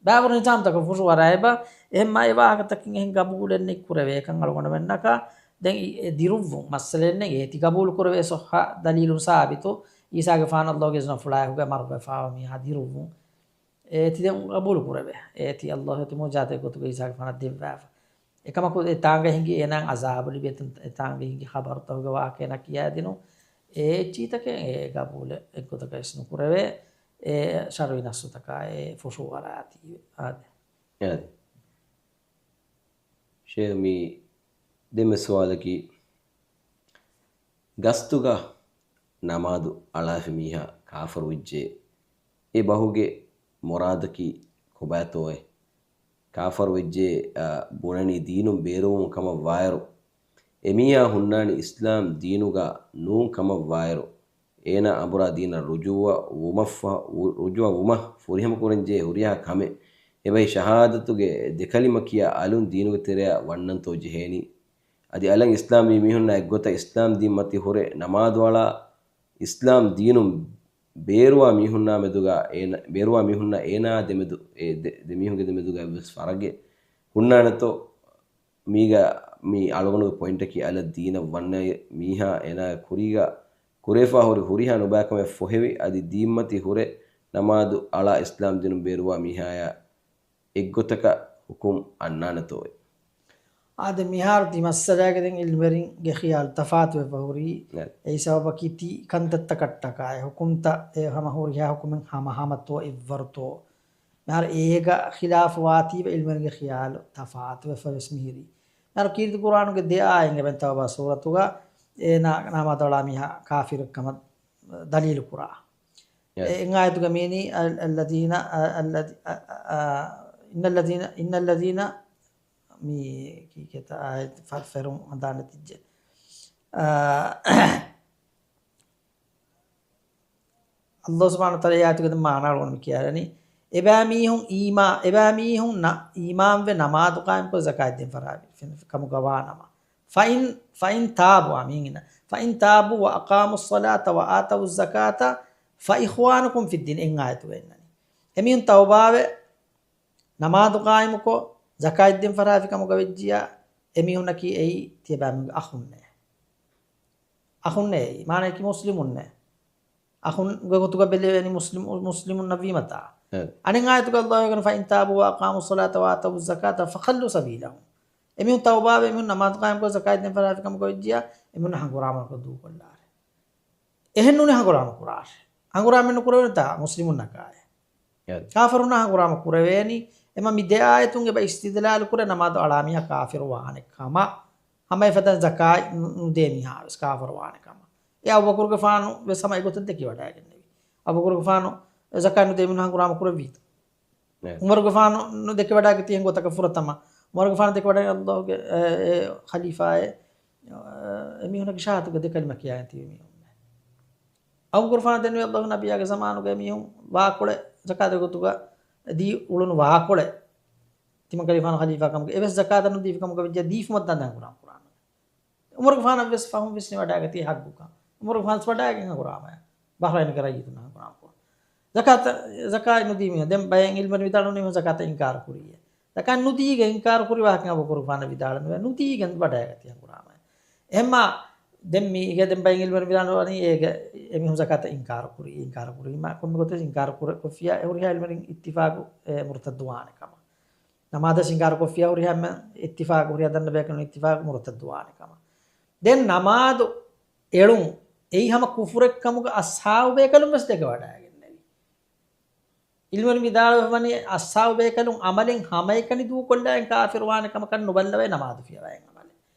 ބާވަރު ނިޒާމްތަކަށް ފުށުއަރާ އެބަ. އެހެންމާ އެ ވާހަކަތަކެއް އެހެން ގަބޫލެއް ނެތް ކުރެވޭކަން އަޅުގަނޑުމެންނަކަށް ދެން އެ ދިރުއްވުން މައްސަލައެއް ނެތް. އޭތި ގަބޫލު ކުރެވޭ ޞައްޙަ ދަލީލުން ސާބިތު އީސާގެފާނު ﷲ ގެ އިޒުނަފުޅާއެކުގަ މަރުވެފާވާ މީހާ ދިރުއްވުން. އޭތި ދެން ގަބޫލު ކުރެވޭ. އޭތި ﷲ އޭތި މުޢުޖިޒާތެއް ގޮތުގަ އީސާގެފާނަށް ދެއްވާފަ. އެކަމަކު އެ ތާނގަ ހިނގި އޭނާ އަޒާބު ލިބޭ ތަން، އެ ތާނގަ ހިނގި ޚަބަރުތަކުގެ ވާހަކަ އޭނާ ކިޔާދިނުން. އެ އެއްޗިތަކެއް އެ ގަބޫލެއް އެއްގޮތަކަށް ވެސް ނުކުރެވޭ. އެ ޝަރުޢީ ނައްޞުތަކާ އެ ފުށުއަރާތީ އާދެ. އާދެ. ޝޭޚް މި ދެންމެ ސުވާލަކީ، ގަސްތުގަ ނަމާދު އަޅާފި މީހާ ކާފަރުވެއްޖެ، އެ ބަހުގެ މުރާދަކީ ކޮބާތޯއޭ؟ ކާފަރުވެއްޖެ، އަ، ބުނަނީ ދީނުން ބޭރުވުން ކަމަށް ވާއިރު، އެމީހާ ހުންނާނީ އިސްލާމް ދީނުގަ ނޫން ކަމަށް ވާއިރު، އޭނާ އަނބުރާ ދީނަށް ރުޖޫޢަ ވުމަށްފަ-، ވު-، ރުޖޫޢަ ވުމަށް ފުރިހަމަ ކުރަންޖެހޭ ހުރިހާ ކަމެއް. އެބައި ޝަހާދަތުގެ ދެކަލިމަ ކިޔާ އަލުން ދީނުގެ ތެރެއަށް ވަންނަންތޯ ޖެހޭނީ؟ އަދި އަލަށް އިސްލާމްވީ މީހުންނާ އެއްގޮތަށް އިސްލާމް ދީން މަތި ހުރެ ނަމާދު އަޅާ، އިސްލާމް ދީނުން ބޭރުވާ މީހުންނާ މެދުގަ އޭނަ، ބޭރުވާ މީހުންނާ އޭނާ ދެމެދު، އެ ދެ، ދެ މީހުންގެ ދެމެދުގަ އެއްވެސް ފަރަގެއް ހުންނާނެތޯ؟ މީގަ މި އަޅުގަނޑުގެ ޕޮއިންޓަކީ އަލަށް ދީނަށް ވަންނަ މީހާ އޭނާގެ ކުރީގަ ކުރެވިފާ ހުރި ހުރިހާ ނުބައިކަމެއް ފޮހެވި، އަދި ދީންމަތީ ހުރެ ނަމާދު އަޅާ އިސްލާމް ދީނުން ބޭރުވާ މީހާޔާ އެއްގޮތަކަށް ހުކުމް އަންނާނެތޯއޭ؟ އާދެ، މިހާރު ތި މައްސަލާގެ ދެން އިލްމުވެރިންގެ ޚިޔާލު ތަފާތުވެފަ ހުރީ. ނަ. އެއީ ސަބަބަކީ ތި ކަންތައްތަކަށްޓަކާއި ހުކުމްތައް އެ ހަމަ ހުރިހާ ހުކުމެއް ހަމަހަމަތޯ އެއްވަރުތޯ؟ މިހާރު އޭގަ ޚިލާފު ވާތީވެ އިލްމުވެރިންގެ ޚިޔާލު ތަފާތުވެފަ ވެސް މިހިރީ. މިހާރު ކީރިތި ޤުރްއާނުގެ ދެ އާޔަތް އެބަ ތައުބާ ސޫރަތުގަ އޭނާ ނަމާދު އަޅާ މީހާ ކާފިރެއްކަމަށް ދަލީލު ކުރާ. އެ، އެއް އާޔަތުގަ މިއިނީ، އަލް، އައްލަދީނަ، އަ، އައްލަދީ، އަ، އަ، އަ، އިންނައްލަދީނަ، އިންނައްލަދީނަ، މީ ކީކޭތަ އާޔަތު ފަ، ފެރުން ހަނދާން ނެތިއްޖެ. އާ، އައްލާހު ސުބްޙާނަހު ވަތަޢާލާ އާޔަތުގަ ދެން މާނާ އަޅުގަނޑު މި ކިޔާލަނީ، އެބައިމީހުން އީމާ، އެބައިމީހުން ނަ، އީމާންވެ ނަމާދު ޤާއިމްކޮށް ޒަކާތް ދޭން ފަރާތް ކަމުގަ ވާނަމަ. ފައިން، ފައިން ތާބު، އާ، މިހެން އިންނަ. ފައިން ތާބު ވަ އަޤާމުއްޞަލާތަ ވަ އާތަވުއްޒަކާތަ ފައިޚްވާނުކުމް ފިއްދީން އެއް އާޔަތުގަ އިންނަނީ. އެމީހުން ތައުބާވެ، ނަމާދު ޤާއިމުކޮށް، ޒަކާތް ދޭން ފަރާތް ކަމުގަ ވެއްޖިޔާ، އެމީހުންނަކީ އެއީ ތިޔަބައިމީހުންގެ އަޚުންނޭ. އަޚުންނޭ އެއީ. މާނަޔަކީ މުސްލިމުންނޭ. އަޚުންގެ ގޮތުގަ ބެލެވޭނީ މުސްލިމު، މުސްލިމުންނަށް ވީމަތާ. އެ. އަނެއް އާޔަތުގަ އައްލާހު ވަގަން، "ފައިން ތާބޫ ވަ އަޤާމުއްޞަލާތަ ވަ އާތަވުއްޒަކާތަ ފަޚައްލޫ ސަބީލަހުމް." އެމީހުން ތައުބާވެ، އެމީހުން ނަމާދު ޤާއިމުކޮށް، ޒަކާތް ދޭން ފަރާތް ކަމުގަ ވެއްޖިޔާ، އެމީހުން ހަނގުރާމަ ނުކޮށް ދޫކޮށްލާށޭ. އެހެން ނޫނީ ހަނގުރާމަ ކުރާށޭ. ހަނގުރާމަ ނުކުރެވޭނެތާ މުސްލިމުންނަކާއޭ. އެ. ކާފަރުންނާ ހަނގުރާމަ ކުރެވޭނީ. އެމަ މި ދެ އާޔަތުން އެބަ އިސްތިދްލާލު ކުރޭ ނަމާދު އަޅާ މީހާ ކާފިރު ވާނެ ކަމަށް. ހަމަ އެފަދަ ޒަކާތް ނު، ނުދޭ މީހާ ވެސް ކާފަރު ވާނެ ކަމަށް. އެ އަބޫބަކުރުގެފާނު ވެސް ހަމަ އެގޮތަށް ދެކިވަޑައިގެންނެވި. އަބޫބަކުރުގެފާނު ޒަކާތް ނުދޭ މީހުން ހަނގުރާމަ ކުރެއްވީތަ؟ އެ. އުމަރުގެފާނު ނު، ދެކިވަޑައިގަތީ އެހެން ގޮތަކަށް ފުރަތަމަ. އުމަރުގެފާނު ދެކިވަޑައި އައްލާހުގެ، އެ، އެ، ޚަލީފާއެއް، އެ، އެމީހުންނަކީ ޝަހާދަތުގެ ދެ ކަލިމަ ކިޔާގެން ތިބި މީހުން. އަބޫބަކުރުގެފާނު ދެންނެވި އައްލާހު ނަބިއްޔާގެ ޒަމާނުގަ އެމީހުން ވާކޮޅެއް ޒަކާތުގެ ގޮތުގަ ދީ އުޅުނު ވާކޮޅެއް ތިމަން ކަލީފާނު ޚަލީފާ ކަމުގަ އެވެސް ޒަކާތަށް ނުދީފި ކަމުގަ ވެއްޖެ ދީފުމަށް ދާން ހަނގުރާމަ ކުރާނަ. އުމަރުގެފާނަށް ވެސް ފަހުން ވެސް ނިވަޑައިގަތީ ހައްގުކަން. އުމަރުގެފާނަށް ވަޑައިގެން ހަނގުރާމަޔަ. ބަހްރައިނުގެ ރައްޔިތުންނަށް ހަނގުރާމަ ކުރާނަ. ޒަކާތަށް، ޒަކާތް ނުދީ މީހުން. ދެން ބައެއް އިލްމުވެރިން ވިދާޅުވަނީ ޒަކާތަށް އިންކާރު ކުރީ. ޒަކާތް ނުދީގެން އިންކާރު ކުރި ވާހަކަ އަބޫބަކުރުގެފާނަށް ވިދާޅުވެ ނުދީގެން ވަޑައިގަތީ ހަނގުރާމަ. އެހެންމާ ދެން މީގެ ދެން ބައެއް އިލްމުވެރިން ވިދާޅުވަނީ އޭގެ އެމީހުން ޒަކާތަށް އިންކާރު ކުރީ، އިންކާރު ކުރީމާ ކޮންމެ ގޮތެއް އިންކާރު ކުރެ، ކޮށްފިޔާ އެ ހުރިހާ އިލްމުވެރިން އިއްތިފާގު އެ މުރުތައްދު ވާނެ ކަމަށް. ނަމާދަށް އިންކާރު ކޮށްފިޔާ ހުރިހާ އެންމެ އިއްތިފާގު ހުރިހާ ދަންނަ ބޭކަލުން އިއްތިފާގު މުރުތައްދު ވާނެ ކަމަށް. ދެން ނަމާދު އެޅުން އެއީ ހަމަ ކުފުރެއް ކަމުގަ އަޞްޙާބު ބޭކަލުން ވެސް ދެކެވަޑައިގެންނެވި. އިލްމުވެރިން ވިދާޅުވެފަވަނީ އަޞްޙާބު ބޭކަލުން އަމަލެއް ހަމައެކަނި ދޫކޮށްލާ އެން ކާފިރު ވާނެ ކަމަކަށް ނުބައްލަވައި ނަމާދު ފިޔަވައި އަމަލެއް.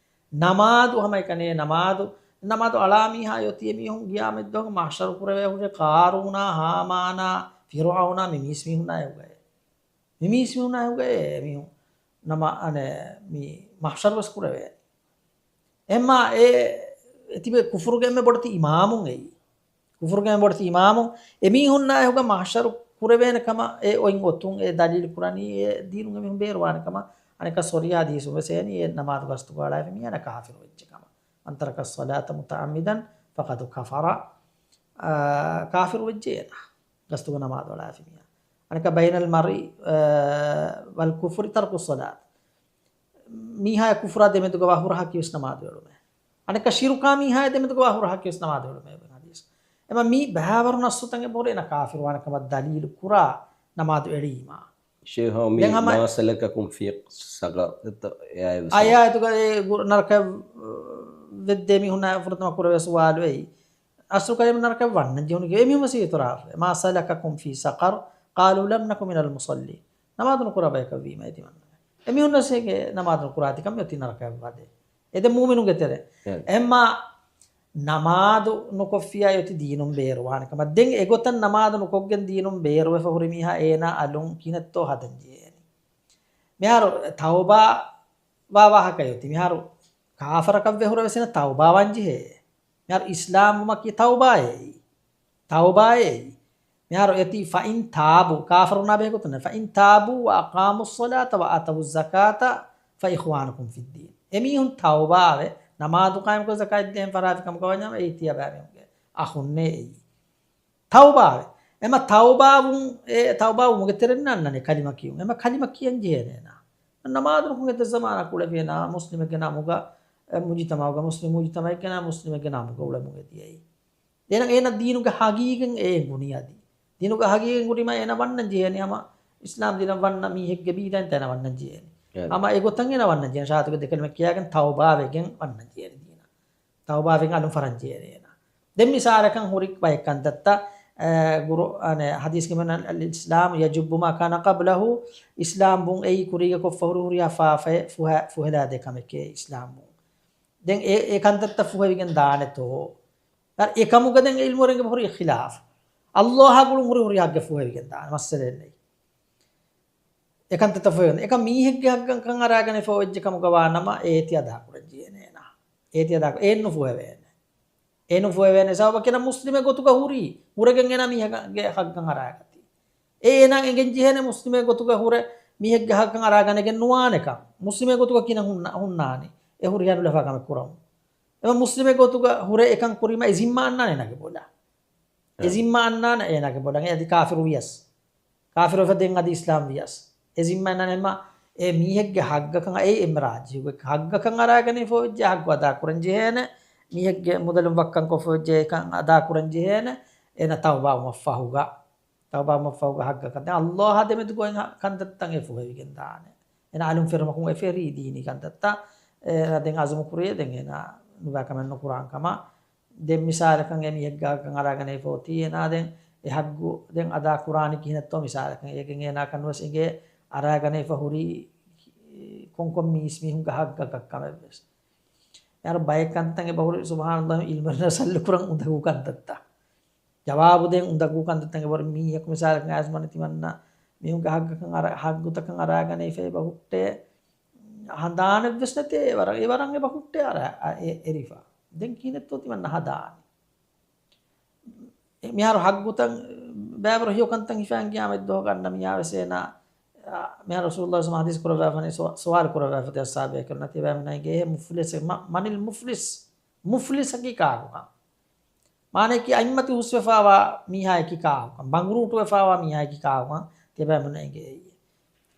ނަމާދު ހަމައެކަނި ނަމާދު، ނަމާދު އަޅާ މީހާ އޮތީ އެމީހުން ގިޔާމަތްދުވަހު މަޙްޝަރު ކުރެވޭ ހުރެ ޤާރޫނާ، ހާމާނާ، ފިރުޢައުނާ މި މީސްމީހުންނާ އެއުގައޭ. މި މީސްމީހުންނާ އެއުގައޭ މީހުން ނަމަ، އަނެ، މި މަޙްޝަރު ވެސް ކުރެވޭ. އެހެންމާ އެ، އެ ތިބެ ކުފުރުގެ އެންމެ ބޮޑެތި އިމާމުން އެއީ. ކުފުރުގެ އެންމެ ބޮޑެތި އިމާމުން އެމީހުންނާ އެހުގަ މަޙްޝަރު ކުރެވޭނެ ކަމަށް އެ އޮތް އޮތުން އެ ދަލީލު ކުރަނީ އެ ދީނުން އެމީހުން ބޭރުވާނެ ކަމަށް. އަނެއްކާ ޞަރީޙަ ޙަދީޘުން ވެސް އެނީ އެ ނަމާދު ގަސްތުގަ އަޅާފި މީހާ ކާފިރު ވެއްޖެ ކަމަށް. "من ترك الصلاة متعمدا فقد كفر." އާ، ކާފިރު ވެއްޖެ އޭނާ. ގަސްތުގަ ނަމާދު އަޅާފި މީހާ. އަނެއްކާ "بين المرء، އާ، والكفر ترك الصلاة." މީހާޔާ ކުފުރާ ދެމެދުގަ ވާ ހުރަހަކީ ވެސް ނަމާދު އެޅުމޭ. އަނެއްކާ ޝިރުކާ މީހާޔާ ދެމެދުގަ ވާ ހުރަހަކީ ވެސް ނަމާދު އެޅުމޭ އެބަ ޙަދީޘް. އެމަ މީ ބައިވަރު ނައްޞުތަކެއް ބޮޑޭ ނަ ކާފިރު ވާނެ ކަމަށް ދަލީލު ކުރާ ނަމާދު އެޅީމާ. ޝޭޚް ހަމީދު، ދެން ހަމަ ما سلككم في سقر؟ އެއްތަ، އެ އާޔަތް ވެސް އާޔަތުގަ އެ ގު، ނަރަކަ ވެއްދޭ މީހުންނާ ފުރަތަމަ ކުރެވޭ ސުވާލު އެއީ. އަސްލު ކަރީމް ނަރަކަ ވަންނަން ޖެހުނު އެމީހުން ވެސް އިތުރާފް. ما سلككم في سقر؟ قالوا لم نك من المصلين. ނަމާދު ނުކުރާ ބަޔަކަށް ވީމަ އެދިމަންނަވެ. އެމީހުންނަށް އެ ނަމާދު ނުކުރާތި ކަމެއް އޮތީ ނަރަކަޔަށް ވަދޭ. އެދެ މޫމިނުންގެ ތެރެ. އެ. އެހެންމާ ނަމާދު ނުކޮށްފިޔާ އޮތީ ދީނުން ބޭރުވާނެ ކަމަށް. ދެން އެގޮތަށް ނަމާދު ނުކޮށްގެން ދީނުން ބޭރުވެފަ ހުރި މީހާ އޭނާ އަލުން ކިހިނެއްތޯ ހަދަން ޖެހޭނީ. މިހާރު ތައުބާ ވާ ވާހަކަ އޮތީ. މިހާރު ކާފަރަކަށް ވެ ހުރެވެސް ތައުބާ ވާން ޖެހޭ. މިހާރު އިސްލާމް ވުމަކީ ތައުބާއޭ. ތައުބާއޭ. މިހާރު އެތީ فإن تابوا، ކާފަރުންނާ ބެހޭ ގޮތުން، فإن تابوا وأقاموا الصلاة وآتوا الزكاة فإخوانكم في الدين. އެމީހުން ތައުބާވެ، ނަމާދު ޤާއިމްކޮށް ޒަކާތް ދޭން ފަރާތް ކަމުގަ ވަންޏާ އެއީ ތިޔަބައިމީހުންގެ އަޚުންނޭ އެއީ. ތައުބާވެ. އެމަ ތައުބާވުން، އެ ތައުބާވުމުގެ ތެރެއިން އަންނަނީ ކަލިމަ ކިޔުން. އެމަ ކަލިމަ ކިޔަން ޖެހޭނެ އޭނާ. ނަމާދު ނުކުން އެއްދެ ޒަމާނަކު އުޅެފި އޭނާ މުސްލިމެއްގެ ނަމުގަ، އެ މުޖުތަމަޢުގަ، މުސްލިމް މުޖުތަމަޢެއްގެ ނަމު، މުސްލިމެއްގެ ނަމުގަ އުޅެމުން އެދިޔައީ. އޭނަ، އޭނަ ދީނުގެ ހަގީގަތް އެ އެނގުނީ އަދި. ދީނުގެ ހަގީގަތް އެނގުނީމަ އޭނަ ވަންނަން ޖެހޭނެ ހަމަ އިސްލާމް ދީނަށް ވަންނަ މީހެއްގެ ބީދައިން އޭނަ ވަންނަން ޖެހޭނެ. އެ. ހަމަ އެގޮތަށް އޭނަ ވަންނަން ޖެހޭނެ. ޝަހާދަތުގެ ދެ ކަލިމަ ކިޔާގެން ތައުބާވެގެން ވަންނަން ޖެހޭނެ ދީނަށް. ތައުބާވެގެން އަލުން ފަރަން ޖެހޭނެ އޭނަ. ދެން މިސާލަކަށް ހުރި ބައެއް ކަންތައްތައް، އެ، ގުރު-، އަނެ، ހަދީސްގެ މަނަ އަލް އިސްލާމު ޔަޖުއްބު މާ ކާނަ ޤަބްލަހު، އިސްލާމް ބުން އެއީ ކުރީގަ ކޮށްފަ ހުރި ހުރިހާ ފާފައެއް ފުހަ-، ފުހެލާދޭ ކަމެކޭ އިސްލާމް ބުން. ދެން އެ، އެ ކަންތައްތައް ފުހެވިގެން ދާނެތޯ؟ އަރ އެކަމުގަ ދެން އިލްމުވެރިންގެ ހުރި ޚިލާފް. އައްލާހާ ގުޅުން ހުރި ހުރި ހައްގެއް ފުހެވިގެން ދާނެ މައްސަލައެއް ނެތް. އެ ކަންތައްތައް ފުހެވެން. އެކަމް މީހެއްގެ ހައްގަކަށް އަރާގަނެފަ އޮވެއްޖެ ކަމުގަ ވާނަމަ އޭތި އަދާކުރަން ޖެހޭނެ އޭނާ. އޭތި އަދާކު-، އޭން ނުފުހެވޭނެ. އޭން ނުފުހެވޭނެ ސަބަބަކީ އޭނަ މުސްލިމެއް ގޮތުގަ ހުރީ. ހުރެގެން އޭނާ މީހެއްގެ ހައްގަށް އަރާގަތީ. އޭނާ އެނގެން ޖެހޭނެ މުސްލިމެއް ގޮތުގަ ހުރެ މީހެއްގެ ހައްގަށް އަރާގަނެގެން ނުވާނެކަން. މުސްލިމެއް ގޮތުގަ ކިހިނެއް ހުންނާ-، ހުންނާނީ؟ އެ ހުރިހާ ނުލަފާ ކަމެއް ކުރަމުން. އެމަ މުސްލިމެއް ގޮތުގަ ހުރެ އެކަން ކުރީމަ އެ ޒިންމާ އަންނާނެ އޭނާގެ ބޮލަށް. އެ ޒިންމާ އަންނާނެ އޭނާގެ ބޮލަށް. އެ އަދި ކާފިރު ވިޔަސް. ކާފިރު ވެފަ ދެން އަދި އިސްލާމް ވިޔަސް. އެ ޒިންމާ އަންނާނެ އެމަ އެ މީހެއްގެ ހައްގަކަށް އެ އެމް ރާއްޖޭގެ ހައްގަކަށް އަރާގަނެފަ އޮވެއްޖެ ހައްގު އަދާ ކުރަން ޖެހޭނެ. މީހެއްގެ މުދަލުން ވައްކަން ކޮށްފަ އޮވެއްޖެ އެކަން އަދާ ކުރަން ޖެހޭނެ. އޭނަ ތައުބާވުމަށްފަހުގަ. ތައުބާވުމަށްފަހުގަ ހައްގަކަށް. ދެން އައްލާހާ ދެމެދުގަ އޮތް ކަންތައްތައް އެ ފުހެވިގެން ދާނެ. އޭނަ އަލުން ފެރުމަކުން އެ ފެރީ ދީނީ ކަންތައްތައް. އޭނަ ދެން އަޒުމު ކުރޭ ދެން އޭނަ ނުބައި ކަމެއް ނުކުރާން ކަމަށް. ދެން މިސާލަކަށް އެ މީހެއްގެ ހައްގަށް އަރާގަނެފަ އޮތީ އޭނާ ދެން އެ ހައްގު ދެން އަދާ ކުރާނީ ކިހިނެއްތޯ މިސާލަކަށް. އޭގެން އޭނާ ކަން ވެސް އިނގޭ އަރާގަނެފަ ހުރީ ކޮންކޮން މީސް މީހުންގެ ހައްގަކަށް ކަމެއް ވެސް. އެ އަރަ ބައެއް ކަންތައް އެބަ ހުރި ސުބްޙާނައްލާހް އިލްމުވެރިން ސައްލު ކުރަން އުނދަގޫ ކަންތައްތައް. ޖަވާބު ދޭން އުނދަގޫ ކަންތައްތައް އެބަހުރި މީހަކު މިސާލަކަށް އައިސް މަނި ތިމަންނަ މީހުންގެ ހައްގަކަށް އަރާ، ހައްގުތަކަށް އަރާގަނެފަ އެބަ ހުއްޓޭ ހަނދާނެއް ވެސް ނެތޭ އެ ވަރަށް، އެ ވަރަށް އެބަ ހުއްޓޭ އަރާ، އަ، އެ، އެރިފަ. ދެން ކިހިނެއްތޯ ތިމަންނަ ހަދާނީ؟ އެ މިހާރު ހައްގުތައް ބައިވަރު ހެޔޮ ކަންތައް ހިފައިގެން ގިޔާމަތް ދުވަހަކު އަންނަ މީހާ ވެސް އޭނާ، އަ، މިހާރު ރަސޫލުﷲ ޞައްލަﷲު ޢަލައިހި ވަސައްލަމަ ޙަދީޘް ކުރައްވާފަ ވަނީ ސުވާ-، ސުވާލު ކުރައްވާފަ އަޞްޙާބު ބޭކަލުންނަށް ތިޔަބައިމީހުންނަށް އެނގޭ އެހެން މުފްލިސް، މަ-، މަނިލް މުފްލިސް؟ މުފްލިސަކީ ކާކުކަން؟ މާނައަކީ އަތްމަތި ހުސްވެފާވާ މީހާއަކީ ކާކުކަން؟ ބަނގުރޫޓުވެފާވާ މީހާއަކީ ކާކުކަން ތިޔަބައިމީހުންނަށް އެނގޭ އެއްޔެ.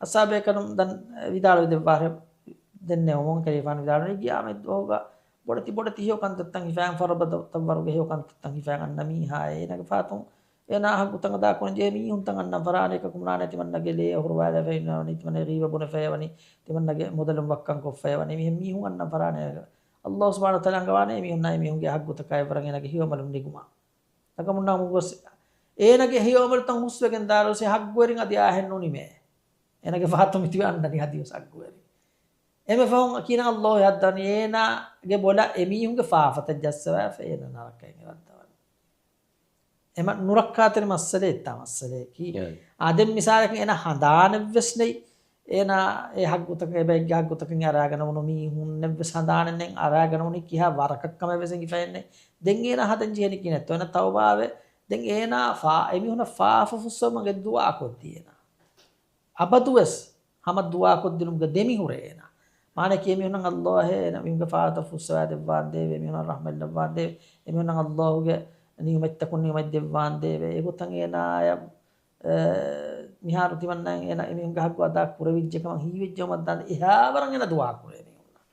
އަޞްޙާބު ބޭކަލުން ދަން ވިދާޅުވި ދެއްވާށޭ، ދެންނެވުމުން ކަލޭފާނު ވިދާޅުވި ގިޔާމަތް ދުވަހުގަ ބޮޑެތި ބޮޑެތި ހެޔޮ ކަންތައްތައް ހިފައިގެން ފަރުބަދަ ތައްވަރުގެ ހެޔޮ ކަންތައްތައް ހިފައިގެން އަންނަ މީހާއޭ އޭނާގެ ފާތުން އޭނާ ހައްގުތައް އަދާކުރަން ޖެހޭ މީހުންތައް އަންނަން ފަރާނައެކަކު ނާނެ ތިމަންނަގެ ލޭ އަހުރުވާލާފައި ވަނީ، ތިމަންނަގެ ޣީބަ ބުނެފައި ވަނީ، ތިމަންނަގެ މުދަލުން ވައްކަން ކޮށްފައި ވަނީ. މިހެން މީހުން އަންނަން ފަރާނައެކަ. ﷲ ސުބްޙާނަހޫ ވަތަޢާލާ އަންގަވާނެ އެމީހުންނާ އެމީހުންގެ ހައްގުތަކާއި ވަރަށް އޭނާގެ ހެޔޮ އަމަލުން ނިގުމަށް. އަކަމުންނާ މުގޮސް އޭނާގެ ހެޔޮ އަމަލުތައް ހުސްވެގެން ދާރުސެ ހައްގުވެރިން އަދި އާހެން ނުނިމޭ. އޭނާގެ ފާތުން މިތިބެ އަންނަނީ ހަދީސް ހައްގުވެރި. އެމެ ފަހުން ކީނަ ﷲ ހައްދަވަނީ އޭނާގެ ބޮލަށް އެމީހުންގެ ފާފަތައް ޖައްސަވާފަ އޭނާ ނަރަކައިން އެބައްދަވަނީ. އެމަ ނުރައްކާތެރި މައްސަލައެއްތާ މައްސަލައަކީ. އާ، ދެން މިސާލަކަށް އޭނާ ހަނދާނެއްވެސް ނެތް. އޭނާ އެ ހައްގުތަކަށް، އެބައެއްގެ ހައްގުތަކަށް އަރާގަނެވުނު މީހުންނެއްވެސް ހަނދާނެއް ނެތް، އަރާގަނެވުނީ ކިހާ ވަރަކަށް ކަމެއްވެސް އެނގިފައެއް ނެތް. ދެން އޭނާ ހަދަން ޖެހެނީ ކިހިނެއްތޯ؟ އޭނާ ތައުބާވެ، ދެން އޭނާ ފާ-، އެމީހުންނަށް ފާފަ ފުއްސަވުމުގެ ދުޢާ ކޮށްދީ އޭނާ. އަބަދުވެސް ހަމަ ދުޢާކޮށްދިނުމުގެ ދެމިހުރޭ އޭނާ. މާނައަކީ އެމީހުންނަށް ﷲ އޭނާ މީހުންގެ ފާފަތައް ފުއްސަވާދެއްވާނދޭވެ، އެމީހުންނަށް ރަޙްމަތް ލައްވާނދޭވެ، އެމީހުންނަށް ﷲ ގެ ނިޢުމަތްތަކުން ނިޢުމަތް ދެއްވާނދޭވެ. އެގޮތަށް އޭނާޔަށް، އެ، މިހާރު ތިމަންނައަށް އޭނާ އެމީހުންގެ ހައްގު އަދާ ކުރެވިއްޖެ ކަމަށް ހީވެއްޖެއުމަށް ދާންދެ އެހާވަރަށް އޭނާ ދުޢާ ކުރޭ އެމީހުންނަށް.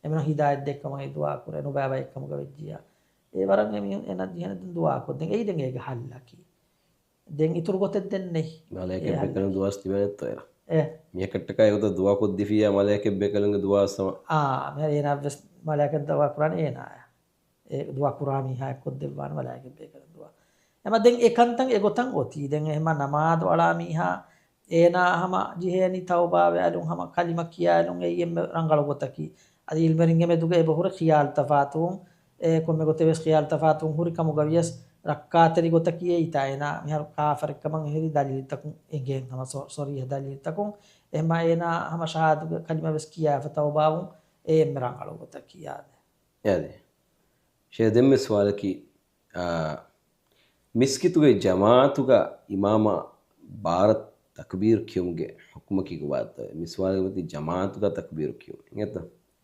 އެމީހުން ހިދާޔަތް ދެއްކަމަށް އެ ދުޢާ ކުރޭ، ނުބައި ބައެއްކަމުގަ ވެއްޖިއްޔާ. އެ ވަރަށް އެމީހުން އޭނާ ޖެހޭނެ ދުޢާ ކޮށްދޭން. އެއީ ދެން އޭގެ ޙައްލަކީ. ދެން އިތުރު ގޮތެއް ދެން ނެތް. މަލާއިކަތް އެ ބޭކަލުން ދުޢާ ތިބޭނެތޯ އޭރަށް؟ އެ. މިއަކަށްޓަކާ އެގޮތަށް ދުޢާ ކޮށްދީފިއްޔާ މަލާއިކަތް ބޭކަލުންގެ ދުޢާ ސަމަ. އާ، މިހާރު އޭނާ ވެސް މަލާއިކަތް ދުޢާ ކުރާނީ އޭނާއަށް. އެ ދުޢާ ކުރާ މީހާ އެއްކޮށްދެއްވާނެ މަލާއިކަތް ބޭކަލުން ދުޢާ. އެމަ ދެން އެ ކަންތައް އެގޮތަށް އޮތީ. ދެން އެހެމަ ނަމާދު އަޅާ މީހާ އޭނާ ހަމަ ޖެހޭނީ ތައުބާވެ އަލުން ހަމަ ކަލިމަ ކިޔާލުން އެއީ އެންމެ ރަނގަޅު ގޮތަކީ. އަދި އިލްމުވެރިންގެ މެދުގަ އެބަހުރި ޚިޔާލު ތަފާތުވުން، އެ ކޮންމެ ގޮތެއް ވެސް ޚިޔާލު ތަފާތުވުން ހުރި ކަމުގަ ވިޔަސް ރައްކާތެރި ގޮތަކީ އެއީތާ އޭނާ މިހާރު ކާފަރެއްކަމަށް އެހެރީ ދަލީލުތަކުން އެނގޭން ހަމަ ސޮ-، ސޮރީޙަ ދަލީލުތަކުން. އެހެމަ އޭނާ ހަމަ ޝަހާދަތުގެ ކަލިމަ ވެސް ކިޔާފަ ތައުބާވުން އެ އެންމެ ރަނގަޅު ގޮތަކީ އާދެ. އެއާދެ. ޝޭޚް ދެންމެ ސުވާލަކީ، އާ، މިސްކިތުގެ ޖަމާޢަތުގަ އިމާމާ ބާރަށް ތަކުބީރު ކިޔުމުގެ ޙުކުމަކީ ކޮބާތޯ؟ މި ސުވާލުގެ މަތީ ޖަމާޢަތުގަ ތަކުބީރު ކިޔުން. އިނގޭތަ؟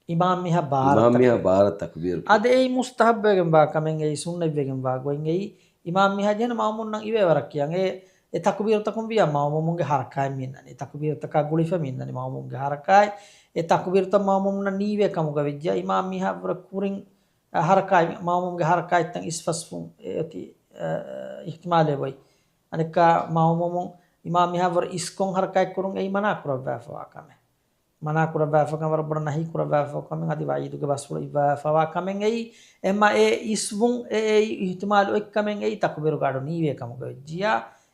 އިމާމް މީހާ ބާރަށް ތަކުބީރު ކިޔުން. އަދި އެއީ މުސްތަޙައްބުވެގެންވާ ކަމެއް، އެއީ ސުންނަތްވެގެންވާ ގޮތް، އެއީ އިމާމް މީހާ ޖެހޭނެ މައުމޫމުންނަށް އިވޭ ވަރަށް ކިޔަން. އެ، އެ ތަކުބީރުތަކުން ވިޔާ މައުމޫމުންގެ ހަރަކާތް މި އިންނަނީ. ތަކުބީރުތަކާ ގުޅިފަ މި އިންނަނީ މައުމޫމުންގެ ހަރަކާތް. އެ ތަކުބީރުތައް މައުމޫމުންނަށް ނީވޭ ކަމުގަ ވެއްޖެ. އިމާމް މީހާ ވުރެ ކުރިން، އަ، ހަރަކާތް، މައުމޫމުންގެ ހަރަކާތްތައް އިސްފަސްފުން އެ އޮތީ، އަ، އިޙްތިމާލެއް އޮތް. އަނެއްކާ މައުމޫމުން އިމާމް މީހާ ވުރެ އިސްކޮށް ހަރަކާތް ކުރުން އެއީ މަނާ ކުރައްވާފަވާ ކަމެއް. މަނާ ކުރައްވާފަކަން ވަރަށް ބޮޑަށް ނަހީ ކުރައްވާފަ ކަމެއް އަދި ވަޢީދުގެ ބަސްފުޅު އިއްވާފަވާ ކަމެއް އެއީ. އެމަ އެ އިސްވުން އެ، އެއީ އިޙްތިމާލު އޮތް ކަމެއް އެއީ ތަކުބީރުގެ އަޑު ނީވޭ ކަމުގަ ވެއްޖިޔާ.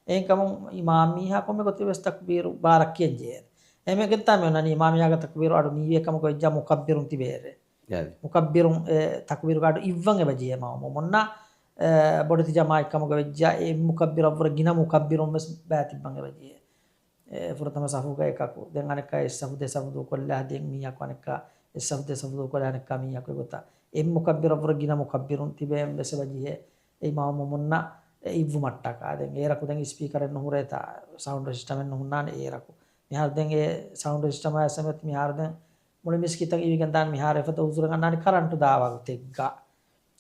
އެހެންކަމުން އިމާމް މީހާ ކޮންމެ ގޮތެއް ވެސް ތަކުބީރު ބާރަށް ކިޔަން ޖެހޭނެ. އެހެންވެގެންތާ މި އޮންނަނީ އިމާމް މީހާގެ ތަކުބީރު އަޑު ނީވޭ ކަމުގަ ވެއްޖާ މުކައްބިރުން ތިބޭއިރޭ. އެއް. މުކައްބިރުން އެ ތަކުބީރުގެ އަޑު އިއްވަން އެބަ ޖެހޭ މައުމޫމުންނަށް، އެ، ބޮޑެތި ޖަމާޢަތް ކަމުގަ ވެއްޖާ އެ މުކައްބިރަށްވުރެ ގިނަ މުކައްބިރުން ވެސް ބައިތިއްބަން އެބަ ޖެހޭ. އެ، ފުރަތަމަ ސަފުގަ އެކަކު. ދެން އަނެއްކާ އެއް ސަފު ދެ ސަފު ދޫކޮށްލާ ދެން މީހަކު އަނެއްކާ އެއް ސަފު ދެ ސަފު ދޫކޮށްލާ އަނެއްކާ މީހަކު އެގޮތަށް. އެ މުކައްބިރަށްވުރެ ގިނަ މުކައްބިރުން ތިބެން ވެސް އެބަ ޖެހޭ. އެއީ މައުމޫމުންނަށް އެ އިއްވުމަށްޓަކާ. ދެން އޭރަކު ދެން ސްޕީކަރެއް ނުހުރޭތާ، ސައުންޑް ސިސްޓަމެއް ނުހުންނާނެ އޭރަކު. މިހާރު ދެން އެ ސައުންޑް ސިސްޓަމާ ސަމެތް މިހާރު ދެން މުޅި މިސްކިތަށް އިވިގެން ދާން މިހާރު އެފަދަ އުޒުރެއް އަންނާނެ ކަރަންޓު ދާ ވަގުތެއްގަ.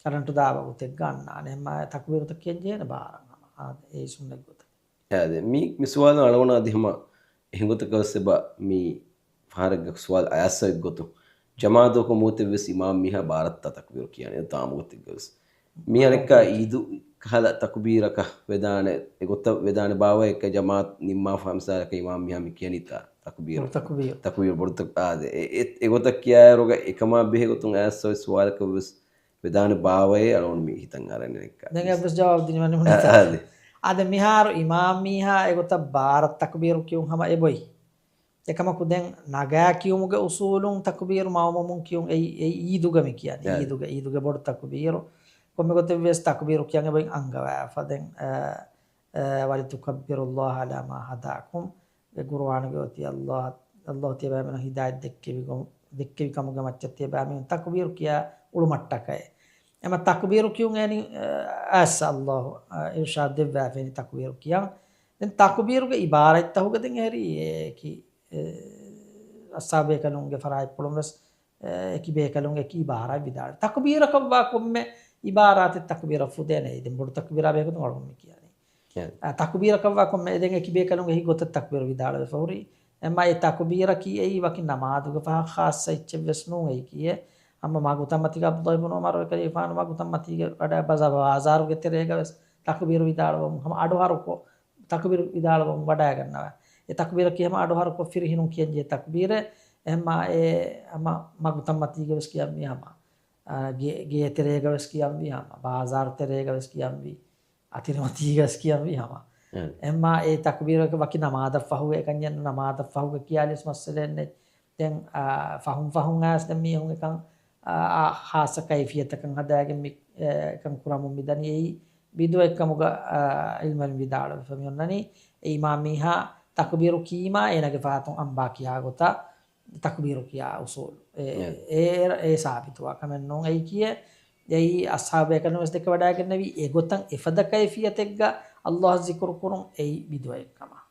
ކަރަންޓު ދާ ވަގުތެއްގަ އަންނާނެ. އެހެންމާ ތަކުބީރުތައް ކިޔަން ޖެހޭނެ ބާރަށް ހަމަ. އާދެ، އެއީ ސުންނަތް ގޮތަށް. އާދެ، މި، މި ސުވާލު އަޅުގަނޑު އަދި ހަމަ އެހެން ގޮތަކަށް ވެސް އެބަ މި ފަހަރެއްގަ ސުވާލު އަޔަސް އޮތް ގޮތުން، ޖަމާޢަތް ދުވަހަކު މޫތެއް ވެސް އިމާމް މީހާ ބާރަށްތާ ތަކުބީރު ކިޔާނެ ތާމުގޮތެއްގަ ވެސް. މީ އަނެއްކާ އީދު ކަހަލަ ތަކުބީރަކަށް ވެދާނެ، އެގޮތަށް ވެދާނެ ބާވައެއްކަ ޖަމާޢަތް ނިންމާފަ މިސާލަކަށް އިމާމް މީހާ މި ކިޔަނީތާ ތަކުބީރު. ބޮޑު ތަކުބީރު. ތަކުބީރު ބޮޑު ތަކު-، އާދެ، އެ، އެ، އެގޮތަށް ކިޔާއިރުގަ އެކަމާ ބެހޭ ގޮތުން އަޔަސް އޮތް ސުވާލަކަށް ވެސް ވެދާނެ ބާވައޭ އަޅުގަނޑު މި ހިތަށް އަރަން އަނެއްކާ. ދެން އެއްވެސް ޖަވާބު ދިނުމެއް ނުބުނެ. އަ-، އާދެ. އާދެ، މިހާރު އިމާމް މީހާ އެގޮތަށް ބާރަށް ތަކުބީރު ކިޔުން ހަމަ އެބައޮތް. އެކަމަކު ދެން ނަގާ ކިޔުމުގެ އުސޫލުން ތަކުބީރު މައުމޫމުން ކިޔުން އެއީ، އެއީ އީދުގަ މި ކިޔަނީ. އާދެ. އީދުގެ، އީދުގެ ބޮޑު ތަކުބީރު. ކޮންމެ ގޮތެއް ވެސް ތަކުބީރު ކިޔަން އެބައޮތް އަންގަވާފަ. ދެން، އަ، އަ، وَلِتُكَبِّرُوا اللَّهَ عَلَىٰ مَا هَدَاكُمْ. އެ ޤުރުއާނުގެ އޮތީ އައްލާހް، އައްލާހް ތިޔަބައިމީހުން ހިދާޔަތް ދެއްކެވި ގޮ-، ދެއްކެވި ކަމުގެ މައްޗަށް ތިޔަބައިމީހުން ތަކުބީރު ކިޔާ އުޅުމަށްޓަކައި. އެމަ ތަކުބީރު ކިޔުން އެނި، އަ، އައިސް އައްލާހު، އަ، އިރުޝާދު ދެއްވާފައިނީ ތަކުބީރު ކިޔަން. ދެން ތަކުބީރުގެ އިބާރާތްތަހުގަ ދެން އެހެރީ އެކި، އެ، އައްސާބޭކަލުންގެ ފަރާތްޕުޅުން ވެސް އެކި ބޭކަލުން އެކި އިބާރާތް ވިދާޅުވި. ތަކުބީރަކަށްވާ ކޮންމެ އިބާރާތެއް ތަކުބީރަށް ފުދޭނެ. ދެން ބޮޑު ތަކުބީރާ ބެހޭގޮތުން އަޅުގަނޑު މި ކިޔަނީ. އެ. އަ، ތަކުބީރަކަށްވާ ކޮންމެ އެ ދެން އެކި ބޭކަލުން އެކި ގޮތަށް ތަކުބީރު ވިދާޅުވެފަ ހުރި. އެމަ އެ ތަކުބީރަކީ އެއީ ވަކި ނަމާދުގެ ފަހަށް ޚާއްޞަ އެއްޗެއް ވެސް ނޫން އެއީ ކިޔޭ. ހަމަ މަގުތައް މަތީގަ ޢަބްދުﷲ ބުނު ޢުމަރު އެކަލޭގެފާނު މަގުތައް މަތީގަ ވަޑައި ބަޒާ-، ބާޒާރުގެ ތެރޭގަ ވެސް ތަކުބީރު ވިދާޅުވަމުން ހަމަ އަޑު އަހަރުކޮށް ތަކުބީރު ވިދާޅުވަމުން ވަޑައިގަންނަވާ. އެ ތަކުބީރަކީ ހަމަ އަޑުއަހަރުކޮށް ފިރިހެނުން ކިޔަންޖެހޭ ތަކުބީރެއް. އެހެންމާ އެ ހަމަ މަގުތައް މަތީގަ ވެސް ކިޔަންވީ ހަމަ، އާ، ގޭ-، ގޭތެރޭގަ ވެސް ކިޔަންވީ ހަމަ، ބާޒާރު ތެރޭގަ ވެސް ކިޔަންވީ، އަތިރިމަތީގަ ވެސް ކިޔަންވީ ހަމަ. އެހެންމާ އެ ތަކުބީރަކީ ވަކި ނަމާދަށް ފަހު އެކަންޏެއް ނު، ނަމާދަށް ފަހުގަ ކިޔާލިޔަސް މައްސަލައެއް ނެތް. ދެން، އާ، ފަހުން ފަހުން އައިސް ދެން މީހުން އެކަން، އާ، އާ، ޚާއްޞަ ކައިފިޔަތަކަށް ހަދާގެން މި، އެ، އެކަން ކުރަމުން މިދަނީ އެއީ ބިދުޢަތްކަމުގަ، އާ، ޢިލްމުވެރިން ވިދާޅުވެފަ މި އޮންނަނީ. އެ އިމާމް މީހާ ތަކުބީރު ކީމާ އޭނާގެ ފަހަތުން އަނބާ ކިޔާ ގޮތަށް ތަކުބީރު ކިޔާ އުސޫލު. އެ، އެ، އެ، އެ ސާބިތުވާ ކަމެއް ނޫން. އެއީ ކިޔޭ، އެއީ އަޞްޙާބު ބޭކަލުން ވެސް ދެކެ ވަޑައިގެންނެވި އެގޮތަށް އެފަދަ ކައިފިޔަތެއްގަ އައްލާހް ޒިކުރު ކުރުން އެއީ ބިދުޢަތްކަމަށް.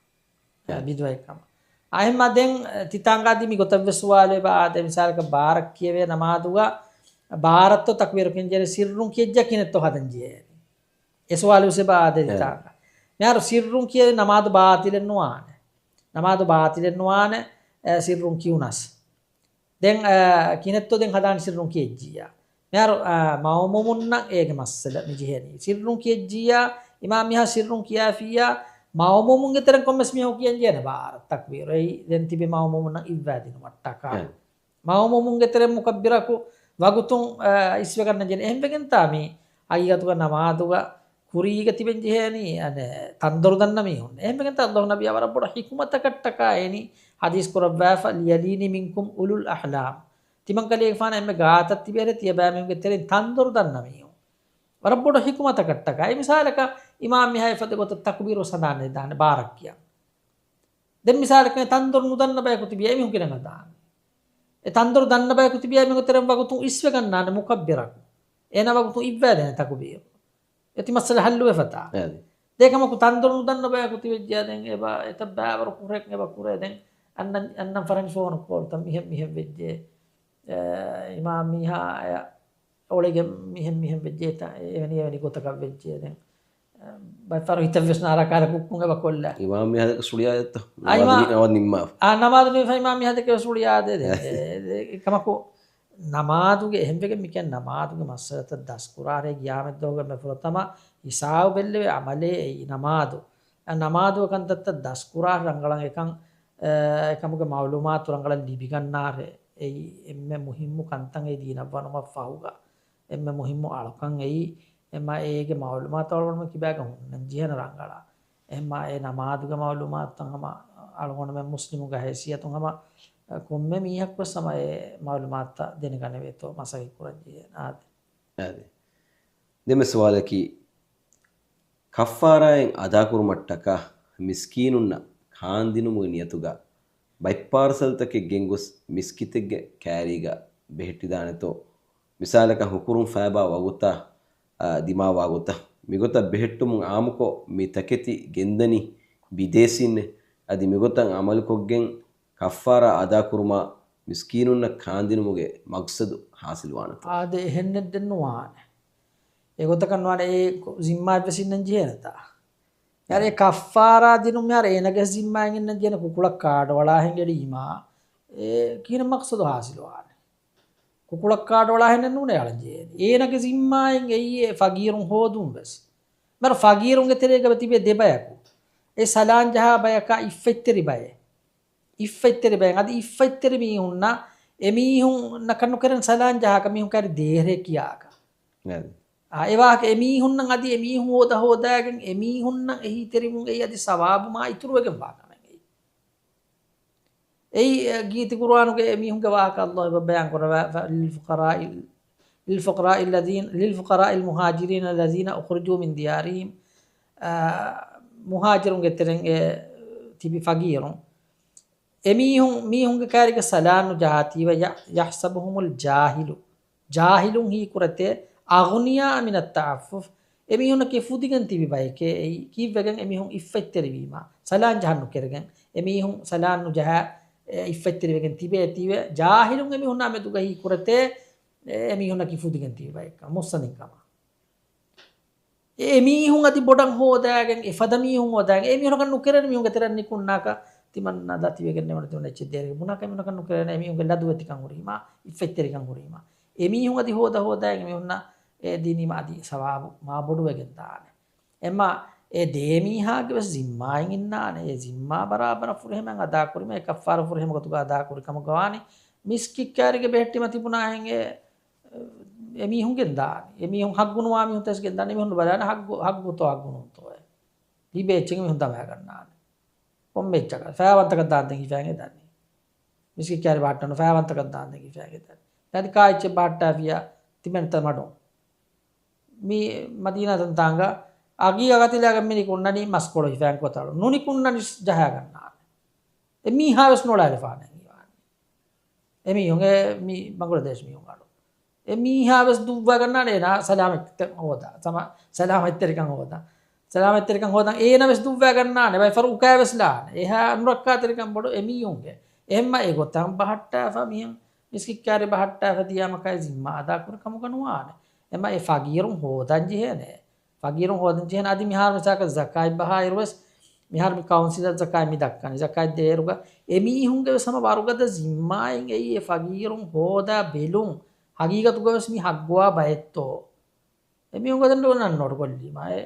އެ. ބިދުޢަތްކަމަށް. އާ، އެހެންމާ ދެން، އެ، ތިތާނގާ ދި މި ގޮތަށް ވެސް ސުވާލު އެބަ އާދޭ، މިސާލަކަށް ބާރަށް ކިޔެވޭ ނަމާދުގަ ބާރަށްތޯ ތަކުބީރު ކިޔަން ޖެހޭ، ސިއްރުން ކިޔައްޖެ ކިހިނެއްތޯ ހަދަން ޖެހޭ. އެ ސުވާލު ވެސް އެބަ އާދޭ އެ. ތިތާނގަ. މިހާރު ސިއްރުން ކިޔެވޭ ނަމާދު ބާޠިލެއް ނުވާނެ. ނަމާދު ބާޠިލެއް ނުވާނެ، އެ، ސިއްރުން ކިޔުނަސް. ދެން، އާ، ކިހިނެއްތޯ ދެން ހަދާނެ ސިއްރުން ކިޔެއްޖިއްޔާ. މިހާރު، އާ، މައުމޫމުންނަށް އޭގެ މައްސަލަ މި ޖެހެނީ. ސިއްރުން ކިޔެއްޖިއްޔާ، އިމާމް މީހާ ސިއްރުން ކިޔާފިއްޔާ، މައުމޫމުންގެ ތެރެން ކޮންމެސް މީހަކު ކިޔަން ޖެހޭނެ ބާރަށް ތަކުބީރު. އެއީ ދެން ތިބި މައުމޫމުންނަށް އިއްވާ ދިނުމަށްޓަކާ. އެ. މައުމޫމުންގެ ތެރެއިން މުކައްބިރަކު ވަގުތުން، އާ، އިސްވެގަންނަން ޖެހޭނެ. އެހެންވެގެންތާ މީ ހަގީގަތުގަ ނަމާދުގަ ކުރީގަ ތިބެން ޖެހޭނީ، އަނެ، ތަންދޮރު ދަންނަ މީހުން. އެހެންވެގެންތާ އައްލާހު ނަބިއްޔާ ވަރަށް ބޮޑު ޙިކުމަތަކަށްޓަކާ އެނީ ޙަދީޘް ކުރައްވާފަ، "لِيَلِينَ مِنكُمْ أُولُو الْأَحْلَامِ." ތިމަން ކަލޭގެފާނަށް އެންމެ ގާތަށް ތިބޭރެ ތިޔަބައިމީހުންގެ ތެރެއިން ތަންދޮރު ދަންނަ މީހުން. ވަރަށް ބޮޑު ޙިކުމަތަކަށްޓަކާ. އެ މިސާލަކަށް އިމާމް މީހާ އެފަދަ ގޮތަށް ތަކުބީރު ސަނާނެ ދާނެ ބާރަށް ކިޔަން. ދެން މިސާލަކަށް ތަންދޮރު ނުދަންނަ ބަޔަކު ތިބި އެމީހުން ކިހިނެއް ހަދާނީ؟ އެ ތަންދޮރު ދަންނަ ބަޔަކު ތިބި އެމީހުން ތެރެއިން ވަގުތުން އިސްވެގަންނާނެ މުކައްބިރަކު. އޭނާ ވަގުތުން އިއްވާދޭނެ ތަކުބީރު. އެތި މައްސަލަ ހައްލުވެފަތާ. އެއަދި. ދޭކަމަކު ތަންދޮރު ނުދަންނަ ބަޔަކު ތިބެއްޖެޔާ ދެން އެބަ އެތައް ބައިވަރު ކުށެއް އެބަ ކުރޭ. ދެން އަންނަން، އަންނަން ފަރަނި ފޯނު ކޯލްތައް މިހެން މިހެން ވެއްޖެ. އެ، އިމާމް މީހާ އެ އޮޅެގެން މިހެން މިހެން ވެއްޖެ. އެތަ-، އެވެނި އެވެނި ގޮތަކަށް ވެއްޖެ. ދެން ބައެއްފަހަރު ހިތަށްވެސް ނާރާ ކާލަ ކުއްކުން އެބަ ކޮށްލާ. އިމާމް މިހާރަކަށް ސުޅިޔާ ދެއްތޯ؟ އާ، އިމާ-، ނަމާދު ނިންމާފަ. އާ، ނަމާދު ނިންމާފަ އިމާމް މިހާރަކަށް ސުޅިޔާ ދޭ. އެކަމަކު ނަމާދުގެ އެހެންވެގެން މިކަން ނަމާދުގެ މައްސަލަތައް ދަސްކުރާރޭ ގިޔާމެއްދުވަހުގެ މެ ފުރަތަމަ ހިސާބު ބެއްލެވޭ އަމަލޭ އެއީ ނަމާދު. އަ، ނަމާދު ކަންތައްތައް ދަސްކުރާ ރަނގަޅަށް އެކަން، އެ، އެކަމުގެ މައުލޫމާތު ރަނގަޅަށް ލިބިގަންނާރޭ. އެއީ އެންމެ މުހިއްމު ކަންތައް އެ ދީނަށް ވަނުމަށް ފަހުގަ. އެންމެ މުހިއްމު އަޅުކަން އެއީ. އެމަ އޭގެ މައުލޫމާތު އަޅުގަނޑުމެން ކިބާގަ ހުންނަން ޖެހޭނެ ރަނގަޅަށް. އެހެންމާ އެ ނަމާދުގެ މައުލޫމާތުތައް ހަމަ އަޅުގަނޑުމެން މުސްލިމުގެ ހައިސިއްޔަތުން ހަމަ ކޮންމެ މީހަކުވެސް ހަމަ އެ މައުލޫމާތުތައް ދެނެގަނެވޭތޯ މަސައްކަތް ކުރަން ޖެހޭނެ. އާދެ. އާދެ. ދެންމެ ސުވާލަކީ، ކައްފާރާއެއް އަދާކުރުމަށްޓަކާ މިސްކީނުންނަށް ކާންދިނުމުގެ ނިޔަތުގަ ބައެއް ޕާރްސަލްތަކެއް ގެންގޮސް މިސްކިތެއްގެ ކައިރީގަ ބެހެއްޓިދާނެތޯ؟ މިސާލަކަށް ހުކުރުން ފައިބާ ވަގުތާ، އާ، ދިމާވާ ގޮތަށް މިގޮތަށް ބެހެއްޓުމުން އާއްމުކޮށް މި ތަކެތި ގެންދަނީ ބިދޭސީންނޭ. އަދި މިގޮތަށް އަމަލުކޮށްގެން ކައްފާރާ އަދާކުރުމާ މިސްކީނުންނަށް ކާންދިނުމުގެ މަގްސަދު ހާސިލުވާނެތޯ؟ އާދެ، އެހެންނެއް ދެން ނުވާނެ. އެގޮތަކަށް ނުވާނެ. އެ ކޮ-، ޒިންމާއެއްވެސް އިންނަން ޖެހޭނެތާ؟ ޔާރ، އެ ކައްފާރާ ދިނުން މިހާރު އޭނަގެ ޒިންމާއިން އިންނަން ޖެހޭނެ ކުކުޅަށް ކާޑު އަޅާހެން އެޅީމާ، އެ ކިހިނެއް މަގްސަދު ހާސިލުވާނެ؟ ކުކުޅަށް ކާޑު އަޅާހެނެއް ނޫނޭ އަޅަން ޖެހޭނެ. އޭނަގެ ޒިންމާއިން އެއީ އެ ފަގީރުން ހޯދުން ވެސް. މިހާރު ފަގީރުންގެ ތެރޭގަ ތިބޭ ދެ ބަޔަކު. އެ ސަލާން ޖަހާ ބަޔަކާ އިއްފަތްތެރި ބައެއް. އިއްފަތްތެރި ބައެއް. އަދި އިއްފަތްތެރި މީހުންނަށް އެމީހުންނަކަށް ނުކެރެން ސަލާން ޖަހާކަށް މީހުން ކައިރި ދޭހަރޭ ކިޔާކަށް. އާ، އެ ވާހަކަ އެމީހުންނަށް އަދި އެމީހުން ހޯދަ ހޯދާގެން އެމީހުންނަށް އެހީތެރިވުން އެއީ އަދި ސަވާބު މާ އިތުރުވެގެން ވާ ކަމެއް އެއީ. އެއީ، އެ، ގީތި ޤުރުއާނުގެ އެމީހުންގެ ވާހަކަ އައްލާހު އެބަ ބަޔާން ކުރަވާ، ލިލްފުޤަރާއި، ލިލްފުޤަރާއި އައްލަޒީން، ލިލްފުޤަރާއި މުހާޖިރީނަ އައްލަޒީނަ އުޚްރިޖޫ މިން ދިޔާރިހިމް، އާ، މުހާޖިރުންގެ ތެރެއިން އެ ތިބި ފަގީރުން. އެމީހުން، މީހުންގެ ކައިރިގަ ސަލާން ނުޖަހާތީވެ، ޔަ-، ޔަޙްސަބުހުމުލް ޖާހިލު. ޖާހިލުން ހީކުރެތޭ، އަޣްނިޔާ މިނައް ތަޢައްފުފް. އެމީހުންނަކީ ފުދިގެން ތިބި ބައެކޭ އެއީ. ކީއްވެގެން އެމީހުން އިއްފަތްތެރިވީމާ، ސަލާން ޖަހަން ނުކެރިގެން. އެމީހުން ސަލާން ނުޖަހާ، އެ، އިއްފަތްތެރިވެގެން ތިބޭތީވެ. ޖާހިލުން އެމީހުންނާ މެދުގަ ހީކުރެތޭ، އެ، އެމީހުންނަކީ ފުދިގެން ތިބި ބައެއްކަން، މުއްސަނދިން ކަމަށް. އެ މީހުން އަދި ބޮޑަށް ހޯދާގެން، އެ ފަދަ މީހުން ހޯދާގެން، އެ މީހުންނަކަށް ނުކެރޭނެ މީހުންގެ ތެރެއަށް ނިކުންނާކަށް ތިމަންނާ ދަތިވެގެން ނެވުނު ތިމަން އެއްޗެއް ދޭރެގެ ބުނާކަށް އެމީހުންނަކަށް ނުކެރޭނެ، އެމީހުންގެ ލަދުވެތިކަން ހުރީމާ، އިއްފަތްތެރިކަން ހުރީމާ. އެ މީހުން އަދި ހޯދަ ހޯދާގެން އެމީހުންނަށް އެ ދިނީމަ އަދި ސަވާބު މާ ބޮޑުވެގެން ދާނެ. އެމަ އެ ދޭ މީހާގެ ވެސް ޒިންމާއިން އިންނާނެ. އެ ޒިންމާ ބަރާބަރަށް ފުރިހަމައިން އަދާކުރީމަ، އެ ކައްފާރަ ފުރިހަމަ ގޮތުގަ އަދާކުރި ކަމުގަ ވާނީ. މިސްކިތް ކައިރިގެ ބެހެއްޓީމަ ތިބުނާހެން އެ އެމީހުން ގެންދާނެ. އެމީހުން ހައްގު ނުވާ މީހުން ތަސް ގެންދާނެ. އެމީހުން ބަލާނެ ހައްގު، ހައްގުތޯ ހައްގު ނޫންތޯއޭ. ލިބޭ އެއްޗެއް އެމީހުން ދަމާގަންނާނެ. ކޮންމެ އެއްޗަކަށް ފަޔާވަންތަކަށް ދާންދެން ހިފައިގެން ދަނީ. މިސްކިތް ކައިރި ބަހައްޓަން ފަޔާވަންތަކަށް ދާންދެން ހިފައިގެން ދަނީ. އަދި ކާ އެއްޗެއް ބަހައްޓާފިޔާ ތިމެންތަ މަޑުން. މި މަދީނާ ތަންތާނގަ އަގީ އަގަތިލާގަ މި ނިކުންނަނީ މަސްކޮޅު ހިފައިގެން ކޮތަޅު. ނުނިކުންނަނިސް ޖަހާގަންނާނެ. އެ މީހާ ވެސް ނުޅާލިފާނެ ހީވާނީ. އެމީހުން އެ މީ ބަނގުލަދޭޝް މީހުން އަޑު. އެ މީހާ ވެސް ދުއްވާގަންނާނެ އޭނާ ސަލާމަތްތައް ހޯދާ. ސަމަ-، ސަލާމަތްތެރިކަން ހޯދާ. ސަލާމަތްތެރިކަން ހޯދަން އޭނަ ވެސް ދުއްވާގަންނާނެ. ބައި ފަރު އުކާ ވެސް ލާނެ. އެހާ ނުރައްކާތެރިކަން ބޮޑު އެމީހުންގެ. އެހެންމަ އެގޮތަށް ބަހައްޓާފަ މިހެން މިސްކިތް ކައިރި ބަހައްޓާފަ ދިޔާމަ ކައި ޒިންމާ އަދާކުރި ކަމުގަ ނުވާނެ. އެމަ އެ ފަގީރުން ހޯދަން ޖެހޭނެ. ފަގީރުން ހޯދަން ޖެހޭނެ. އަދި މިހާރު މިސާކަށް ޒަކާތް ބަހާއިރު ވެސް، މިހާރު މި ކައުންސިލަށް ޒަކާތް މި ދައްކަނީ. ޒަކާތް ދޭއިރުގަ އެމީހުންގެ ވެސް ހަމަ ވަރުގަދަ ޒިންމާއިން އެއީ އެ ފަގީރުން ހޯދާ ބެލުން. ހަގީގަތުގަ ވެސް މި ހައްގުވާ ބައެއްތޯ؟ އެމީހުން ގަދަން ނަން ނޯޓު ކޮށްލީމާ އެ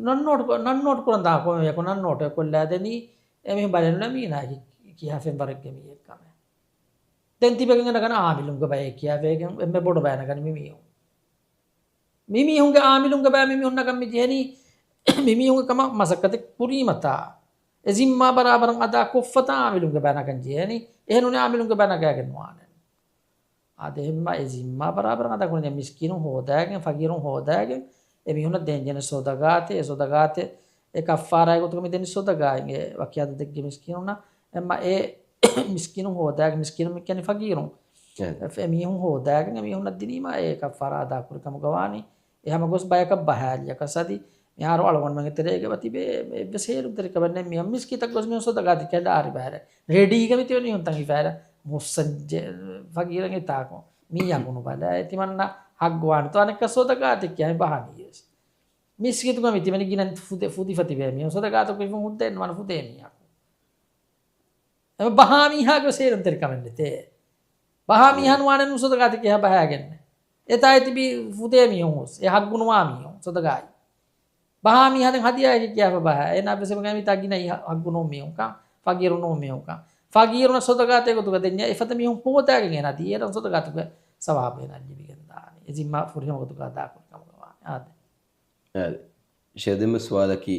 ނަން ނޯޓު ކޮ-، ނަން ނޯޓު ކުރަން ދާ ކޮމެކު ނަން ނޯޓެއް ކޮށްލާ ދެނީ. އެމީހުން ބަލެއް ނުލާ މީނާ ކި-، ކިހާ ފެންވަރެއްގެ މީހެއް ކަމެއް. ދެން ތިބެގެން ގަންނަ އާމިލުންގެ ބައެއް ކިޔާފައިގެން އެންމެ ބޮޑު ބަޔަށް ނަގަނީ މި މީހުން. މި މީހުންގެ އާމިލުންގެ ބައި މި މީހުން ނަގަން މި ޖެހެނީ މި މީހުންގެ ކަމަށް މަސައްކަތެއް ކުރީމަތާ. އެ ޒިންމާ ބަރާބަރަށް އަދާ ކޮށްފަތާ އާމިލުންގެ ބައި ނަގަން ޖެހެނީ. އެހެން ނޫނީ އާމިލުންގެ ބައި ނަގާގެން ނުވާނެ. އާދެ، އެހެންމަ އެ ޒިންމާ ބަރާބަރަށް އަދާ ކުރަން މިސްކީނުން ހޯދާގެން، ފަގީރުން ހޯދާގެން، އެ މީހުންނަށް ދޭން ޖެހޭނެ ސޮދަގާތެއް، އެ ސޮދަގާތެއް، އެ ކައްފާރާގެ ގޮތުގަ މި ދެނީ ސޮދަގާތެއް، އެ ވަކި އަދަދެއްގެ މިސްކީނުންނަށް. އެހެންމަ އެ މިސްކީނުން ހޯދާގެން، މިސްކީނުން މި ކިޔަނީ ފަގީރުން. އެ. އެ މީހުން ހޯދާގެން އެ މީހުންނަށް ދިނީމާ އެ ކައްފާރާ އަދާ ކުރި ކަމުގަ ވާނީ. އެ ހަމަ ގޮސް ބަޔަކަށް ބަހާލިޔަކަސް އަދި މިހާރު އަޅުގަނޑުމެންގެ ތެރޭގަ ތިބޭ އެއްވެސް ހޭލުންތެރިކަމެއް ނެތް. މި މިސްކިތަށް ގޮސް މީހުން ސޮދަގާތެއް ކިޔާ ލާރި ބަހަރެއް. ރެޑީގަ މި ތިބެ މީހުންތައް ހިފާލާ މުއްސަންޖެ ފަގީރަށް އެތާކު. މީ އަގުނު ބަލާ. އެ ތިމަންނަ ހައްގުވާނެތޯ އަނެއްކާ ސޮދަގާތެއް ކިޔާ ބަހާނީ ވެސް. މިސްކިތުގަ މި ތިބެނީ ގިނަ ފުދެ-، ފުދިފަ ތިބޭ މީހުން. ސަދަގާތަކު ހިފުން ހުއްދައެއް ނުވާނެ ފުދޭ މީހަކު. އެ ބަހާ މީހާގެ ވެސް ހޭލުންތެރިކަމެއް ނެތޭ. ބަހާ މީހާ ނުވާނެ ނު ސަދަގާތަކެއް ބަހާގެން. އެތާ އެ ތިބި ފުދޭ މީހުން ހުސް. އެ ހައްގު ނުވާ މީހުން ސަދަގާއި. ބަހާ މީހާ ދެން ހަދިޔާއެކޭ ކިޔާފަ ބަހާ. އޭނާ ވެސް އެބަ ގައިމީތާ ގިނަ އެ ހައްގު ނޫން މީހުންކަން، ފަގީރު ނޫން މީހުންކަން. ފަގީރުންނަށް ސަދަގާތެއް ގޮތުގަ ދެންޏާ އެފަދަ މީހުން ހޯދާގެން އޭނާ ދީ. އޭނަ ސަދަގާތުގެ ސަވާބު އޭނާ ލިބިގެން ދާނެ. އެ ޒިންމާ ފުރިހަމަ ގޮތުގަ އަދާކުރި ކަމުގަ ވާނެ. އާދެ. އާދެ. ޝޭޚް ދެންމެ ސުވާލަކީ،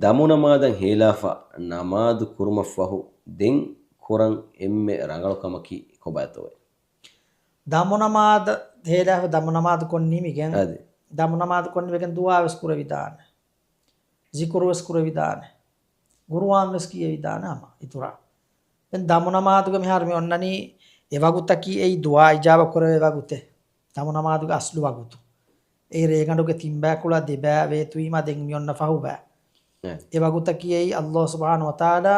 ދަމު ނަމާދަށް ހޭލާފަ ނަމާދު ކުރުމަށްފަހު ދެން ކުރަން އެންމެ ރަނގަޅު ކަމަކީ ކޮބާތޯއޭ؟ ދަމު ނަމާދަށް ހޭލާފަ ދަމު ނަމާދު ކޮށް ނިމިގެން، އާދެ. ދަމު ނަމާދު ކޮށް ނިމިގެން ދުޢާ ވެސް ކުރެވިދާނެ. ޒިކުރު ވެސް ކުރެވިދާނެ. ގުރުއާން ވެސް ކިޔެވިދާނެ ހަމަ އިތުރަށް. ދެން ދަމު ނަމާދުގެ މިހާރު މި އޮންނަނީ އެ ވަގުތަކީ އެއީ ދުޢާ އިޖާބަ ކުރެވޭ ވަގުތެއް. ދަމު ނަމާދުގެ އަސްލު ވަގުތު. އެއީ ރޭގަނޑުގެ ތިން ބައިކުޅަ ދެ ބައި ވޭތުވީމާ ދެން މި އޮންނަ ފަހު ބައި. އެ. އެ ވަގުތަކީ އެއީ ﷲ ސުބްޙާނަހޫ ވަތަޢާލާ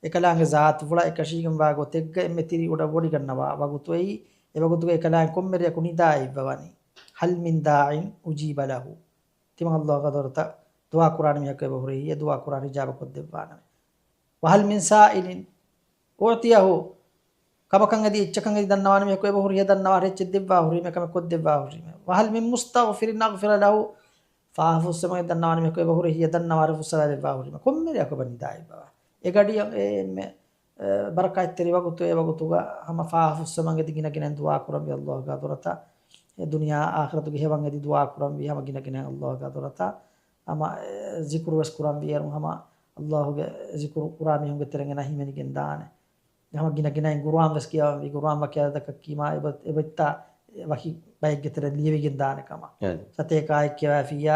އެކަލާނގެ ޒާތުފުޅާ އެކަށީގެންވާ ގޮތެއްގަ އެންމެ ތިރި އުޑަ ވޮޑިގަންނަވާ ވަގުތު އެއީ. އެ ވަގުތުގަ އެކަލާނގެ ކޮންމެ ރެއަކު ނިދާ އިއްވަވަނީ. هل من داع أجيب له. ތިމަން ﷲ ގާ ދޮރުތަ ދުޢާ ކުރާނެ މީހަކު އެބަ ހުރެ ހިޔަ ދުޢާ ކުރާނެ އިޖާބަ ކޮށްދެއްވާނަމޭ. وهل من سائل أعطيه. ކަމަކަށް އެދި އެއްޗަކަށް އެދި ދަންނަވާނެ މީހަކު އެބަ ހުރި ހިޔަ ދަންނަވާ އެއްޗެއް ދެއްވާ ހުރީމޭ ކަމެއް ކޮށްދެއްވާ ހުރީމޭ. وهل من مستغفر أغفر له. ފާފަ ފުއްސަމަން އެދި ދަންނަވާނެ މީހަކު އެބަ ހުރި ހިޔަ ދަންނަވާ ރޭ ފުއްސަވާ ދެއްވާ ހުރީމޭ. ކޮންމެ ރެއަކު އެބަ ނިދާ އިއްވަވާ. އެ ގަޑިއަށް އެ އެންމެ އެ، ބަރަކާތްތެރި ވަގުތު އެ ވަގުތުގަ ހަމަ ފާފަ ފުއްސަމަން އެދި ގިނަ ގިނައިން ދުޢާ ކުރަންވީ ﷲ ގާ ދޮރަތަ. އެ ދުނިޔެ އާޚިރަތުގެ ހެޔޮ އެދި ދުޢާ ކުރަންވީ ހަމަ ގިނަ ގިނައިން ﷲ ގާ ދޮރަތަ. ހަމަ، އެ، ޒިކުރު ވެސް ކުރަންވީ އޭރުން ހަމަ ﷲ ގެ ޒިކުރު ކުރާ މީހުންގެ ތެރެއިން އޭނާ ހިމެނިގެން ދާނެ. ހަމަ ގިނަ ގިނައިން ގުރުއާން ވެސް ކިޔަވަންވީ. ގުރުއާން ވަކި އަދަދަކަށް ކީމާ އެބަ-، އެބައްތާ ވަކި ބައެއްގެ ތެރެއިން ލިޔެވިގެން ދާނެ ކަމަށް. އެ. ސަތޭކަ އާޔަތް ކިޔަވައިފިއްޔާ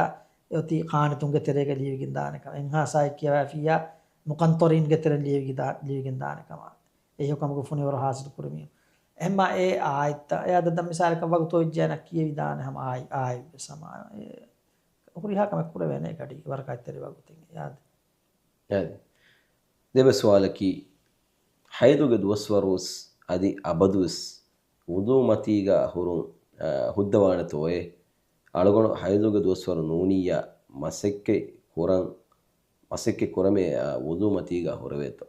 އެއޮތީ ޤާނިތުންގެ ތެރޭގަ ލިޔެވިގެން ދާނެ ކަމަށް. އެއްހާސް އާޔަތް ކިޔަވައިފިއްޔާ މުޤަންޠަރީންގެ ތެރެއިން ލިޔެވިގެ-، ލިޔެވިގެން ދާނެ ކަމަށް. އެ ހެޔޮ ކަމުގެ ފުނިވަރު ހާސިލު ކުރި މީހުން. އެހެންމާ އެ އާޔަތްތައް، އެ އަދަދަށް މިސާލަކަށް ވަގުތު އޮތްޖެއްޔާ އޭނަ ކިޔެވިދާނެ ހަމަ އާޔަތް، އާޔަތް ވެސް ހަމަ އެ ހުރިހާ ކަމެއް ކުރެވޭނެ އެ ގަޑީގަ ބަރަކާތްތެރި ވަގުތެއް އެ އާދެ. އެ. ދެންމެ ސުވާލަކީ، ޙައިޟުގެ ދުވަސްވަރުވެސް އަދި އަބަދުވެސް ވުޟޫ މަތީގަ ހުރުން، އަ، ހުއްދަވާނެތޯއޭ؟ އަޅުގަނޑު ޙައިޟުގެ ދުވަސްވަރު ނޫނިއްޔާ މަސައްކަތް ކުރަން، މަސައްކަތް ކުރަމޭ، އަ، ވުޟޫ މަތީގަ ހުރެވޭތޯ؟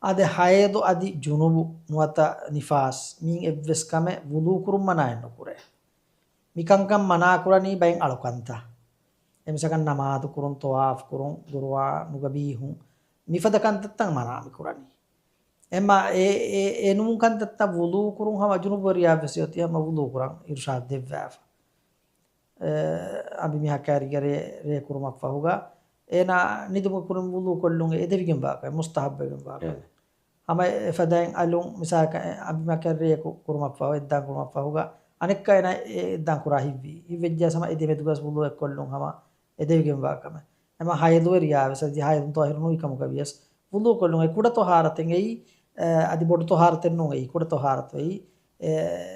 އާދެ، ޙައިޟު އަދި ޖުނުބު ނުވަތަ ނިފާސް، މިއިން އެއްވެސް ކަމެއް ވުޟޫ ކުރުން މަނާއެއް ނުކުރޭ. މިކަންކަން މަނާކުރަނީ ބައެއް އަޅުކަންތައް. އެމިސަކަށް ނަމާދު ކުރުން، ޠަވާފު ކުރުން، ގުރުއާނުގަ ބީހުން، މިފަދަ ކަންތައްތައް މަނާ މިކުރަނީ. އެމަ އެ، އެ، އެނޫން ކަންތައްތައް ވުޟޫ ކުރުން ހަމަ ޖުނުބުވެރިޔާ ވެސް އޮތީ ހަމަ ވުޟޫ ކުރަން އިރުޝާދު ދެއްވާފަ. އެ، އަނބިމީހަކާ ރޭ، ރޭ ކުރުމަށްފަހުގަ އޭނާ ނިދުމުގެ ކުރިން ވުޟޫ ކޮށްލުން އެދެވިގެންވާކަން، މުސްތަޙައްބުވެގެންވާކަން. އެ. ހަމަ އެފަދައިން އަލުން މިސާލަކަށް އެ އަނބިމަކަށް ރޭ ކު-، ކުރުމަށްފަހު، އެއްދާން ކުރުމަށްފަހުގަ އަނެއްކާ އޭނާ އެ އެއްދާން ކުރާ ހިތްވީ. ހިތްވެއްޖެއްޔާ ހަމަ އެ ދެމެދުގަސް ވުޟޫއެއް ކޮށްލުން ހަމަ އެދެވިގެންވާ ކަމެއް. އެމަ ޙައިޟުވެރިޔާ ވެސް އަދި ޙައިޟުން ޠާހިރު ނުވި ކަމުގަ ވިޔަސް ވުޟޫ ކޮށްލުން އެ ކުޑަ ޠަހާރަތެއް އެއީ، އަދި ބޮޑު ޠަހާރަތެއް ނޫން އެއީ، ކުޑަ ޠަހާރަތު އެއީ. އެ،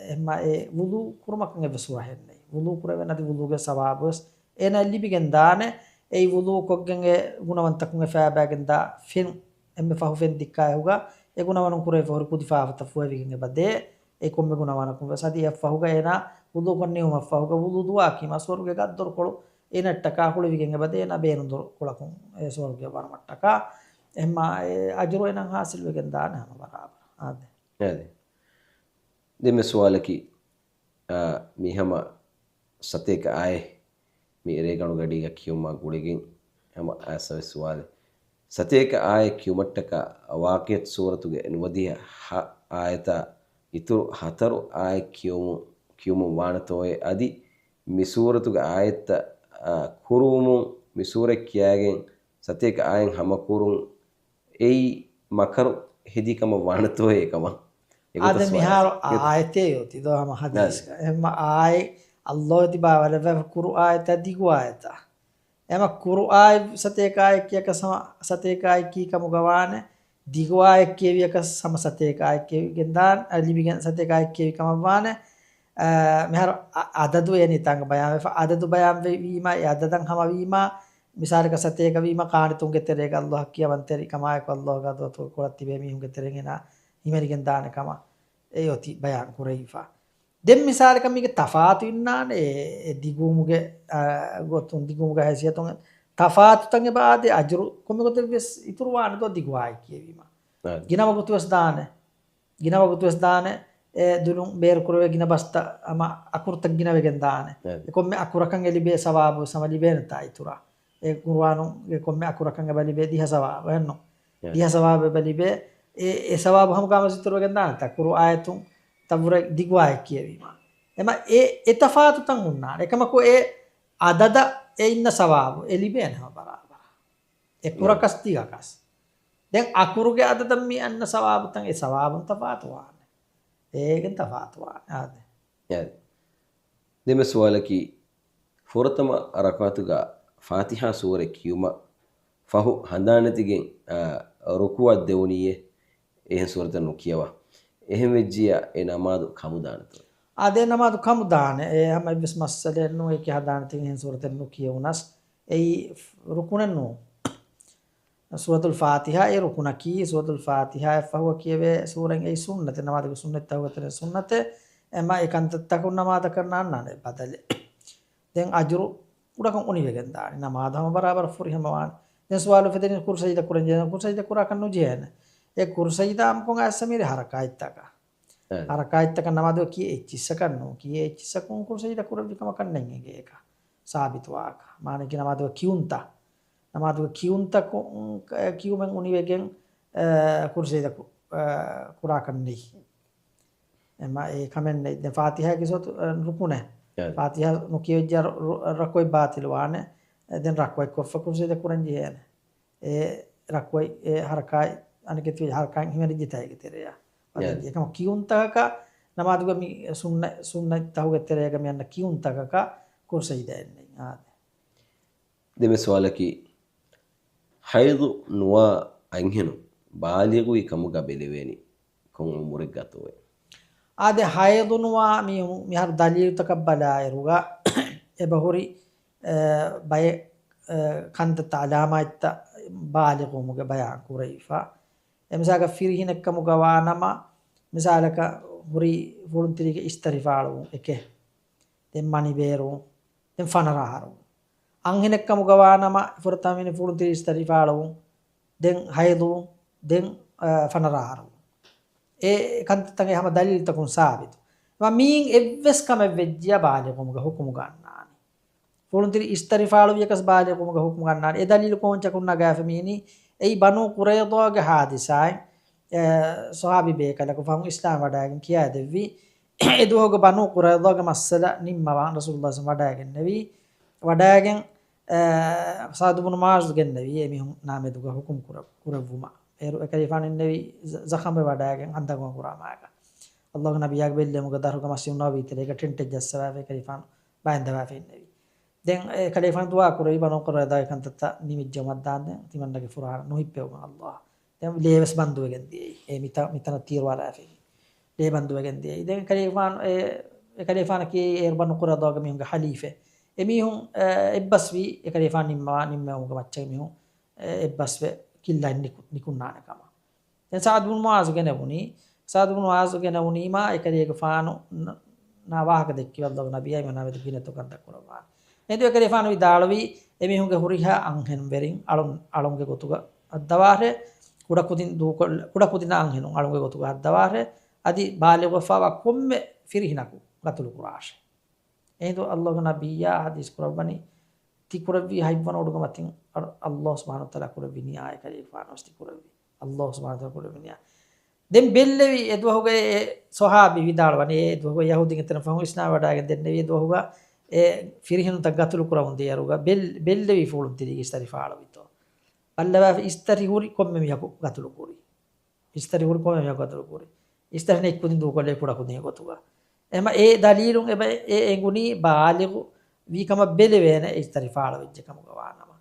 އެހެންމާ އެ ވުޟޫ ކުރުމަކަށް އެއްވެސް ހުރަހެއް ނެތް. ވުޟޫ ކުރެވެން އަދި ވުޟޫގެ ސަވާބު ވެސް އޭނާ ލިބިގެން ދާނެ. އެއީ ވުޟޫ ކޮށްގެން އެ ގުނަވަންތަކުން އެ ފައިބައިގެން ދާ ފެން، އެންމެ ފަހު ފެން ދިއްކާ އެހުގަ އެ ގުނަވަނުން ކުރެވިފަ ހުރި ކުދި ފާފަތައް ފުހެވިގެން އެބަ ދޭ. އެ ކޮންމެ ގުނަވަނަކުން ވެސް އަދި އެއަށްފަހުގަ އޭނާ ވުޟޫކޮށް ނިމުމަށްފަހުގަ ވުޟޫ ދުޢާ ކީމާ ސުވަރުގެ ގައްދޮރުކޮޅު އޭނައަށްޓަކާ ހުޅުވިގެން އެބަދޭ އޭނާ ބޭނުން ދޮރުކޮޅަކުން އެ ސުވަރުގެ ވަނުމަށްޓަކާ. އެހެންމާ އެ އަޖުރު އޭނަ ހާސިލްވެގެން ދާނެ ހަމަ ބަރާބަރަށް. އާދެ. އާދެ. ދެންމެ ސުވާލަކީ، އާ، މި ހަމަ ސަތޭކަ އާއެއް މި ރޭގަނޑު ގަޑީގަ ކިޔުމާ ގުޅިގެން ހަމަ އައިސް އޮތް ސުވާލެއް. ސަތޭކަ އާއެއް ކިޔުމަށްޓަކާ ވާޤިޢަތު ސޫރަތުގެ ނުވަދިހަ އާއެތާ އިތުރު ހަތަރު އާއެއް ކިޔުމު-، ކިޔުމުން ވާނެތޯއޭ؟ އަދި މި ސޫރަތުގެ އާޔަތްތައް، އާ، ކުރުވުމުން މި ސޫރަތް ކިޔާގެން ސަތޭކަ އާޔަތް ހަމަކުރުން އެއީ މަކަރު ހެދި ކަމަށް ވާނެތޯއޭ ކަމަށް. އެގޮތަށް އާދެ، ސުވާލެއް. މިހާރު އާޔަތެއް އޮތީ ދޯ ހަމަ ހަދީސްގަ. އެހެންމަ އާޔަތް ﷲ ތިބާ ވަލަށްވާ ކުރު އާޔަތާ ދިގު އާޔަތާ. އެމަ ކުރު އާޔަތް ސަތޭކަ އާޔަތް ކިޔަކަސް ހަމަ ސަތޭކަ އާޔަތް ކީ ކަމުގަ ވާނެ. ދިގު އާޔަތް ކިޔެވިޔަކަސް ހަމަ ސަތޭކަ އާޔަތް ކިޔެވިގެން ދާން، އަ، ލިބިގެން ސަތޭކަ އާޔަތް ކިޔެވި ކަމަށް ވާނެ. އަ، މިހާރު އަ-، އަދަދު އެނިތާނގަ ބަޔާންވެފަ، އަދަދު ބަޔާންވެ-، ވީމާ، އެ އަދަދަށް ހަމަވީމާ، މިސާލަކަށް ސަތޭކަ ވީމަ، ޤާނިތުންގެ ތެރޭގަ ﷲ ކިޔަވަންތެރި ކަމާއެކު ﷲ ގާ ދޮރުތަކުގެ ކޮޅަށް ތިބޭ މީހުންގެ ތެރެއިން އޭނާ ހިމެނިގެން ދާނެ ކަމަށް އެ އޮތީ ބަޔާން ކުރެވިފަ. ދެން މިސާލަކަށް މީގެ ތަފާތު އިންނާނެ، އެ، އެ ދިގުވުމުގެ، އާ، ގޮތުން، ދިގުވުމުގެ ހައިސިއްޔަތުން ތަފާތުތައް އެބަ އާދޭ، އަޖުރު ކޮންމެ ގޮތެއްވެސް އިތުރުވާނެ ދޯ ދިގު އާޔަތް ކިޔެވީމަ. އާދެ. ގިނަ ވަގުތުވެސް ދާނެ. ގިނަ ވަގުތުވެސް ދާނެ. އެ ދުލުން ބޭރު ކުރެވޭ ގިނަ ބަސްތައް ހަމަ އަކުރުތައް ގިނަވެގެން ދާނެ. އާދެ. އެ ކޮންމެ އަކުރަކަށް އެ ލިބޭ ސަވާބު ހަމަ ލިބޭނެތާ އިތުރަށް. އެ ޤުރުއާނުގެ ކޮންމެ އަކުރަކަށް އެބަ ލިބޭ ދިހަ ސަވާބު އެއްނު. އާދެ. ދިހަ ސަވާބު އެބަ ލިބޭ. އެ، އެ ސަވާބު ހަމަ ގާމަސް އިތުރުވެގެން ދާނެތާ ޤުރުއާޔަތުން ތައްވުރެ ދިގު އާޔަތް ކިޔެވީމަ. އެމަ އެ، އެ ތަފާތުތައް ހުންނާނެ. އެކަމަކު އެ އަދަދަށް އެ އިންނަ ސަވާބު އެ ލިބޭނެ ހަމަ ބަރާބަރަށް. އެ ކުރަކަސް ދިގަކަސް. ދެން އަކުރުގެ އަދަދަށް މި އަންނަ ސަވާބުތައް އެ ސަވާބުން ތަފާތުވާނެ. އޭގެން ތަފާތުވާނެ. އާދެ. އާދެ. ދެން ސުވާލަކީ، ފުރަތަމަ ރަކާތުގަ ފާތިޙާ ސޫރަ ކިޔުމަށް ފަހު ހަނދާނެތިގެން، އާ، ރުކޫޢަށް ދެވުނީއޭ އެހެން ސޫރަތެއް ނުކިޔަވާ. އެހެން ވެއްޖިއްޔާ އެ ނަމާދު ކަމުދާނެތޯ؟ އާދެ، ނަމާދު ކަމުދާނެ. އެ ހަމަ އެއްވެސް މައްސަލައެއް ނޫން. އެކި ހަނދާނެތިގެން އެހެން ސޫރަތެއް ނުކިޔެވުނަސް އެއީ ރުކުނެއް ނޫން. ސޫރަތުލް ފާތިޙާ އެ ރުކުނަކީ، ސޫރަތުލް ފާތިޙާއަށް ފަހު ކިޔެވޭ ސޫރައިން އެއީ ސުންނަތެއް، ނަމާދުގެ ސުންނަތްތަކުގެ ތެރެއިން ސުންނަތެއް. އެމަ އެ ކަންތައްތަކުން ނަމާދަކަށް ނާންނާނެ ބަދަލެއް. ދެން އަޖުރު ކުޑަކޮށް އުނިވެގެން ދާނެ. ނަމާދު ހަމަ ބަރާބަރަށް ފުރިހަމަވާނެ. ދެން ސުވާލު އުފެދެނީ ކުރު ސަޖިދަ ކުރަން ޖެހޭނެ. ކުރު ސަޖިދަ ކުރާކަށް ނުޖެހޭނެ. އެ ކުރު ސަޖިދާ އަމަކޮށް އައިސް މީރި ހަރަކާތްތަކަށް. އެ. ހަރަކާތްތަކަށް ނަމާދު ކީ އެއްޗިއްސަކަށް ނޫން. ކީ އެއްޗިއްސަކުން ކުރު ސަޖިދަ ކުރެއްވި ކަމަކަށް ނެތް އެނގޭ އެކަ. ސާބިތުވާކަށް. މާނައަކީ ނަމާދުގެ ކިޔުންތައް. ނަމާދުގެ ކިޔުންތަކުން، އެ، ކިޔުމެއް އުނިވެގެން، އެ، ކުރު ސަޖިދަ ކު-، އެ، ކުރާކަށް ނެތް. އެމަ އެ ކަމެއް ނެތް. ދެން ފާތިޙާއަކީ ސޫރަތު، އެ، ރުކުނެއް. އެ. ފާތިޙާ ނުކިޔަވިއްޖެ ރު-، ރު-، ރަކުޢަތް ބާޠިލުވާނެ. އެ ދެން ރަކުޢަތް ކޮށްފަ ކުރު ސަޖިދަ ކުރަން ޖެހޭނެ. އެ ރަކުޢަތް، އެ ހަރަކާތް، އަނެކެތި ހަރަކާތް ހިމެނިއްޖެތާ އޭގެ ތެރެއަށް. އެ. އެކަމަ ކިޔުންތަކަކަށް ނަމާދުގަ މި ސުންނަ-، ސުންނަތްތަކުގެ ތެރޭގަ މި އަންނަ ކިޔުންތަކަކަށް ކުރު ސަޖިދައެއް ނެތް. އާދެ. ދެން ސުވާލަކީ، ޙައިޟު ނުވާ އަންހެނުން ބާލިޣުވި ކަމުގަ ބެލެވޭނީ ކޮން ޢުމުރެއްގަތޯއޭ؟ އާދެ، ޙައިޟު ނުވާ މީހުން މިހާރު ދަލީލުތަކަށް ބަލާއިރުގަ އެބަހުރި، އެ، ބައެއް، އެ، ކަންތައްތައް ޢަލާމާތްތައް ބާލިޣުވުމުގެ ބަޔާން ކުރެވިފަ. އެ މިސާލަކަށް ފިރިހެނެއްކަމުގަ ވާނަމަ، މިސާލަކަށް ހުރި ފުޅުންތެރިގެ އިސްތަށި ފާޅުވުން އެކެއް. ދެން މަނިބޭރު، ދެން ފަނަރަ އަހަރު. އަންހެނެއްކަމުގަ ވާނަމަ، ފުރަތަމަ މީހުން ފުޅުންތެރި އިސްތަށި ފާޅުވުން، ދެން ހައިޟު، ދެން، އަ، ފަނަރަ އަހަރު. އެ ކަންތައްތަކެއް ހަމަ ދަލީލުތަކުން ސާބިތު. މިއިން އެއްވެސް ކަމެއް ވެއްޖިޔާ ބާލިޣުވުމުގެ ޙުކުމުގަ އަންނާނެ. ފުޅުންތެރި އިސްތަށި ފާޅުވިޔަކަސް ބާލިޣުވުމުގެ ޙުކުމުގަ އަންނާނެ. އެ ދަލީލު ކޮންޗަކުން ނަގާފަ މީނީ، އެއީ ބަނޫ ޤުރައިޟާގެ ޙާދިސާއިން، އެ، ޞަޙާބީ ބޭކަލަކު ފަހުން އިސްލާމް ވަޑައިގެން ކިޔާދެއްވި. އެ ދުވަހުގެ ބަނޫ ޤުރައިޟާގެ މައްސަލަ ނިންމަވާން ރަސޫލުﷲ ވަޑައިގެންނެވީ. ވަޑައިގެން، އެ، ސަޢުދު ބުނު މުޢާޛު ގެންނެވީ އެމީހުންނާ މެދުގަ ޙުކުމް ކުރ-، ކުރެއްވުމަށް. އޭރު އެ ކަލޭފާނު އިންނެވީ ޒަ-، ޒަޚަމެއް ވަޑައިގެން ހަނދަގު ހަނގުރާމައިގަ. ﷲގެ ނަބިއްޔާގެ ބެއްލެވުމުގެ ދަށުގަ މަސްޖިދު ނަބަވީ ތެރޭގަ ޓެންޓެއް ޖައްސަވާފަ އެ ކަލޭފާނު ބައިންދަވާފަ އިންނެވީ. ދެން އެ ކަލޭފާނު ދުޢާ ކުރެވި ބަނޫ ޤުރައިޟާގެ ކަންތައްތައް ނިމިއްޖައުމަށް ދާންދެން ތިމަންނަގެ ފުރާނަ ނުހިއްޕެވުމަށް ﷲ. ދެން ލޭވެސް ބަންދުވެގެން ދިޔައީ. އެ މިތަ-، މިތަނަށް ތީރު އަރާފައި. ލޭ ބަންދުވެގެން ދިޔައީ. ދެން ކަލޭފާނު އެ، އެ ކަލޭފާނަކީ އޭރު ބަނޫ ޤުރައިޟާގެ މީހުންގެ ޙަލީފެއް. އެމީހުން، އެ، އެއްބަސްވީ އެ ކަލޭފާނު ނިންމަވާ، ނިންމެވުމުގެ މައްޗަށް އެމީހުން، އެ، އެއްބަސްވެ ކިއްލައިން ނިކު-، ނިކުންނާނެ ކަމަށް. ދެން ސަޢުދު ބުނު މުޢާޛު ގެނެވުނީ، ސަޢުދު ބުނު މުޢާޛު ގެނެވުނީމާ އެކަލޭގެފާނު ނަ-، ނާ ވާހަކަ ދެއްކި ﷲގެ ނަބިއްޔާ އިމާނާމެދު ގިނަ ތަކަންތަ ކުރައްވާނެ. އެދު އެކަލޭފާނު ވިދާޅުވީ، އެމީހުންގެ ހުރިހާ އަންހެންވެރިން އަޅުން، އަޅުންގެ ގޮތުގަ ހައްދަވާށޭ، ކުޑަކުދިން ދޫކޮށް-، ކުޑަކުދިންނަށް އަންހެނުން އަޅުންގެ ގޮތުގަ ހައްދަވާށޭ، އަދި ބާލިޣުވެފައިވާ ކޮންމެ ފިރިހެނަކު ގަތުލު ކުރާށޭ. އެހިނދު ﷲގެ ނަބިއްޔާ ޙަދީޘް ކުރައްވަނީ، ތި ކުރެއްވީ ހަތްވަނަ އުޑުގެ މަތިން އަ-، ﷲ ސުބްޙާނަހޫ ވަތަޢާލާ ކުރެއްވި ނިޔާ އެކަލޭގެފާނުވެސް ތި ކުރެއްވީ. ﷲ ސުބްޙާނަހޫ ވަތަޢާލާ ކުރެއްވި ނިޔާ. ދެން ބެއްލެވި އެ ދުވަހުގަ އެ ޞަޙާބީ ވިދާޅުވަނީ، އެ ދުވަހުގަ ޔަހޫދީންގެ ތެރެއިން ފަހުން އިސްލާމް ވަޑައިގެން ދެންނެވި އެ ދުވަހުގަ އެ ފިރިހެނުންތައް ގަތުލު ކުރަމުން ދިޔައިރުގަ ބެލް-، ބެއްލެވި ފުޅުންތެރިގެ އިސްތަށި ފާޅުވިތޯ. ބައްލަވާފަ އިސްތަށި ހުރި ކޮންމެ މީހަކު ގަތުލު ކުރި. އިސްތަށި ހުރި ކޮންމެ މީހަކު ގަތުލު ކުރި. އިސްތަށި ނެތް ކުދިން ދޫކޮށްލޭ ކުޑަ ކުދިން ގޮތުގަ. އެހެމަ އެ ދަލީލުން އެބަ އެ އެނގުނީ ބާލިޣު ވީ ކަމަށް ބެލެވޭނެ އިސްތަށި ފާޅުވެއްޖެ ކަމުގަ ވާނަމަ.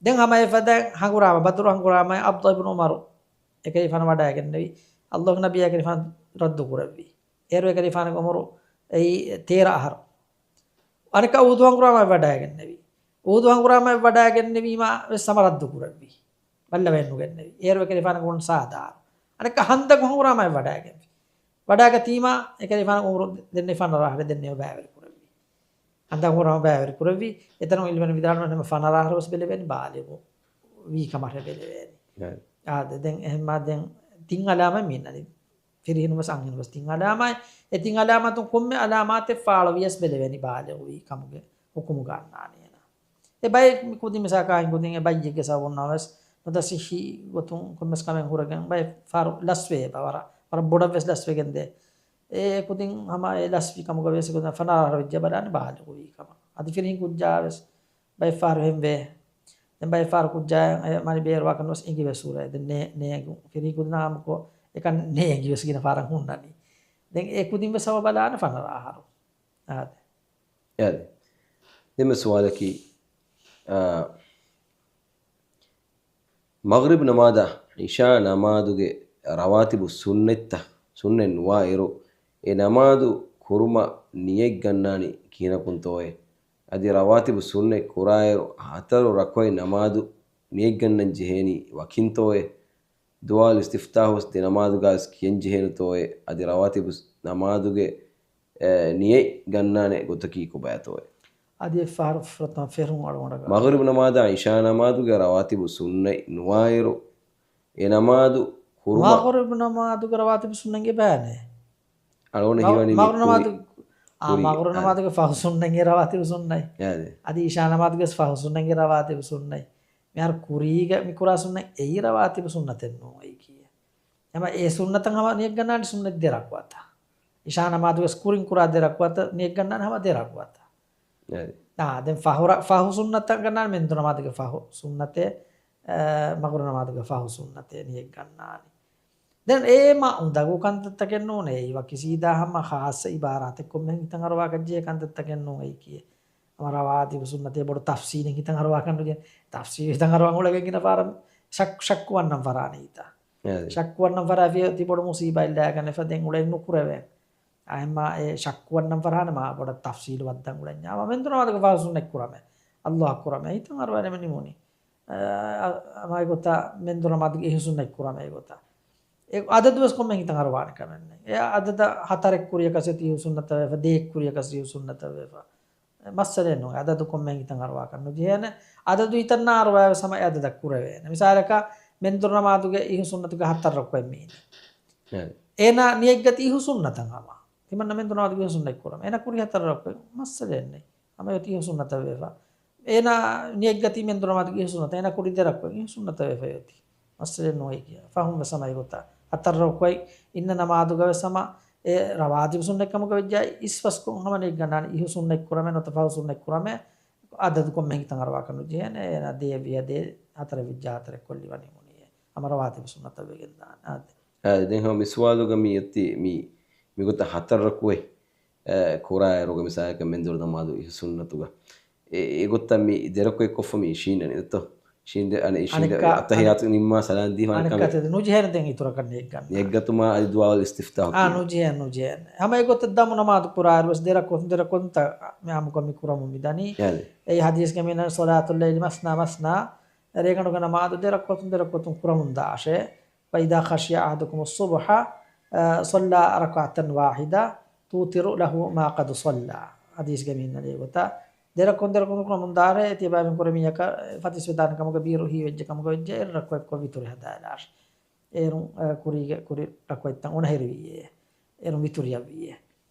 ދެން ހަމަ އެފަދަ ހަނގުރާމަ، ބަދުރު ހަނގުރާމައި ޢަބްދުﷲ ބިން ޢުމަރު އެކަލޭގެފާނު ވަޑައިގެންނެވި. ﷲގެ ނަބިއްޔާ އެކަލޭގެފާނު ރައްދު ކުރެއްވި. އޭރު އެކަލޭގެފާނުގެ ޢުމުރު އެއީ ތޭރަ އަހަރު. އަނެއްކާ އުޙުދު ހަނގުރާމައި ވަޑައިގެންނެވި. އުޙުދު ހަނގުރާމައި ވަޑައިގެންނެވީމާ ވެސް ހަމަ ރައްދު ކުރެއްވި. ބައްލަވައެއް ނުގެންނެވި. އޭރު އެކަލޭގެފާނުގެ އުން ސާދާ. އަނެއްކާ ހަންދަގު ހަނގުރާމައި ވަޑައިގެންފި. ވަޑާގަތީމާ، އެކަލޭގެފާނަށް އުމުރު ދެންނެވި ފަނަރަ އަހަރެއް ދެންނެވި ބައިވެރި ކުރެއްވި. އަނދަ އުމުރު ހަމަ ބައިވެރި ކުރެއްވި. އެތަނުން އިލްމެން ވިދާޅުވަނީ ހަމަ ފަނަރަ އަހަރު ވެސް ބެލެވޭނީ ބާލިޣު ވީ ކަމަށް ބެލެވޭނީ. އާދެ، ދެން އެހެންމާ ދެން ތިން އަލާމަތް މިންނަނީ. ފިރިހެނުން ވެސް އަންހެނުން ވެސް ތިން އަލާމަތް. އެ ތިން އަލާމަތުން ކޮންމެ އަލާމާތެއް ފާޅުވިޔަސް ބެލެވޭނީ ބާލިޣު ވީ ކަމުގެ ހުކުމުގަ އަންނާނީ އޭނާ. އެ ބައެއް ކުދިން މިސާކާ ކުދިން އެ ބައްޔެއްގެ ސަބަބުންނާ ވެސް ނުދާ ސިއްހީ ގޮތުން ކޮންމެސް ކަމެއް ހުރެގެން ބައެއް ފަހަރު ލަސްވެ އެބަ ވަރަށް، ވަރަށް ބޮޑަށް ވެސް ލަސްވެގެން ދޭ. އެ ކުދިން ހަމަ އެ ލަސްވި ކަމުގަ ވެސް ކުދިން ފަނަރަ އަހަރު ވެއްޖެ ބަލާނެ ބާލިޣު ވީ ކަމަށް. އަދި ފިރިހެން ކުއްޖާ ވެސް ބައެއް ފަހަރު ހެންވޭ. ދެން ބައެއް ފަހަރު ކުއްޖާ އެ މަނި ބޭރުވާކަން ވެސް އެނގި ވެސް ހުރޭ. ދެން ނޭ-، ނޭނގު. ފިރިހެން ކުދިންނާ ހަމަކޮށް އެކަން ނޭނގި ވެސް ގިނަ ފަހަރަށް ހުންނަނީ. ދެން އެ ކުދިން ވެސް ހަމަ ބަލާނެ ފަނަރަ އަހަރު. އާދެ. އާދެ. ދެންމެ ސުވާލަކީ، އާ، މަޣްރިބް ނަމާދާ އިޝާ ނަމާދުގެ ރަވާތިބު ސުންނަތްތައް، ސުންނަތް ނުވާއިރު، އެ ނަމާދު ކުރުމަށް ނިޔަތް ގަންނާނީ ކިހިނަކުންތޯއޭ؟ އަދި ރަވާތިބު ސުންނަތް ކުރާއިރު، ހަތަރު ރަކުޢަތް ނަމާދު ނިޔަތް ގަންނަން ޖެހޭނީ ވަކިންތޯއޭ؟ ދުޢާއުލް އިސްތިފްތާޙު ވެސް ދެ ނަމާދުގައި ވެސް ކިޔަން ޖެހޭނެތޯއޭ؟ އަދި ރަވާތިބު ނަމާދުގެ، އެ، ނިޔަތް ގަންނާނެ ގޮތަކީ ކޮބާތޯއޭ؟ އަދި އެއްފަހަރު ފުރަތަމަ ފެރުން އަޅުގަނޑަކަށް. މަޣްރިބް ނަމާދާ އިޝާ ނަމާދުގެ ރަވާތިބު ސުންނަތް ނުވާއިރު، އެ ނަމާދު ކުރުމަށް. މަޣްރިބް ނަމާދުގެ ރަވާތިބު ސުންނަތް އެބައިނެ. އަޅުގަނޑު މަ-، ހީވަނީ މި މަޣްރިބް ކުރި-، ނަމާދު-، އާ، ކުރި-، މަޣްރިބް އާ. ނަމާދުގެ ފަހު ސުންނަތް އެ ރަވާތިބު ސުންނަތް. އާ، އާދެ. އަދި އިޝާ ނަމާދުގެ ފަހު ސުންނަތް އެ ރަވާތިބު ސުންނަތް. މިހާރު ކުރީގަ މި ކުރާ ސުންނަތް އެއީ ރަވާތިބު ސުންނަތެއް ނޫން އެއީކީ. ހަމަ އެ ސުންނަތަށް ހަމަ ނިޔަތް ގަންނާނީ ސުންނަތް ދެ ރަކުޢަތަށް. އިޝާ ނަމާދުވެސް ކުރިން ކުރާ ދެ ރަކުޢަތަށް ނިޔަތް ގަންނާނީ ހަމަ ދެ ރަކުޢަތަށް. އާ، ދެން ފަހު ރަ-، ފަހު ސުންނަތަށް ގަންނާނީ މެންދުރު ނަމާދުގެ ފަހު ސުންނަތެއް، އަ، މަޣުރިބު ނަމާދުގެ ފަހު ސުންނަތެއް ނިޔަތް ގަންނާނީ. ދެން އެ މާ އުނދަގޫ ކަންތައްތަކެއް ނޫނޭ. އެއީ ވަކި ސީދާ ހަމަ ޚާއްޞަ އިބާރާތެއް ކޮންމެހެން ހިތަށް އަރުވާކަށް ޖެހޭ ކަންތައްތަކެއް ނޫނޭ އެއީކީ. ހަމަ ރަވާތިބު ސުންނަތޭ ބޮޑު ތަފްސީލެއް ހިތަށް އަރުވާކަށް ނުޖެހޭ. ތަފްސީލު ހިތަށް އަރުވާން އުޅެގެން ގިނަ ފަހަރަށް ޝައް-، ޝައްކު ވަންނަން ފަރާނީތަ؟ އެ. ޝައްކު ވަންނަން ފަރާ ފިޔަ ތި ބޮޑު މުސީބާތް ލާގަނެފަ ދެން އުޅެން ނުކުރެވޭ. އާ، އެހެންމާ އެ ޝައްކު ވަންނަން ފަރާނެ މާ ބޮޑަށް ތަފްސީލު ވައްދަން އުޅެންޏާ. ވަ މެންދުރު ނަމާދުގެ ފަހު ސުންނަތް ކުރަމޭ. އައްލާހު އަކްބަރު ކުރަމޭ. ހިތަށް އަރުވާނެ ނިމުނީ. އަ، އަ، އަމާ އެގޮތަށް މެންދުރު ނަމާދުގެ އިހު ސުންނަތް ކުރަމޭ އެގޮތަށް. އެ އަދަދު ވެސް ކޮންމެ ހިތަށް އަރުވާނެ ކަމެއް ނެތް. އެ އަދަދަށް ހަތަރެއް ކުރިޔަކަސް އެތި އިހު ސުންނަތަށް ވެފަ، ދޭއް ކުރިޔަކަސް އިހު ސުންނަތަށް ވެފަ. މައްސަލައެއް ނޫން. އަދަދު ކޮންމެ ހިތަށް އަރުވާކަށް ނުޖެހޭނެ. އަދަދު ހިތަށް ނާ އަރުވާ ވެސް ހަމަ އެ އަދަދަށް ކުރެވޭނެ. މިސާލަކަށް މެންދުރު ނަމާދުގެ އިހު ސުންނަތުގެ ހަތަރު ރަކުޢަތް މީނެ. އެ. އޭނާ ނިޔަތްގަތީ އިހު ސުންނަތަށް ހަމަ. ތިމަންނަ މެންދުރު ނަމާދުގެ އިހު ސުންނަތް ކުރަމޭ. އޭނާ ކުރީ ހަތަރު ރަކުޢަތް މައްސަލައެއް ނެތް. ހަމަ އޮތީ އިހު ސުންނަތަށް ވެފަ. އޭނާ ނިޔަތްގަތީ މެންދުރު ނަމާދުގެ އިހު ސުންނަތަށް. އޭނާ ކުރީ ދެ ރަކުޢަތް އިހު ސުންނަތަށް ވެފަ އޮތީ. މައްސަލައެއް ނުވޭ ކިޔާ. ފަހުން ވެސް ހަމަ އެގޮތަށް. ހަތަރު ރަކުޢަތް އިންނަ ނަމާދުގަ ވެސް ހަމަ އެ ރަވާތިބު ސުންނަތް ކަމުގަ ވެއްޖާ އިސްފަސްކޮށް ހަމަ ނިޔަތް ގަންނާނީ އިހު ސުންނަތް ކުރަމޭ ނުވަތަ ފަހު ސުންނަތް ކުރަމޭ. އަދަދު ކޮންމެ ހިތަށް އަރުވާކަށް ނުޖެހޭނެ. އޭނާ ދޭއް ވިޔަ ދޭ، ހަތަރެއް ވިއްޖާ ހަތަރެއް ކޮށްލި ވަނީ މުނިޔެ. ހަމަ ރަވާތިބު ސުންނަތަށް ވެގެން ދާނެ. އާދެ. އާ، ދެން ހަމަ މި ސުވާލުގަ މި އޮތީ މި، މިގޮތަށް ހަތަރު ރަކުޢަތް، އެ، ކުރާއިރުގަ މިސާލަކަށް މެންދުރު ނަމާދު އިހު ސުންނަތުގަ. އެ، އެގޮތަށް މި ދެ ރަކުޢަތް ކޮށްފަ މި އިށީންނަނީ ދޯ؟ އިށީނދެ، އަނެއް އިށީނދެ އަނެއްކާ، އަތަހިޔާތު ނިންމާ ސަލާން ދީފަ އަނެއްކާ ކަމެއް. ނުޖެހޭނެ ދެން އިތުރަކަށް ނިޔަތް ގަންނަން. ނިޔަތް ގަތުމާ އަދި ދުޢާއުލް އިސްތިފްތާޙު އާ، ކީ. ނުޖެހޭނެ، ނުޖެހޭނެ. ހަމަ އެގޮތަށް ދަމު ނަމާދު ކުރާއިރު ވެސް ދެ ރަކުޢަތުން ދެ ރަކުޢަތުން ތަ-، މި އާއްމުކޮށް މި ކުރަމުން މިދަނީ. އެއީ ހަދީސްގަ މިނަން ޞަލާތުއް ލައިލި މަސްނާ މަސްނާ. ރޭގަނޑުގެ ނަމާދު ދެ ރަކުޢަތުން ދެ ރަކުޢަތުން ކުރަމުން ދާށޭ. فإذا خشي أحدكم الصبح، އަ، صلى ركعة واحدة توتر له ما قد صلى. ޙަދީޘްގަ މި އިންނަނީ އެގޮތަށް. ދެ ރަކުޢަތުން ދެ ރަކުޢަތުން ކުރަމުން ދާށޭ، ތިޔަބައިމީހުން ކުރެ މީހަކަށް ފަތިސް ވެދާނެ ކަމުގެ ބީރު ހީވެއްޖެ ކަމުގަ ވެއްޖެ، އެއް ރަކުޢަތްކޮށް ވިތުރި ހަދާލާށޭ. އޭރުން، އަ، ކުރީގެ ކުރި ރަކުޢަތްތައް އޮނަހިރުވިއޭ. އޭރުން ވިތުރިއަށްވިއޭ.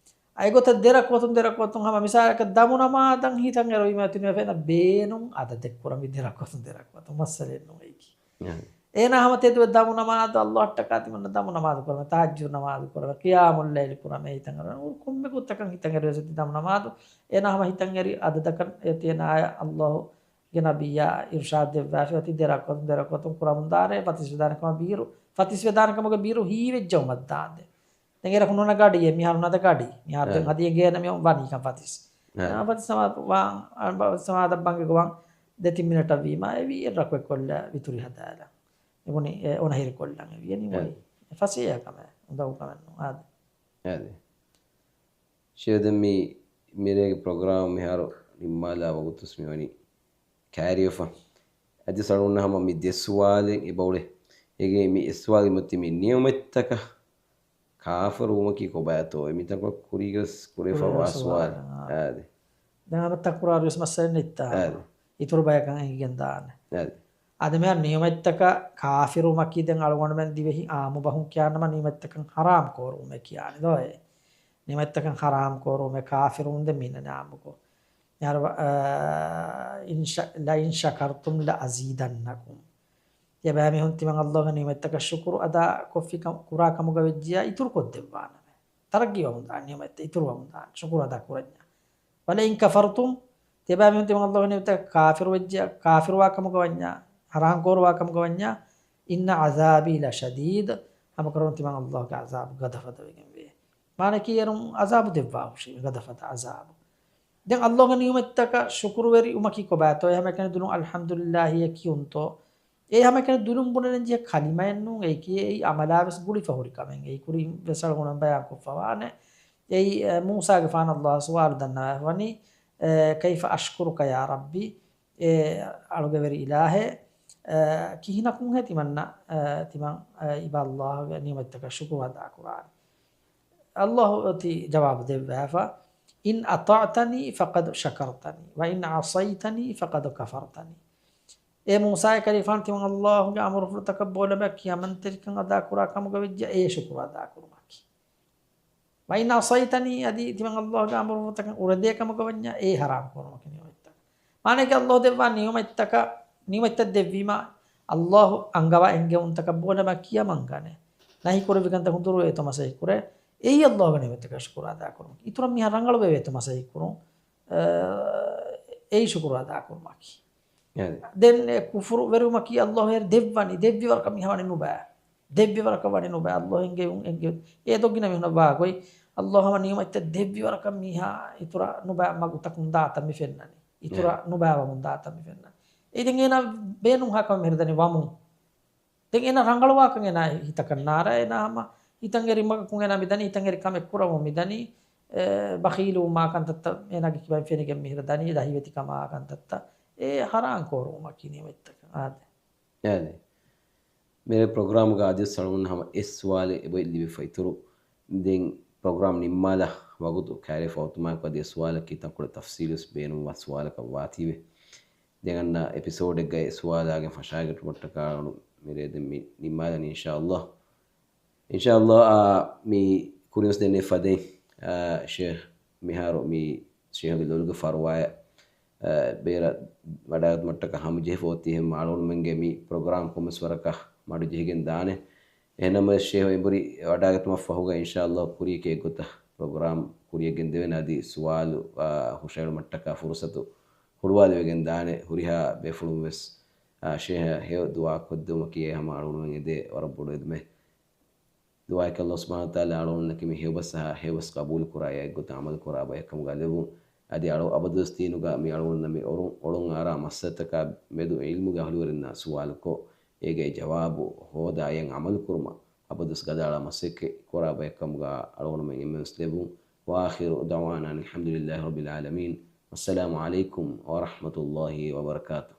އައިގޮތަށް ދެ ރަކުޢަތުން ދެ ރަކުޢަތުން ހަމަ މިސާލަކަށް ދަމު ނަމާދަށް ހިތަށް އެރުވީމަ ތިނުވެފައިނަ ބޭނުން އަދަދެއް ކުރަން ވި ދެ ރަކުޢަތުން ދެ ރަކުޢަތުން މައްސަލައެއް ނޫން އެއީކީ. އެ. އޭނާ ހަމަ ތެދުވެ ދަމު ނަމާދު އައްލާހަށްޓަކާ ތިމަންނަ ދަމު ނަމާދު ކުރަމޭ، ތަހައްޖުދު ނަމާދު ކުރަމޭ، ޤިޔާމުއްލައިލި ކުރަމޭ ހިތަށް އެރުވޭ. ކޮންމެ ގޮތަކަށް ހިތަށް އެރުވެސް އޮތީ ދަމު ނަމާދު. އޭނާ ހަމަ ހިތަށް އެރި އަދަދަކަށް އޭތި އޭނާއަށް އައްލާހުގެ ނަބިއްޔާ އިރުޝާދު ދެއްވާފަ އޮތީ ދެ ރަކުޢަތުން ދެ ރަކުޢަތުން ކުރަމުން ދާށޭ، ފަތިސް ވެދާނެ ކަމަށް ބީރު، ފަތިސް ވެދާނެ ކަމުގެ ބީރު ހީވެއްޖައުމަށް ދާންދެން. ދެން އޭރަކު ނުނަ ގަޑިއެއް މިހާރު ނަދަ ގަޑި. މިހާރު ދެން އަ. އަދި އެނގޭނެ މި ވަނީކަން ފަތިސް. އަ. އަ، ފަތިސް ސަމާ-، ވާ-، އަ، ފަތިސް ސަމާދަށް ބަންގެ ގޮވަން ދެ ތިން މިނެޓަށް ވީމާ އެވީ އެއް ރަކުޢަތް ކޮށްލާ ވިތުރި ހަދާލާ. އެބުނި އެ އޮނަހިރި ކޮށްލަން އެވިޔަނީ އަ. މޮޅި. އެ ފަސޭހަ ކަމެއް އުނދަގޫ ކަމެއް ނޫން އާދެ. އާދެ. ޝޭ ދެން މި މިރޭގެ ޕްރޮގްރާމް މިހާރު ނިންމާލާ ވަގުތުސް މިވަނީ ކައިރިވެފަ. އަދި ސަޅުން ހަމަ މި ދެ ސުވާލެއް އެބައުޅޭ. އޭގެ މި އެއް ސުވާލެއް މަތި މި ނިޢުމަތްތަކަށް ކާފަރުވުމަކީ ކޮބާތޯ؟ އެ މިތަންކޮޅަށް ކުރީގެ ވެސް ކުރެވިފަވާ ކުރެވިފަވާ ސުވާލު. ސުވާލު. އާ. އާދެ. ދެން ހަމަ ތަކުރާރުވެސް މައްސަލަ ނެތްތާ. އާދެ. އިތުރު ބަޔަކަށް އެނގިގެން ދާނެ. އާދެ. އާދެ، މިހާ ނިޢުމަތްތަކަށް ކާފިރުވުމަކީ ދެން އަޅުގަނޑުމެން ދިވެހި އާއްމު ބަހުން ކިޔާނަމަ ނިޢުމަތްތަކަށް ޙަރާމް ކޯރުވުމޭ ކިޔާނެ ދޯއޭ. ނިޢުމަތްތަކަށް ޙަރާމް ކޯރުވުމޭ ކާފިރުވުން ދެން މީނަ އާއްމުކޮށް. ޔާ ރަބް، އާ، އިން ޝަ-، لَئِن شَكَرْتُمْ لَأَزِيدَنَّكُمْ. ތިޔަބައިމީހުން ތިމަން އައްލާހުގެ ނިޢުމަތްތަކަށް ޝުކުރު އަދާ ކޮށްފި ކަ-، ކުރާ ކަމުގަ ވެއްޖިއްޔާ އިތުރު ކޮށްދެއްވާނަމޭ. ތަރައްގީވަމުން ދާން ނިޢުމަތްތައް އިތުރުވަމުން ދާން ޝުކުރު އަދާ ކުރަންޏާ. وَلَئِن كَفَرْتُمْ، ތިޔަބައިމީހުން ތިމަން އައްލާހުގެ ނިޢުމަތްތަކަށް ކާފިރު ވެއްޖިއްޔާ، ކާފިރުވާ ކަމުގަ ވަންޏާ، ޙަރާމް ކޯރުވާ ކަމުގަ ވަންޏާ، إِنَّ عَذَابِي لَشَدِيدٌ، ހަމަކަށަވަރުން ތިމަން އައްލާހުގެ ޢަޒާބު ގަދަފަދަ ވެގެން ވޭ. މާނައަކީ އޭރުން ޢަޒާބު ދެއްވާ ހުށީ، ގަދަފަދަ ޢަޒާބު. ދެން އައްލާހުގެ ނިޢުމަތްތަކަށް ޝުކުރުވެރިވުމަކީ ކޮބާތޯ؟ އެ ހަމައެކަނި ދުލުން އަލްޙަމްދުލިއްލާހިއޭ ކިޔުންތޯ؟ އެ ހަމައެކަނި ދުލުން ބުނެލަން ޖެހޭ ކަލިމައެއް ނޫން. އެއީކީ އެއީ ޢަމަލާ ވެސް ގުޅިފަ ހުރި ކަމެއް. އެއީ ކުރިން ވެސް އަޅުގަނޑު ބަޔާން ކޮށްފަ ވާނެ. އެއީ، އެ، މޫސާގެފާނަށް އައްލާހު ސުވާލު ދަންނަވައިފަ ވަނީ، އެ، كَيْفَ أَشْكُرُكَ يَا رَبِّ؟ އޭ އަޅުގެ ވެރި އިލާހޭ، އަ، ކިހިނަކުންހޭ ތިމަންނަ، އަ، ތިމަން، އަ، އިބަ އައްލާހުގެ ނިޢުމަތްތަކަށް ޝުކުރު އަދާކުރާނީ؟ އައްލާހު އޮތީ ޖަވާބު ދެއްވާފަ، إِنْ أَطَعْتَنِي فَقَدْ شَكَرْتَنِي، وَإِنْ عَصَيْتَنِي فَقَدْ كَفَرْتَنِي. އޭ މޫސާއޭ ކަލޭގެފާނު، ތިމަން އައްލާހުގެ އަމުރުފުޅުތަކަށް ބޯލަބަ ކިޔަމަންތެރިކަން އަދާކުރާ ކަމުގަ ވެއްޖެ އޭ ޝުކުރު އަދާކުރުމަކީ. وَإِنْ عَصَيْتَنِي، އަދި ތިމަން އައްލާހުގެ އަމުރުފުޅުތަކަށް އުރެދޭ ކަމުގަ ވަންޏާ އޭ ޙަރާމް ކުރުމަކީ ނިޢުމަތްތަކަށް. މާނައަކީ އައްލާހު ދެއްވާ ނިޢުމަތްތަކަށް، ނިޢުމަތްތައް ދެއްވީމަ، އައްލާހު އަންގަވާ އެންގެވުންތަކަށް ބޯލަބަ ކިޔަމަންގަނެ. ނަހީ ކުރެއްވި ކަންތަކުން ދުރުވެވޭތޯ މަސައްކަތް ކުރޭ. އެއީ އައްލާހުގެ ނިޢުމަތްތަކަށް ޝުކުރު އަދާކުރުމަކީ. އިތުރަށް މީހާ ރަނގަޅުވެވޭތޯ މަސައްކަތް ކުރުން، އަ، އެއީ ޝުކުރު އަދާކުރުމަކީ. އެހެން. ދެން އެ ކުފުރު ވެރިވުމަކީ އައްލާހު އޭރު ދެއްވަނީ، ދެއްވި ވަރަކަށް މީހާ ވަނީ ނުބައި. ދެއްވި ވަރަކަށް ވަނީ ނުބައި. އައްލާހު އެންގެވުން، އެންގެވުން. އެ ދޮގު ގިނަ މީހުންނަށް ވާ ގޮތް. އައްލާހު ހަމަ ނިޢުމަތްތައް ދެއްވި ވަރަކަށް މީހާ އިތުރަށް ނުބައި މަގުތަކުން ދާތަން މި ފެންނަނީ. އިތުރަށް އެހެން. ނުބައިވަމުން ދާތަން މި ފެންނަނީ. އެ ދެން އޭނާ ބޭނުންހާ ކަމެއް މިހިރަ ދަނީ ވަމުން. ދެން އޭނާ ރަނގަޅުވާކަން އޭނާ ހިތަކަށް ނާރާ، އޭނާ ހަމަ ހިތަށް އެރި މަގަކުން އޭނާ މިދަނީ، ހިތަށް އެރި ކަމެއް ކުރަމުން މިދަނީ، އެ، ބަޚީލުވުމާ ކަންތައްތައް އޭނާގެ ކިބައިން ފެނިގެން މިހިރަ ދަނީ، ދަހިވެތިކަމާ ކަންތައްތައް އެ ޙަރާމް ކޯރުވުމަކީ ނިޢުމަތްތަކަށް. އާދެ. އާދެ. މިރޭ ޕްރޮގްރާމުގަ އަދިވެސް އަޅުގަނޑު ހަމަ އެއް ސުވާލެއް އެބައޮތް ލިބިފަ އިތުރު. ދެން ޕްރޮގްރާމް ނިންމާލާ ވަގުތު ކައިރިވެފަ އޮތުމާއެކު އަދި އެއް ސުވާލަކީ ތަންކޮޅެއް ތަފްސީލުވެސް ބޭނުންވާ ސުވާލަކަށް ވާތީވެ. ދެން އަންނަ އެޕިސޯޑެއްގައި އެ ސުވާލާގެން ފަށާގަތުމަށްޓަކާ އަޅު މިރޭ ދެން މި ނިންމާލަނީ އިންޝާﷲ. އިންޝާﷲ، އާ، މި ކުރިންވެސް ދެންނެވި ފަދައިން، އާ، ޝޭޚް މިހާރު މި ޝޭޚުގެ ލޮލުގެ ފަރުވާއަށް، އާ، ބޭރަށް ވަޑައިގަތުމަށްޓަކާ ހަމަޖެހިފަ އޮތީ އެހެންމަ އަޅުގަނޑުމެންގެ މި ޕްރޮގްރާމް ކޮންމެސް ވަރަކަށް މަޑު ޖެހިގެން ދާނެ. އެހެންނަމަވެސް ޝޭޚު އެނބުރި ވަޑައިގަތުމަށްފަހުގަ އިންޝާﷲ ކުރިޔަކީ އެއްގޮތަށް ޕްރޮގްރާމް ކުރިޔަށް ގެންދެވޭނެ އަދި ސުވާލު، އާ، ހުށައެޅުމަށްޓަކާ ފުރުސަތު ހުޅުވާލެވިގެން ދާނެ. ހުރިހާ ބޭފުޅުން ވެސް، އާ، ޝޭޚަށް ހެޔޮ ދުޢާ ކޮށްދެވުމަކީ އެ ހަމަ އަޅުގަނޑުމެން އެދޭ ވަރަށް ބޮޑު އެދުމެއް. ދުޢާއަކީ ﷲ ސުބްޙާނަހޫ ވަތަޢާލާ އަޅުގަނޑުމެންނަކީ މި ހެޔޮބަސް އަހާ ހެޔޮބަސް ޤަބޫލު ކުރާ އެއާ އެއްގޮތަށް ޢަމަލު ކުރާ ބަޔަކަށް ކަމުގަ ލެއްވުން. އަދި އަޅު އަބަދުވެސް ދީނުގަ މި އަޅުގަނޑުމެންނަށް މި އޮޅުން، އޮޅުން އަރާ މައްސަލަތަކާ މެދު ޢިލްމުގެ އަހުލުވެރިންނާ ސުވާލުކޮށް، އޭގެ ޖަވާބު ހޯދާ އެއަށް ޢަމަލު ކުރުމަށް އަބަދުވެސް ގަދައަޅާ މަސައްކަތް ކުރާ ބަޔަކަށް ކަމުގަ އަޅުގަނޑުމެން އެންމެންވެސް ލެއްވުން. وآخر دعوانا أن الحمد لله رب العالمين. والسلام عليكم ورحمة الله وبركاته.